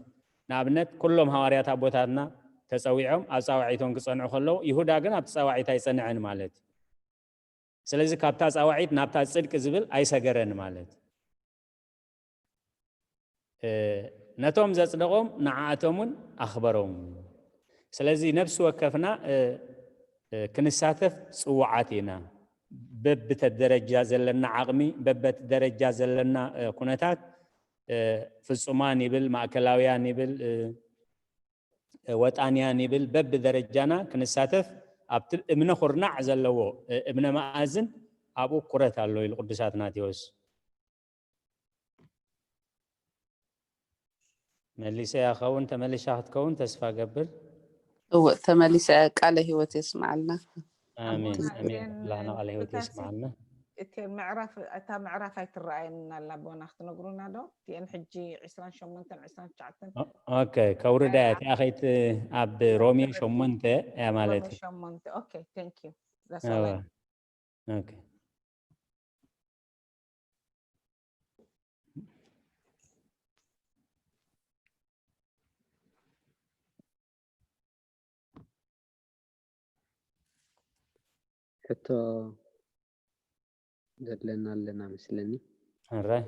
ንኣብነት ኩሎም ሃዋርያት ኣቦታትና ተጸዊዖም ኣብ ጻዋዒቶም ክጸንዑ ከለዉ ይሁዳ ግን ኣብቲ ጻዋዒት ኣይጸንዐን ማለት እዩ። ስለዚ ካብታ ጻዋዒት ናብታ ጽድቂ ዝብል ኣይሰገረን ማለት እዩ። እ፣ ነቶም ዘጽደቖም ንዓኣቶም እውን ኣኽበሮም። ስለዚ ነፍሲ ወከፍና እ፣ እ፣ ክንሳተፍ ጽዋዓት ኢና። በብተ ደረጃ ዘለና ዓቕሚ በበት ደረጃ ዘለና እ፣ ኩነታት እ፣ ፍጹማን ይብል፣ ማእከላውያን ይብል፣ እ፣ ወጣንያን ይብል፣ በብደረጃና ክንሳተፍ ኣብቲ እምነ ኩርናዕ ዘለዎ እ፣ እምነ መኣዝን ኣብኡ ኩረት ኣሎ ኢሉ ቅዱስ ኣትናቴዎስ። መሊሰያ ኸውን ተመሊሻ ክትከውን ተስፋ ገብር። እወ ተመሊሰ ቃለ ህይወት የስምዓልና። ኣሜን ኣሜን። ተመስገን ላህና ቃለ ህይወት ብታሲ የስምዓልና። እቲ ምዕራፍ እታ ምዕራፍ ኣይትረኣየንን ኣላ ቦና ክትነግሩና ዶ? እቲአን ሕጂ ዕስራን ሸሞንተን ዕስራን ትሽዓተን ኦ- ኦኬ ከውርዳ እያ እቲኣ ከይት ኣብ ሮሜ ሸሞንተ እያ ማለት ሮሜ እዩ። ሸሞንተ okay thank you that's እወ። all I ኦኬ። ሕቶ ዘለና ኣለና መስለኒ። ሕራይ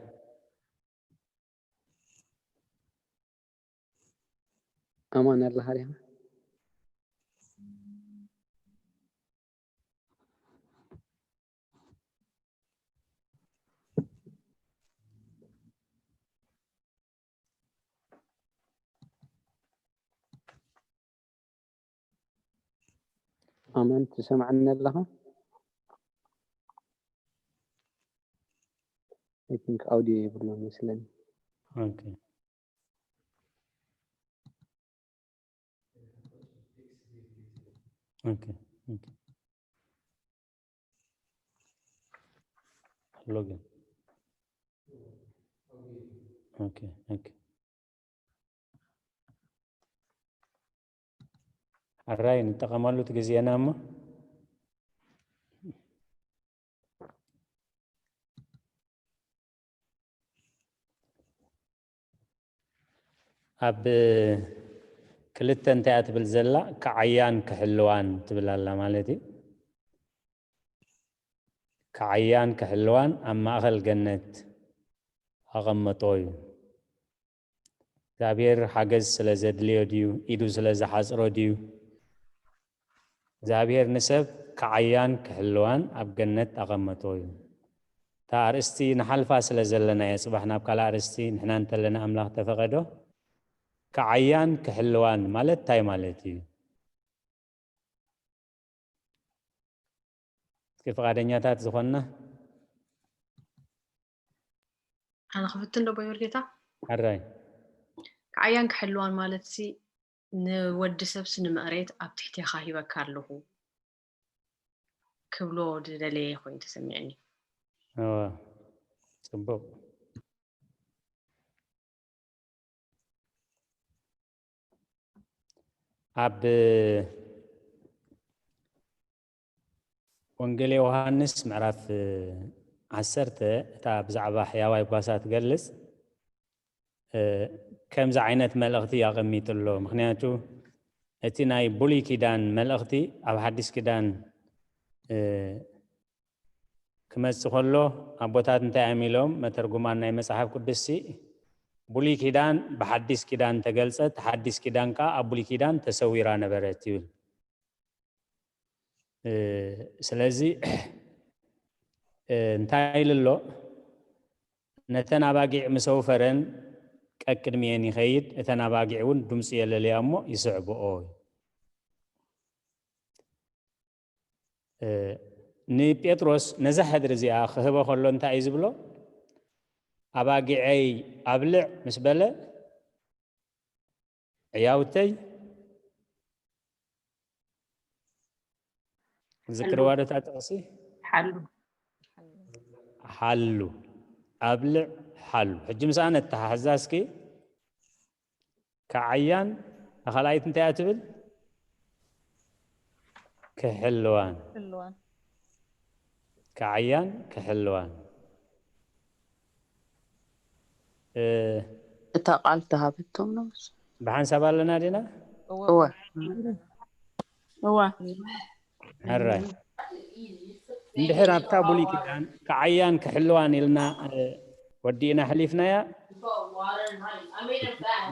ኣማን ኣለኻ ዲኻ? ኣማን ትሰምዓኒ ኣለኻ? I think audio የብሉን መስለኒ። ኦኬ ኦኬ ኦኬ። ሎጊን ኦኬ ኦኬ። ሕራይ ንጠቐመሉ እቲ ግዜና እሞ። ኣብ ክልተ እንታይ እያ ትብል ዘላ? ክዓያን ክሕልዋን ትብል ኣላ ማለት እዩ። ክዓያን ክሕልዋን ኣብ ማእኸል ገነት ኣቐመጦ እዩ። እግዚኣብሔር ሓገዝ ስለ ዘድልዮ ድዩ? ኢዱ ስለ ዝሓፅሮ ድዩ? እግዚኣብሔር ንሰብ ክዓያን ክሕልዋን ኣብ ገነት ኣቐመጦ እዩ። እታ ኣርእስቲ ንሓልፋ ስለ ዘለና እየ ጽባሕ ናብ ካልእ ኣርእስቲ ንሕና እንተለና ኣምላኽ ተፈቐዶ። ክዓያን ክሕልዋን ማለት እንታይ ማለት እዩ? እስኪ ፍቓደኛታት ዝኾንና ኣነ ክፍትን ዶ ቦዮር ጌታ? ሕራይ ክዓያን ክሕልዋን ማለት ሲ ንወዲ ሰብሲ ንምዕሬት ኣብ ትሕቴኻ ሂበካ ኣለኹ ክብሎ ዝደለየ ኮይኑ ተሰሚዕኒ። እወ፣ ጽቡቕ። ኣብ ወንጌል ዮሃንስ ምዕራፍ ዓሰርተ እታ ብዛዕባ ሕያዋይ ጓሳ ትገልጽ ከምዚ ዓይነት መልእኽቲ ኣቐሚጡ ኣሎ። ምኽንያቱ እቲ ናይ ብሉይ ኪዳን መልእኽቲ ኣብ ሓዲስ ኪዳን ክመጽእ ከሎ ኣቦታት እንታይ እዮም ኢሎም? መተርጉማን ናይ መጽሓፍ ቅዱስ ሲ ብሉይ ኪዳን ብሓዲስ ኪዳን ተገልጸት፣ ሓዲስ ኪዳን ከኣ ኣብ ብሉይ ኪዳን ተሰዊራ ነበረት ይብል። ስለዚ እንታይ ኢሉ ኣሎ? ነተን ኣባጊዕ ምስ ኣውፈረን ቀቅድሚኤን ይኸይድ፣ እተን ኣባጊዕ እውን ድምፂ የለልያ እሞ ይስዕብኦ። ንጴጥሮስ ነዛ ሕድሪ እዚኣ ክህቦ ከሎ እንታይ እዩ ዝብሎ? ኣባጊዐይ ኣብልዕ ምስ በለ ዕያውተይ ዝክርዋ ዶ እታ ጥቕሲ? ሓሉ ሓሉ ኣብልዕ ሓሉ። ሕጂ ምስኣ ነተሓሕዛ እስኪ። ከዓያን ንኻልኣይት እንታይ እያ ትብል? ክሕልዋን ክሕልዋን ከዓያን ክሕልዋን እታ ቃል ተሃበቶም ነው። ብሓንሳብ ኣለና ዲና? እወ እዋ ሕራይ እንድሕር ኣብታ ብሉይ ኪዳን ከዓያን ክሕልዋን ኢልና ወዲእና ሕሊፍናያ።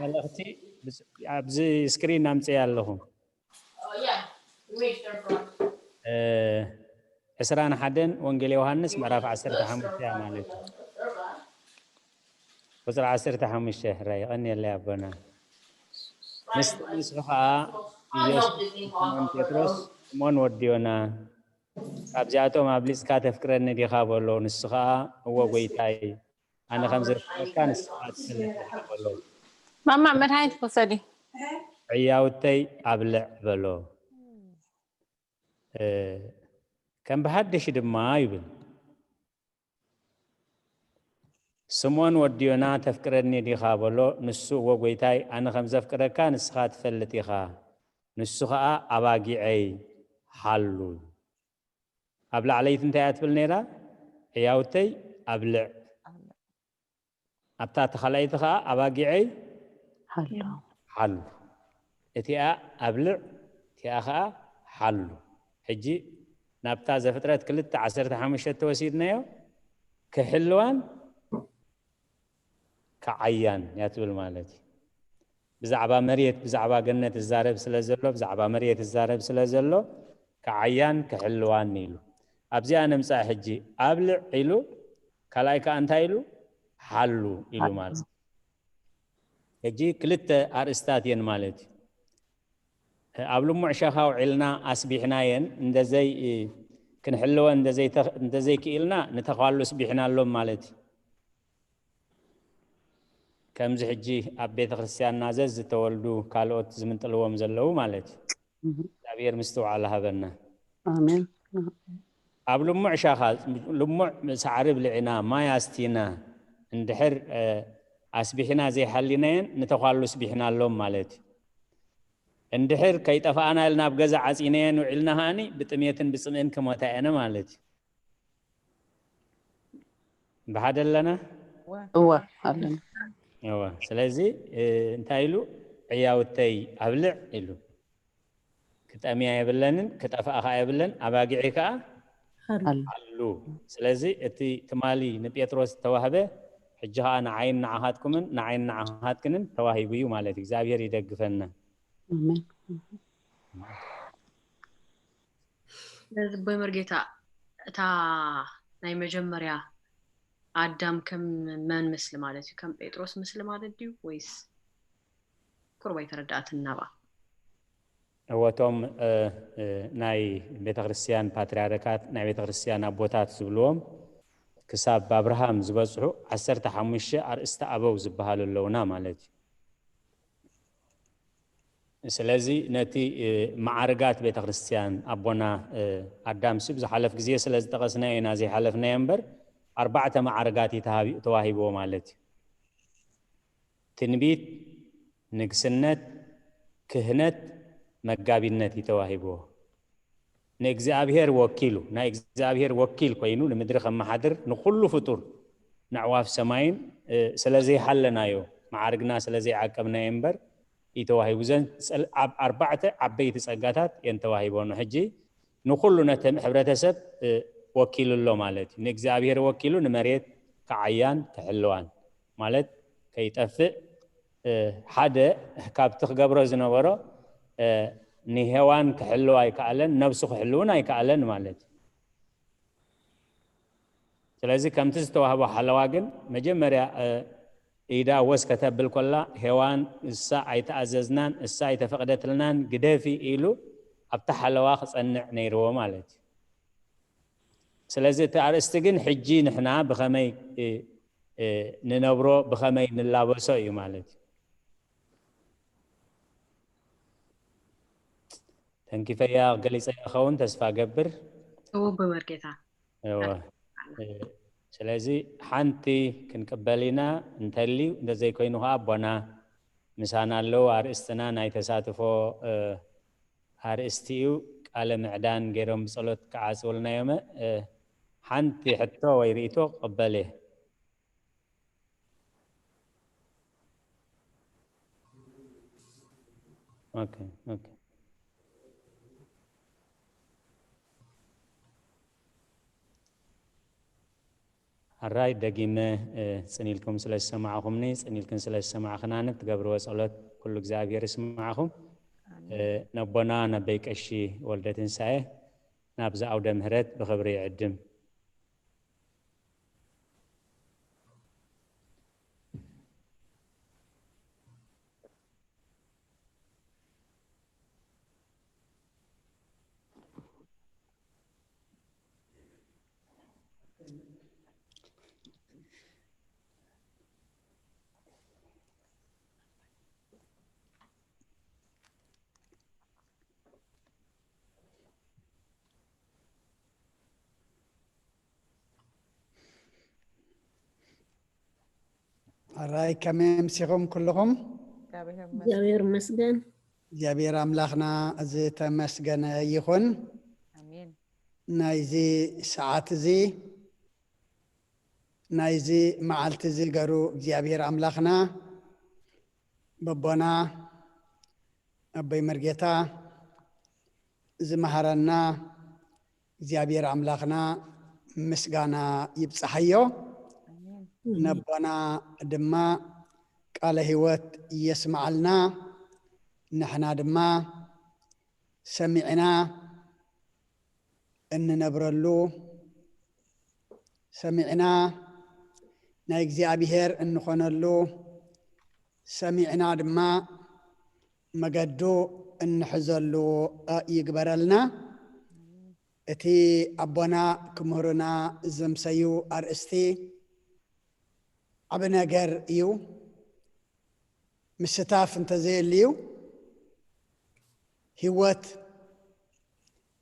መልእኽቲ ኣብዚ ስክሪን ኣምፅያ ኣለኹ። ዕስራን ሓደን ወንጌል ዮሃንስ ምዕራፍ ዓሰርተ ሓሙሽተ እያ ማለት እዩ። ቁፅሪ ዓሰርተ ሓሙሽተ ሕራይ የቐንየለይ ኣቦና። ንሱ ከዓ ኢየሱስ ስምዖን ጴጥሮስ ስምዖን ወዲ ዮና ካብዚኣቶም ኣብሊፅካ ተፍቅረኒ ዲኻ በሎ። ንሱ ከዓ እወ ጎይታይ ኣነ ከም ዘፍቅረካ ንስኻ ትፈልጥ ኢኻ በሎ። ማማ መድሃኒት ክውሰድ እዩ። ዕያውተይ ኣብልዕ በሎ። ከም ብሓድሽ ድማ ይብል ስምዖን ወዲ ዮና ተፍቅረኒ ዲኻ በሎ። ንሱ እወ ጎይታይ ኣነ ከም ዘፍቅረካ ንስኻ ትፈልጥ ኢኻ። ንሱ ኸዓ ኣባጊዐይ ሓሉ። ኣብ ላዕለይቲ እንታይ እያ ትብል ነይራ? ዕያውተይ ኣብልዕ። ኣብታ ተኻላይቲ ኸዓ ኣባጊዐይ ሓሉ። እቲኣ ኣብልዕ እቲኣ ኸዓ ሓሉ። ሕጂ ናብታ ዘፍጥረት ክልተ ዓሰርተ ሓሙሽተ ተወሲድናዮ ክሕልዋን ክዓያን እያ ትብል ማለት እዩ። ብዛዕባ መሬት፣ ብዛዕባ ገነት ዝዛረብ ስለ ዘሎ፣ ብዛዕባ መሬት ዝዛረብ ስለ ዘሎ ክዓያን ክሕልዋን ኢሉ። ኣብዚኣ ንምጻእ ሕጂ ኣብልዕ ኢሉ፣ ካልኣይ ከኣ እንታይ ኢሉ? ሓሉ ኢሉ ማለት እዩ። ሕጂ ክልተ ኣርእስታት እየን ማለት እዩ። ኣብ ልሙዕ ሸኻ ውዒልና ኣስቢሕናየን እንደዘይ ክንሕልወ እንደዘይ እንተዘይክኢልና ንተኳሉ ስቢሕናሎም ማለት እዩ። ከምዚ ሕጂ ኣብ ቤተ ክርስቲያንና ዘዝ ዝተወልዱ ካልኦት ዝምንጥልዎም ዘለዉ ማለት እዩ። እግዚኣብሔር ምስትውዓል ሃበና። ኣሜን። ኣብ ልሙዕ ሻኻ ልሙዕ ሳዕሪ ብልዕና ማይ ኣስቲና እንድሕር ኣስቢሕና ዘይሓሊናየን ንተኳሉ ስቢሕናሎም ማለት እዩ። እንድሕር ከይጠፋእና ኢልና ኣብ ገዛ ዓፂናየን ውዒልና ከኣኒ ብጥሜትን ብፅምእን ክሞታ እየን ማለት እዩ። ብሓደ ኣለና እወ ኣለና። እወ ስለዚ እንታይ ኢሉ ዕያውተይ ኣብልዕ ኢሉ። ክጠምያ የብለንን ክጠፍኣ ከዓ የብለን ኣባጊዒ ከዓ ኣሉ። ስለዚ እቲ ትማሊ ንጴጥሮስ ዝተዋህበ ሕጂ ከዓ ንዓይን ንዓኻትኩምን ንዓይን ንዓኻትክንን ተዋሂቡ እዩ ማለት እዩ። እግዚኣብሔር ይደግፈና። ስለዚ ቦይ መርጌታ እታ ናይ መጀመርያ ኣዳም ከም መን ምስሊ ማለት እዩ? ከም ጴጥሮስ ምስሊ ማለት ድዩ ወይስ? ቁርብ ኣይተረዳኣትን ናብኣ። እወቶም ናይ ቤተክርስትያን ፓትርያርካት ናይ ቤተክርስትያን ኣቦታት ዝብልዎም ክሳብ ኣብርሃም ዝበፅሑ ዓሰርተ ሓሙሽተ ኣርእስተ ኣበው ዝበሃሉ ኣለውና ማለት እዩ። ስለዚ ነቲ መዓርጋት ቤተክርስትያን ኣቦና ኣዳም ስብ ዝሓለፍ ግዜ ስለ ዝጠቐስናዮ ኢና ዘይሓለፍናዮ እምበር ኣርባዕተ መዓርጋት እዩ ተዋሂብዎ ማለት እዩ። ትንቢት፣ ንግስነት፣ ክህነት፣ መጋቢነት እዩ ተዋሂብዎ። ንእግዚኣብሔር ወኪሉ ናይ እግዚኣብሔር ወኪል ኮይኑ ንምድሪ ከመሓድር ንኩሉ ፍጡር ንዕዋፍ ሰማይን ስለዘይሓለናዮ መዓርግና ስለዘይዓቀብናዮ እምበር እዩ ተዋሂቡ። ዘን ኣብ ኣርባዕተ ዓበይቲ ጸጋታት እየን ተዋሂቦ። ንሕጂ ንኩሉ ነቲ ሕብረተሰብ ወኪሉ ኣሎ ማለት እዩ። ንእግዚኣብሔር ወኪሉ ንመሬት ክዓያን ክሕልዋን ማለት ከይጠፍእ ሓደ ካብቲ ክገብሮ ዝነበሮ ንሄዋን ክሕልው ኣይከኣለን፣ ነብሱ ክሕልውን ኣይከኣለን ማለት እዩ። ስለዚ ከምቲ ዝተዋህቦ ሓለዋ ግን መጀመርያ ኢዳ ወስ ከተብል ኮላ ሄዋን እሳ ኣይተኣዘዝናን እሳ ኣይተፈቕደትልናን ግደፊ ኢሉ ኣብታ ሓለዋ ክጸንዕ ነይርዎ ማለት እዩ። ስለዚ እቲ ኣርእስቲ ግን ሕጂ ንሕና ብኸመይ ንነብሮ ብኸመይ ንላበሶ እዩ ማለት እዩ። ተንኪፈያ ገሊፀ ይኸውን ተስፋ ገብር። እወ ብመርጌታ እወ። ስለዚ ሓንቲ ክንቅበል ኢና እንተልዩ እንተዘይኮይኑ ከዓ ኣቦና ምሳና ኣለዉ። ኣርእስትና ናይ ተሳትፎ ኣርእስቲ እዩ። ቃለ ምዕዳን ገይሮም ብፀሎት ክዓፅውልና እዮመ። ሓንቲ ሕቶ ወይ ርእይቶ ክቕበል እየ። ኦኬ ኦኬ። ኣራይ ደጊመ ጽን ኢልኩም ስለ ዝሰማዕኹምኒ ጽን ኢልክን ስለ ዝሰማዕኽናኒ ብትገብርዎ ጸሎት ኩሉ እግዚኣብሔር ይስማዕኹም። ነቦና ነበይ ቀሺ ወልደ ትንሳኤ ናብዚ ኣውደ ምህረት ብኽብሪ ይዕድም። ኣራይ ከመይ ኣምሲኹም ኩልኹም? እግዚኣብሔር ይመስገን። እግዚኣብሔር ኣምላኽና ዝተመስገነ ይኹን። ናይዚ ሰዓት እዚ ናይዚ መዓልቲ እዚ ገሩ እግዚኣብሔር ኣምላኽና በቦና ኣቦይ መርጌታ ዝመሃረና እግዚኣብሔር ኣምላኽና ምስጋና ይብጻሓዮ። ነቦና ድማ ቃለ ሕይወት የስምዓልና። ንሕና ድማ ሰሚዕና እንነብረሉ፣ ሰሚዕና ናይ እግዚኣብሔር እንኾነሉ፣ ሰሚዕና ድማ መገዱ እንሕዘሉ ይግበረልና። እቲ ኣቦና ክምህሩና ዘምሰዩ ኣርእስቲ ዓቢ ነገር እዩ። ምስታፍ እንተዘየልዩ ህይወት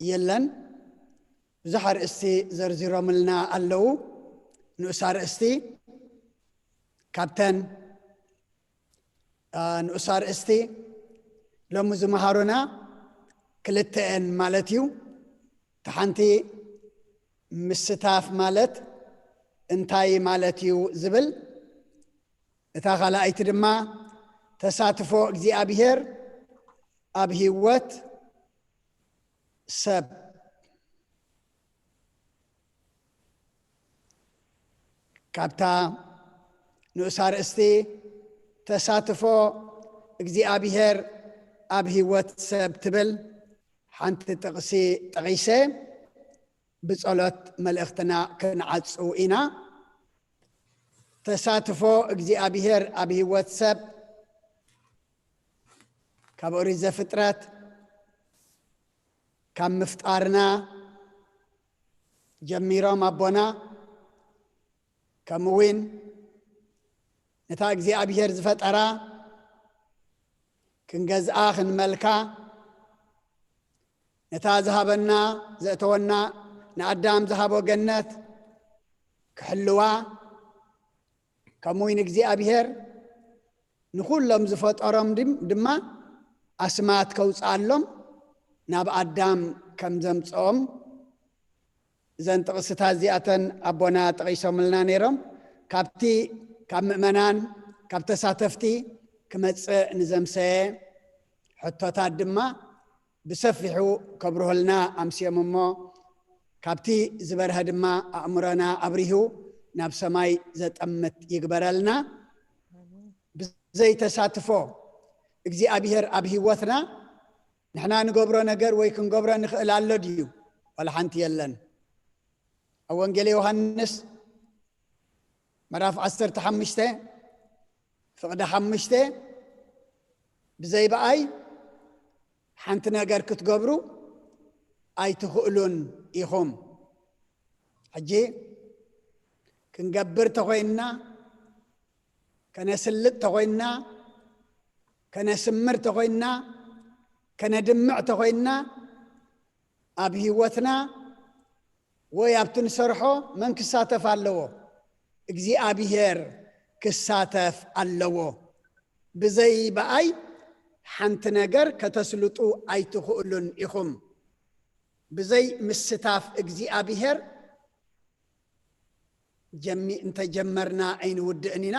የለን። ብዙሕ ኣርእስቲ ዘርዚሮምልና ኣለዉ። ንኡስ ኣርእስቲ ካብተን፣ አ፣ ንኡስ ኣርእስቲ ሎሚ ዝመሃሩና ክልተኤን ማለት እዩ። እቲ ሓንቲ ምስታፍ ማለት እንታይ ማለት እዩ ዝብል፣ እታ ካልኣይቲ ድማ ተሳትፎ እግዚኣብሔር ኣብ ህይወት ሰብ። ካብታ ንኡስ ኣርእስቲ ተሳትፎ እግዚኣብሔር ኣብ ህይወት ሰብ ትብል ሓንቲ ጥቕሲ ጠቒሰ ብጸሎት መልእኽትና ክንዓጹ ኢና። ተሳትፎ እግዚኣብሔር ኣብ ህይወት ሰብ ካብ ኦሪት ዘፍጥረት፣ ካብ ምፍጣርና ጀሚሮም ኣቦና፣ ከምኡ እውን ነታ እግዚኣብሔር ዝፈጠራ ክንገዝኣ፣ ክንመልካ፣ ነታ ዝሃበና፣ ዘእተወና፣ ንኣዳም ዝሃቦ ገነት ክሕልዋ፣ ከምኡ እውን እግዚኣብሔር ንኹሎም ዝፈጠሮም ድም-፣ ድማ ኣስማት ከውፅኣሎም ናብ ኣዳም ከም ዘምፅኦም፣ እዘን ጥቕስታት እዚኣተን ኣቦና ጠቒሶምልና ነይሮም። ካብቲ፣ ካብ ምእመናን፣ ካብ ተሳተፍቲ ክመጽእ ንዘምሰየ ሕቶታት ድማ ብሰፊሑ ከብርሆልና ኣምስዮም እሞ፣ ካብቲ ዝበርሀ ድማ ኣእምሮና ኣብሪሁ ናብ ሰማይ ዘጠምት ይግበረልና። ብዘይ ተሳትፎ እግዚኣብሔር ኣብ ህይወትና ንሕና ንገብሮ ነገር ወይ ክንገብሮ ንኽእል ኣሎ ድዩ? ዋላ ሓንቲ የለን። ኣብ ወንጌል ዮሃንስ ምዕራፍ ዓሰርተ ሓሙሽተ ፍቕዲ ሓሙሽተ፣ ብዘይ ብኣይ ሓንቲ ነገር ክትገብሩ ኣይትኽእሉን ኢኹም። ሕጂ ክንገብር ተኾይንና፣ ከነስልጥ ተኾይንና፣ ከነስምር ተኾይንና፣ ከነድምዕ ተኾይንና፣ ኣብ ህይወትና ወይ ኣብቲ ንሰርሖ መን ክሳተፍ ኣለዎ? እግዚኣብሔር ክሳተፍ ኣለዎ። ብዘይ ብኣይ ሓንቲ ነገር ከተስልጡ ኣይትኽእሉን ኢኹም። ብዘይ ምስታፍ እግዚኣብሔር ጀሚ-፣ እንተጀመርና ኣይንውድእን ኢና።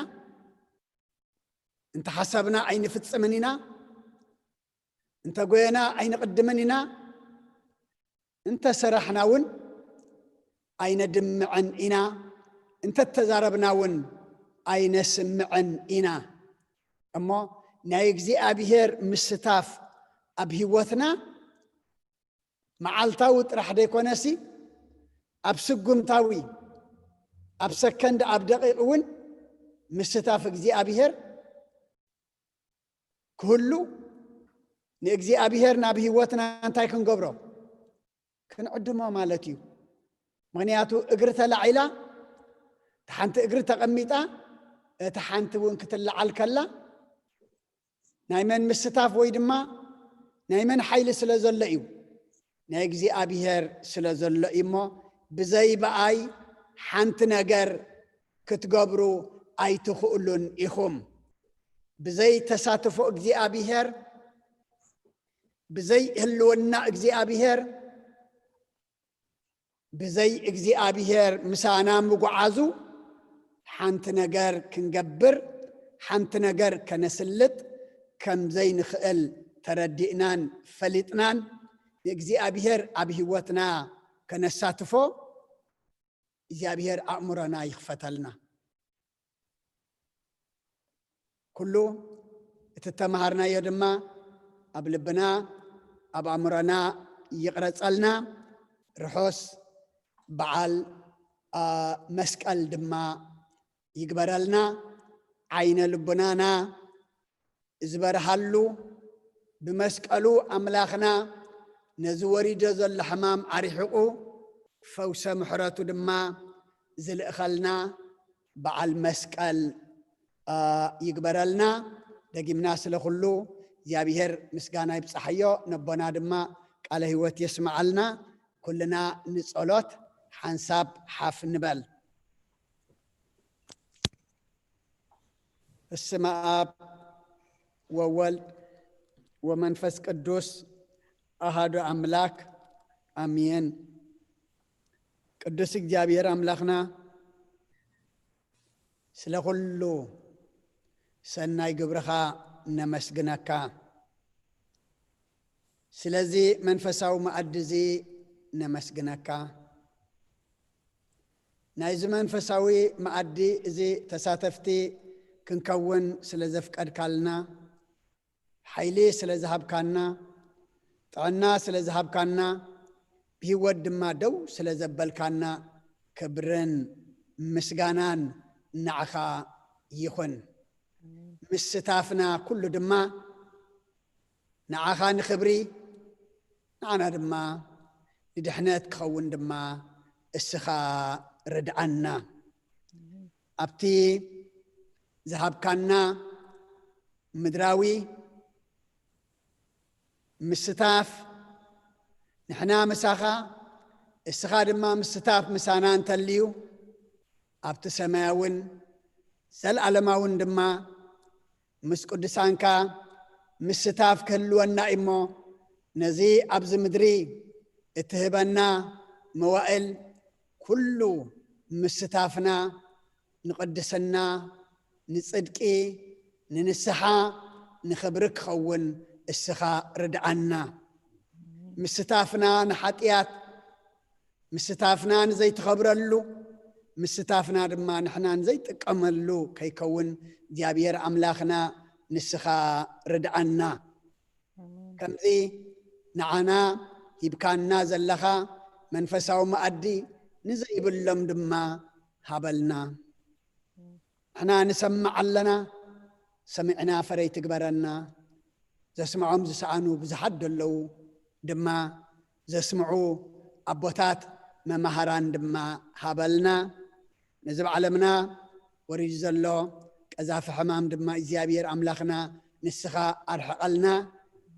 እንተሓሰብና ኣይንፍጽምን ኢና። እንተጎየና ኣይንቕድምን ኢና። እንተሰራሕና እውን ኣይነድምዕን ኢና። እንተተዛረብና እውን ኣይነስምዕን ኢና። እሞ ናይ እግዚኣብሔር ምስታፍ ኣብ ህይወትና መዓልታዊ ጥራሕ ዘይኮነሲ፣ ኣብ ስጉምታዊ፣ ኣብ ሰከንድ፣ ኣብ ደቂቕ እውን ምስታፍ እግዚኣብሔር ክህሉ፣ ንእግዚኣብሔር ናብ ህይወትና እንታይ ክንገብሮ? ክንዕድሞ ማለት እዩ። ምኽንያቱ እግሪ ተላዒላ፣ እታ ሓንቲ እግሪ ተቐሚጣ፣ እታ ሓንቲ እውን ክትለዓል ከላ፣ ናይ መን ምስታፍ ወይ ድማ ናይ መን ሓይሊ ስለ ዘሎ እዩ? ናይ እግዚኣብሔር ስለ ዘሎ እዩ እሞ፣ ብዘይ ብኣይ ሓንቲ ነገር ክትገብሩ ኣይትኽእሉን ኢኹም። ብዘይ ተሳትፎ እግዚኣብሔር፣ ብዘይ ህልውና እግዚኣብሔር፣ ብዘይ እግዚኣብሔር ምሳና ምጉዓዙ፣ ሓንቲ ነገር ክንገብር፣ ሓንቲ ነገር ከነስልጥ ከም ዘይንኽእል ተረዲእናን ፈሊጥናን፣ ንእግዚኣብሔር ኣብ ህይወትና ከነሳትፎ እግዚኣብሔር ኣእምሮና ይኽፈተልና። ኩሉ እቲ እተምሃርናዮ ድማ ኣብ ልብና ኣብ ኣእምሮና ይቕረጸልና። ርሑስ በዓል መስቀል ድማ ይግበረልና። ዓይነ ልቡናና ዝበርሃሉ፣ ብመስቀሉ ኣምላኽና ነዚ ወሪዶ ዘሎ ሕማም ኣሪሕቑ፣ ፈውሰ ምሕረቱ ድማ ዝልእኸልና በዓል መስቀል ይግበረልና። ደጊምና ስለ ኩሉ እግዚኣብሔር ምስጋና ይብጻሓዮ፣ ነቦና ድማ ቃለ ህይወት የስምዓልና። ኩልና ንጸሎት ሓንሳብ ሓፍ ንበል። በስመ አብ ወወልድ ወመንፈስ ቅዱስ አሃዱ አምላክ አሜን። ቅዱስ እግዚኣብሔር ኣምላኽና፣ ስለ ኩሉ ሰናይ ግብርኻ ነመስግነካ። ስለዚ መንፈሳዊ መኣዲ እዚ ነመስግነካ። ናይዚ መንፈሳዊ መኣዲ እዚ ተሳተፍቲ ክንከውን ስለ ዘፍቀድካልና፣ ሓይሊ ስለ ዝሃብካና፣ ጥዕና ስለ ዝሃብካና፣ ብህይወት ድማ ደው ስለ ዘበልካና፣ ክብርን ምስጋናን ንዓኻ ይኹን። ምስታፍና ኩሉ ድማ ንዓኻ ንኽብሪ፣ ንዓና ድማ ንድሕነት ክኸውን ድማ እስኻ ርድኣና። ኣብቲ ዝሃብካና ምድራዊ ምስታፍ፣ ንሕና ምሳኻ፣ እስኻ ድማ ምስታፍ ምሳና እንተልዩ፣ ኣብቲ ሰማያውን ዘለኣለማውን ድማ ምስ ቅዱሳንካ ምስታፍ ክህልወና እሞ፣ ነዚ ኣብዚ ምድሪ እትህበና መዋእል ኩሉ ምስታፍና ንቅድስና፣ ንጽድቂ፣ ንንስሓ፣ ንኽብሪ ክኸውን እስኻ ርድኣና። ምስታፍና ንሓጢኣት፣ ምስታፍና ንዘይትኸብረሉ፣ ምስታፍና ድማ ንሕና ንዘይጥቀመሉ ከይከውን እግዚኣብሔር ኣምላኽና ንስኻ ርድኣና። ከምዚ ንዓና ሂብካና ዘለኻ መንፈሳዊ መኣዲ ንዘይብሎም ድማ ሃበልና። ንሕና ንሰምዕ ኣለና፣ ሰሚዕና ፈረይ ትግበረና። ዘስምዖም ዝሰኣኑ ብዙሓት ደለዉ ድማ ዘስምዑ ኣቦታት መማህራን ድማ ሃበልና። ነዚ ኣብ ዓለምና ወሪዱ ዘሎ ቀዛፊ ሕማም ድማ እግዚኣብሔር ኣምላኽና ንስኻ ኣርሕቐልና።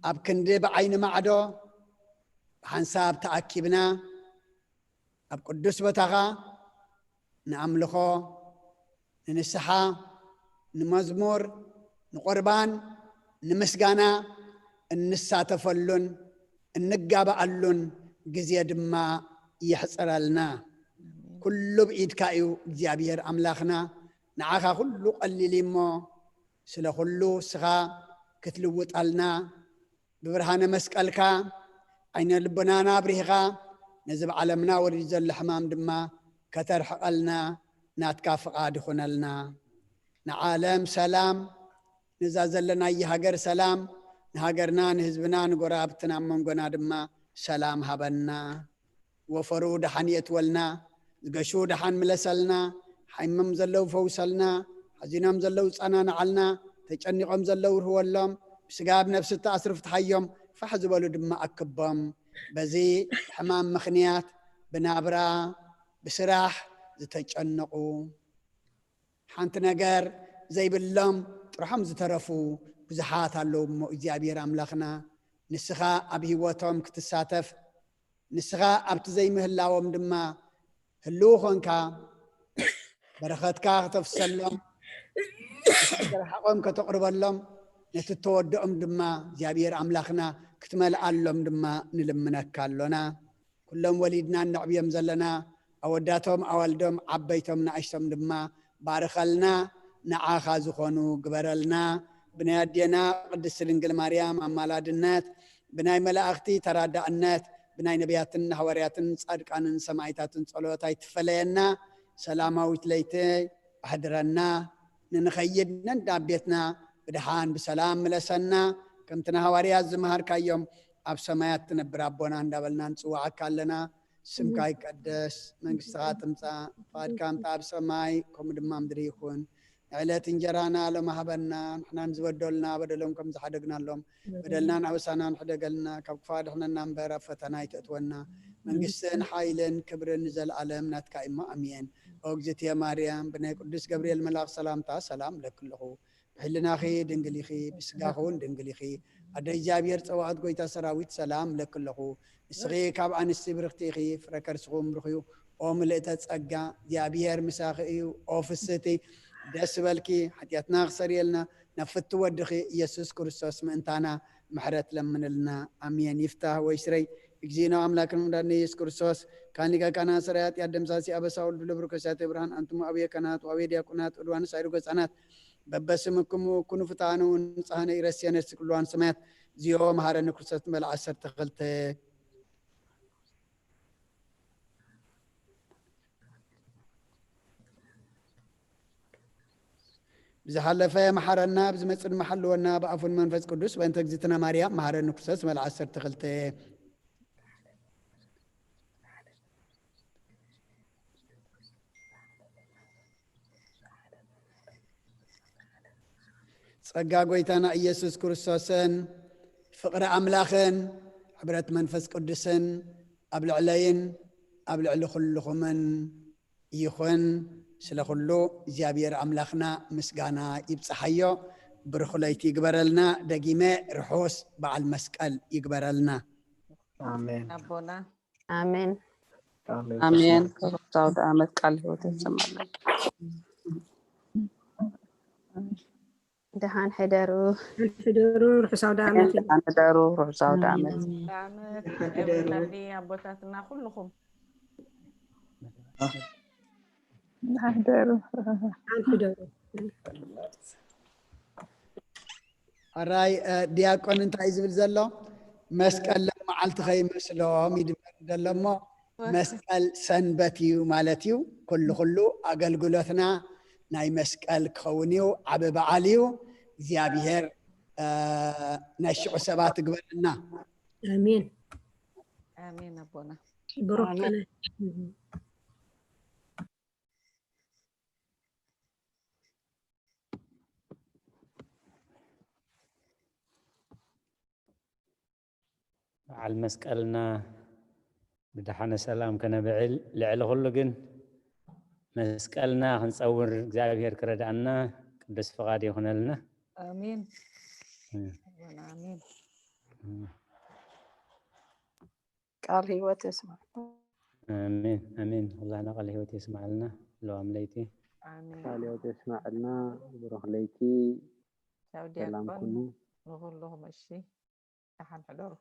ኣብ ክንዲ ብዓይኒ ማዕዶ ብሓንሳብ ተኣኪብና ኣብ ቅዱስ ቦታኻ ንኣምልኾ፣ ንንስሓ፣ ንመዝሙር፣ ንቁርባን፣ ንምስጋና እንሳተፈሉን እንጋባኣሉን ግዜ ድማ የሕፅረልና። ኩሉ ብኢድካ እዩ እግዚኣብሔር ኣምላኽና። ንዓኻ ኩሉ ቀሊል እሞ ስለ ኩሉ እስኻ ክትልውጠልና ብብርሃነ መስቀልካ ዓይነ ልቦናና ኣብሪህኻ ነዚ ብዓለምና ወሪዱ ዘሎ ሕማም ድማ ከተርሕቐልና ናትካ ፍቓድ ይኹነልና። ንዓለም ሰላም፣ ነዛ ዘለናያ ሃገር ሰላም፣ ንሃገርና፣ ንህዝብና፣ ንጎረባብትና፣ ኣብ መንጎና ድማ ሰላም ሃበና። ወፈሩ ደሓን የእትወልና፣ ዝገሹ ደሓን ምለሰልና፣ ሓይሞም ዘለዉ ፈውሰልና፣ ሓዚኖም ዘለዉ ጸናንዓልና፣ ተጨኒቖም ዘለዉ ርህወሎም፣ ብስጋ ብነብሲ እተኣስሩ ፍትሓዮም፣ ፋሕ ዝበሉ ድማ ኣክቦም። በዚ ሕማም ምኽንያት ብናብራ ብስራሕ ዝተጨነቑ፣ ሓንቲ ነገር ዘይብሎም ጥርሖም ዝተረፉ ብዙሓት ኣለዉ እሞ እግዚኣብሔር ኣምላኽና ንስኻ ኣብ ህይወቶም ክትሳተፍ፣ ንስኻ ኣብቲ ዘይምህላዎም ድማ ህልው ኾንካ በረኸትካ ከተፍሰሎም፣ ነቲ ዝተረሓቖም ከተቕርበሎም፣ ነቲ እተወድኦም ድማ እግዚኣብሔር ኣምላኽና ክትመልኣሎም ድማ ንልምነካ ኣሎና። ኩሎም ወሊድና እነዕብዮም ዘለና ኣወዳቶም ኣዋልዶም ዓበይቶም ንኣሽቶም ድማ ባርኸልና፣ ንዓኻ ዝኾኑ ግበረልና። ብናይ ኣዴና ቅድስቲ ድንግል ማርያም ኣማላድነት፣ ብናይ መላእኽቲ ተራዳእነት፣ ብናይ ነቢያትን ሃዋርያትን ጻድቃንን ሰማዕታትን ጸሎት ኣይትፈለየና። ሰላማዊት ለይቲ ኣሕድረና። ንንኸይድ ነንዳ ቤትና ብድሓን ብሰላም ምለሰና። ከምቲ ንሃዋርያት ዝመሃርካዮም ኣብ ሰማያት ትነብር ኣቦና እንዳበልና ንጽዋዓካ ኣለና። ስምካ ይቀደስ፣ መንግስትኻ ትምጻእ፣ ፍቓድካ ምጻእ ኣብ ሰማይ ከምኡ ድማ ምድሪ ይኹን። ንዕለት እንጀራና ሎም ሃበና፣ ንሕና ንዝበደሉና በደሎም ከም ዝሓደግናሎም በደልናን ኣበሳናን ሕደገልና፣ ካብ ክፋ ድሕነና እምበር ኣብ ፈተና ኣይተእትወና። መንግስትን ሓይልን ክብርን ንዘለኣለም ናትካ እሞ ኣሜን። ኦ እግዝእትየ ማርያም፣ ብናይ ቅዱስ ገብርኤል መልኣኽ ሰላምታ ሰላም እለኪ ኣለኹ። ብሕልናኺ ድንግል ኢኺ፣ ብስጋኺ እውን ድንግል ኢኺ። ኣደ እግዚኣብሔር ጸባኦት ጎይታ ሰራዊት ሰላም እለኪ ኣለኹ። ንስኺ ካብ ኣንስቲ ብርኽቲ ኢኺ፣ ፍረ ከርስኺ እውን ብሩኽ እዩ። ኦ ምልእተ ጸጋ፣ እግዚኣብሔር ምሳኺ እዩ። ኦ ፍስህቲ፣ ደስ በልኪ፣ ሓጢኣትና ክሰርየልና፣ ናብ ፍቱ ወድኺ ኢየሱስ ክርስቶስ ምእንታና ምሕረት ለምንልና። ኣሜን። ይፍታህ ወይ ስረይ እግዚእነ ኣምላክን መድኃኒነ ኢየሱስ ክርስቶስ፣ ካን ሊቀ ካህናት ሰራይ ኃጢአት ደምሳሲ አበሳ ወልዱ ለብሩክ ከሳቴ ብርሃን፣ አንትሙ አብየ ካህናት ወአብየ ዲያቆናት ወድዋንስ አይሩ ገጻናት፣ በበስምክሙ ኩኑ ፍትሐነ ወንጽሐነ ኢረስየነ ስቅልዋን ሰማያት፣ ዚኦ መሐረነ ክርስቶስ መልዓ ዓሰርተ ክልተ። ብዝሓለፈ መሓረና፣ ብዝመጽእ ድማ ሓልወና፣ ብኣፉን መንፈስ ቅዱስ፣ በእንተ እግዝእትነ ማርያም መሓረኒ ክርስቶስ መልዓ ዓሰርተ ክልተ። ጸጋ ጎይታና ኢየሱስ ክርስቶስን ፍቕሪ ኣምላኽን ሕብረት መንፈስ ቅዱስን ኣብ ልዕለይን ኣብ ልዕሊ ኩልኹምን ይኹን። ስለ ኩሉ እግዚኣብሔር ኣምላኽና ምስጋና ይብጽሓዮ። ብሩኽ ለይቲ ይግበረልና። ደጊመ ርሑስ በዓል መስቀል ይግበረልና። ኣሜን። ኣቦና። ኣሜን። ኣሜን። ኣሜን። ርሑስ ኣውደ ዓመት፣ ቃል ህይወት የሰማልና። ደሓን ሕደሩ። ሕደሩ፣ ርሑስ ኣውደ ዓመት። ደሓን ሕደሩ፣ ርሑስ ኣውደ ዓመት። ኣውደ ዓመት። ደሓን ሕደሩ። Everybody፣ ኣቦታትና ኩልኹም። ደሓን ሕደሩ። ደሓን ሕደሩ። ኣራይ፣ እ፣ ዲያቆን እንታይ ዝብል ዘሎ? መስቀል ሎም መዓልቲ ከይመስሎም ይድበር ዘሎ እሞ፣ መስቀል ሰንበት እዩ ማለት እዩ። ኩሉ ኩሉ ኣገልግሎትና ናይ መስቀል ክኸውን እዩ። ዓቢ በዓል እዩ። እግዚኣብሔር፣ እ፣ ናይ ሽዑ ሰባት ይግበረና። ኣሜን። ኣሜን ኣቦና። ብሩኽ ኣሜን። ቀን። በዓል መስቀልና ብደሓነ ሰላም ከነብዕል፣ ልዕሊ ኩሉ ግን መስቀልና ክንጸውር እግዚኣብሔር ክረድኣና ቅዱስ ፍቓድ ይኹነልና። ኣሜን። እም። ኣሜን። እም። ቃል ህይወት የስማዕ። ኣሜን፣ ኣሜን። ኩላና ቃል ህይወት የስማዕልና። ለዋም ለይቲ። ኣሜን። ቃል ህይወት የስማዕልና። ብሩኽ ለይቲ። ቻው ሰላም ዲያቆን። ኩኑ። ንኹልኹም፣ እሺ። ደሓን ሕደሩ።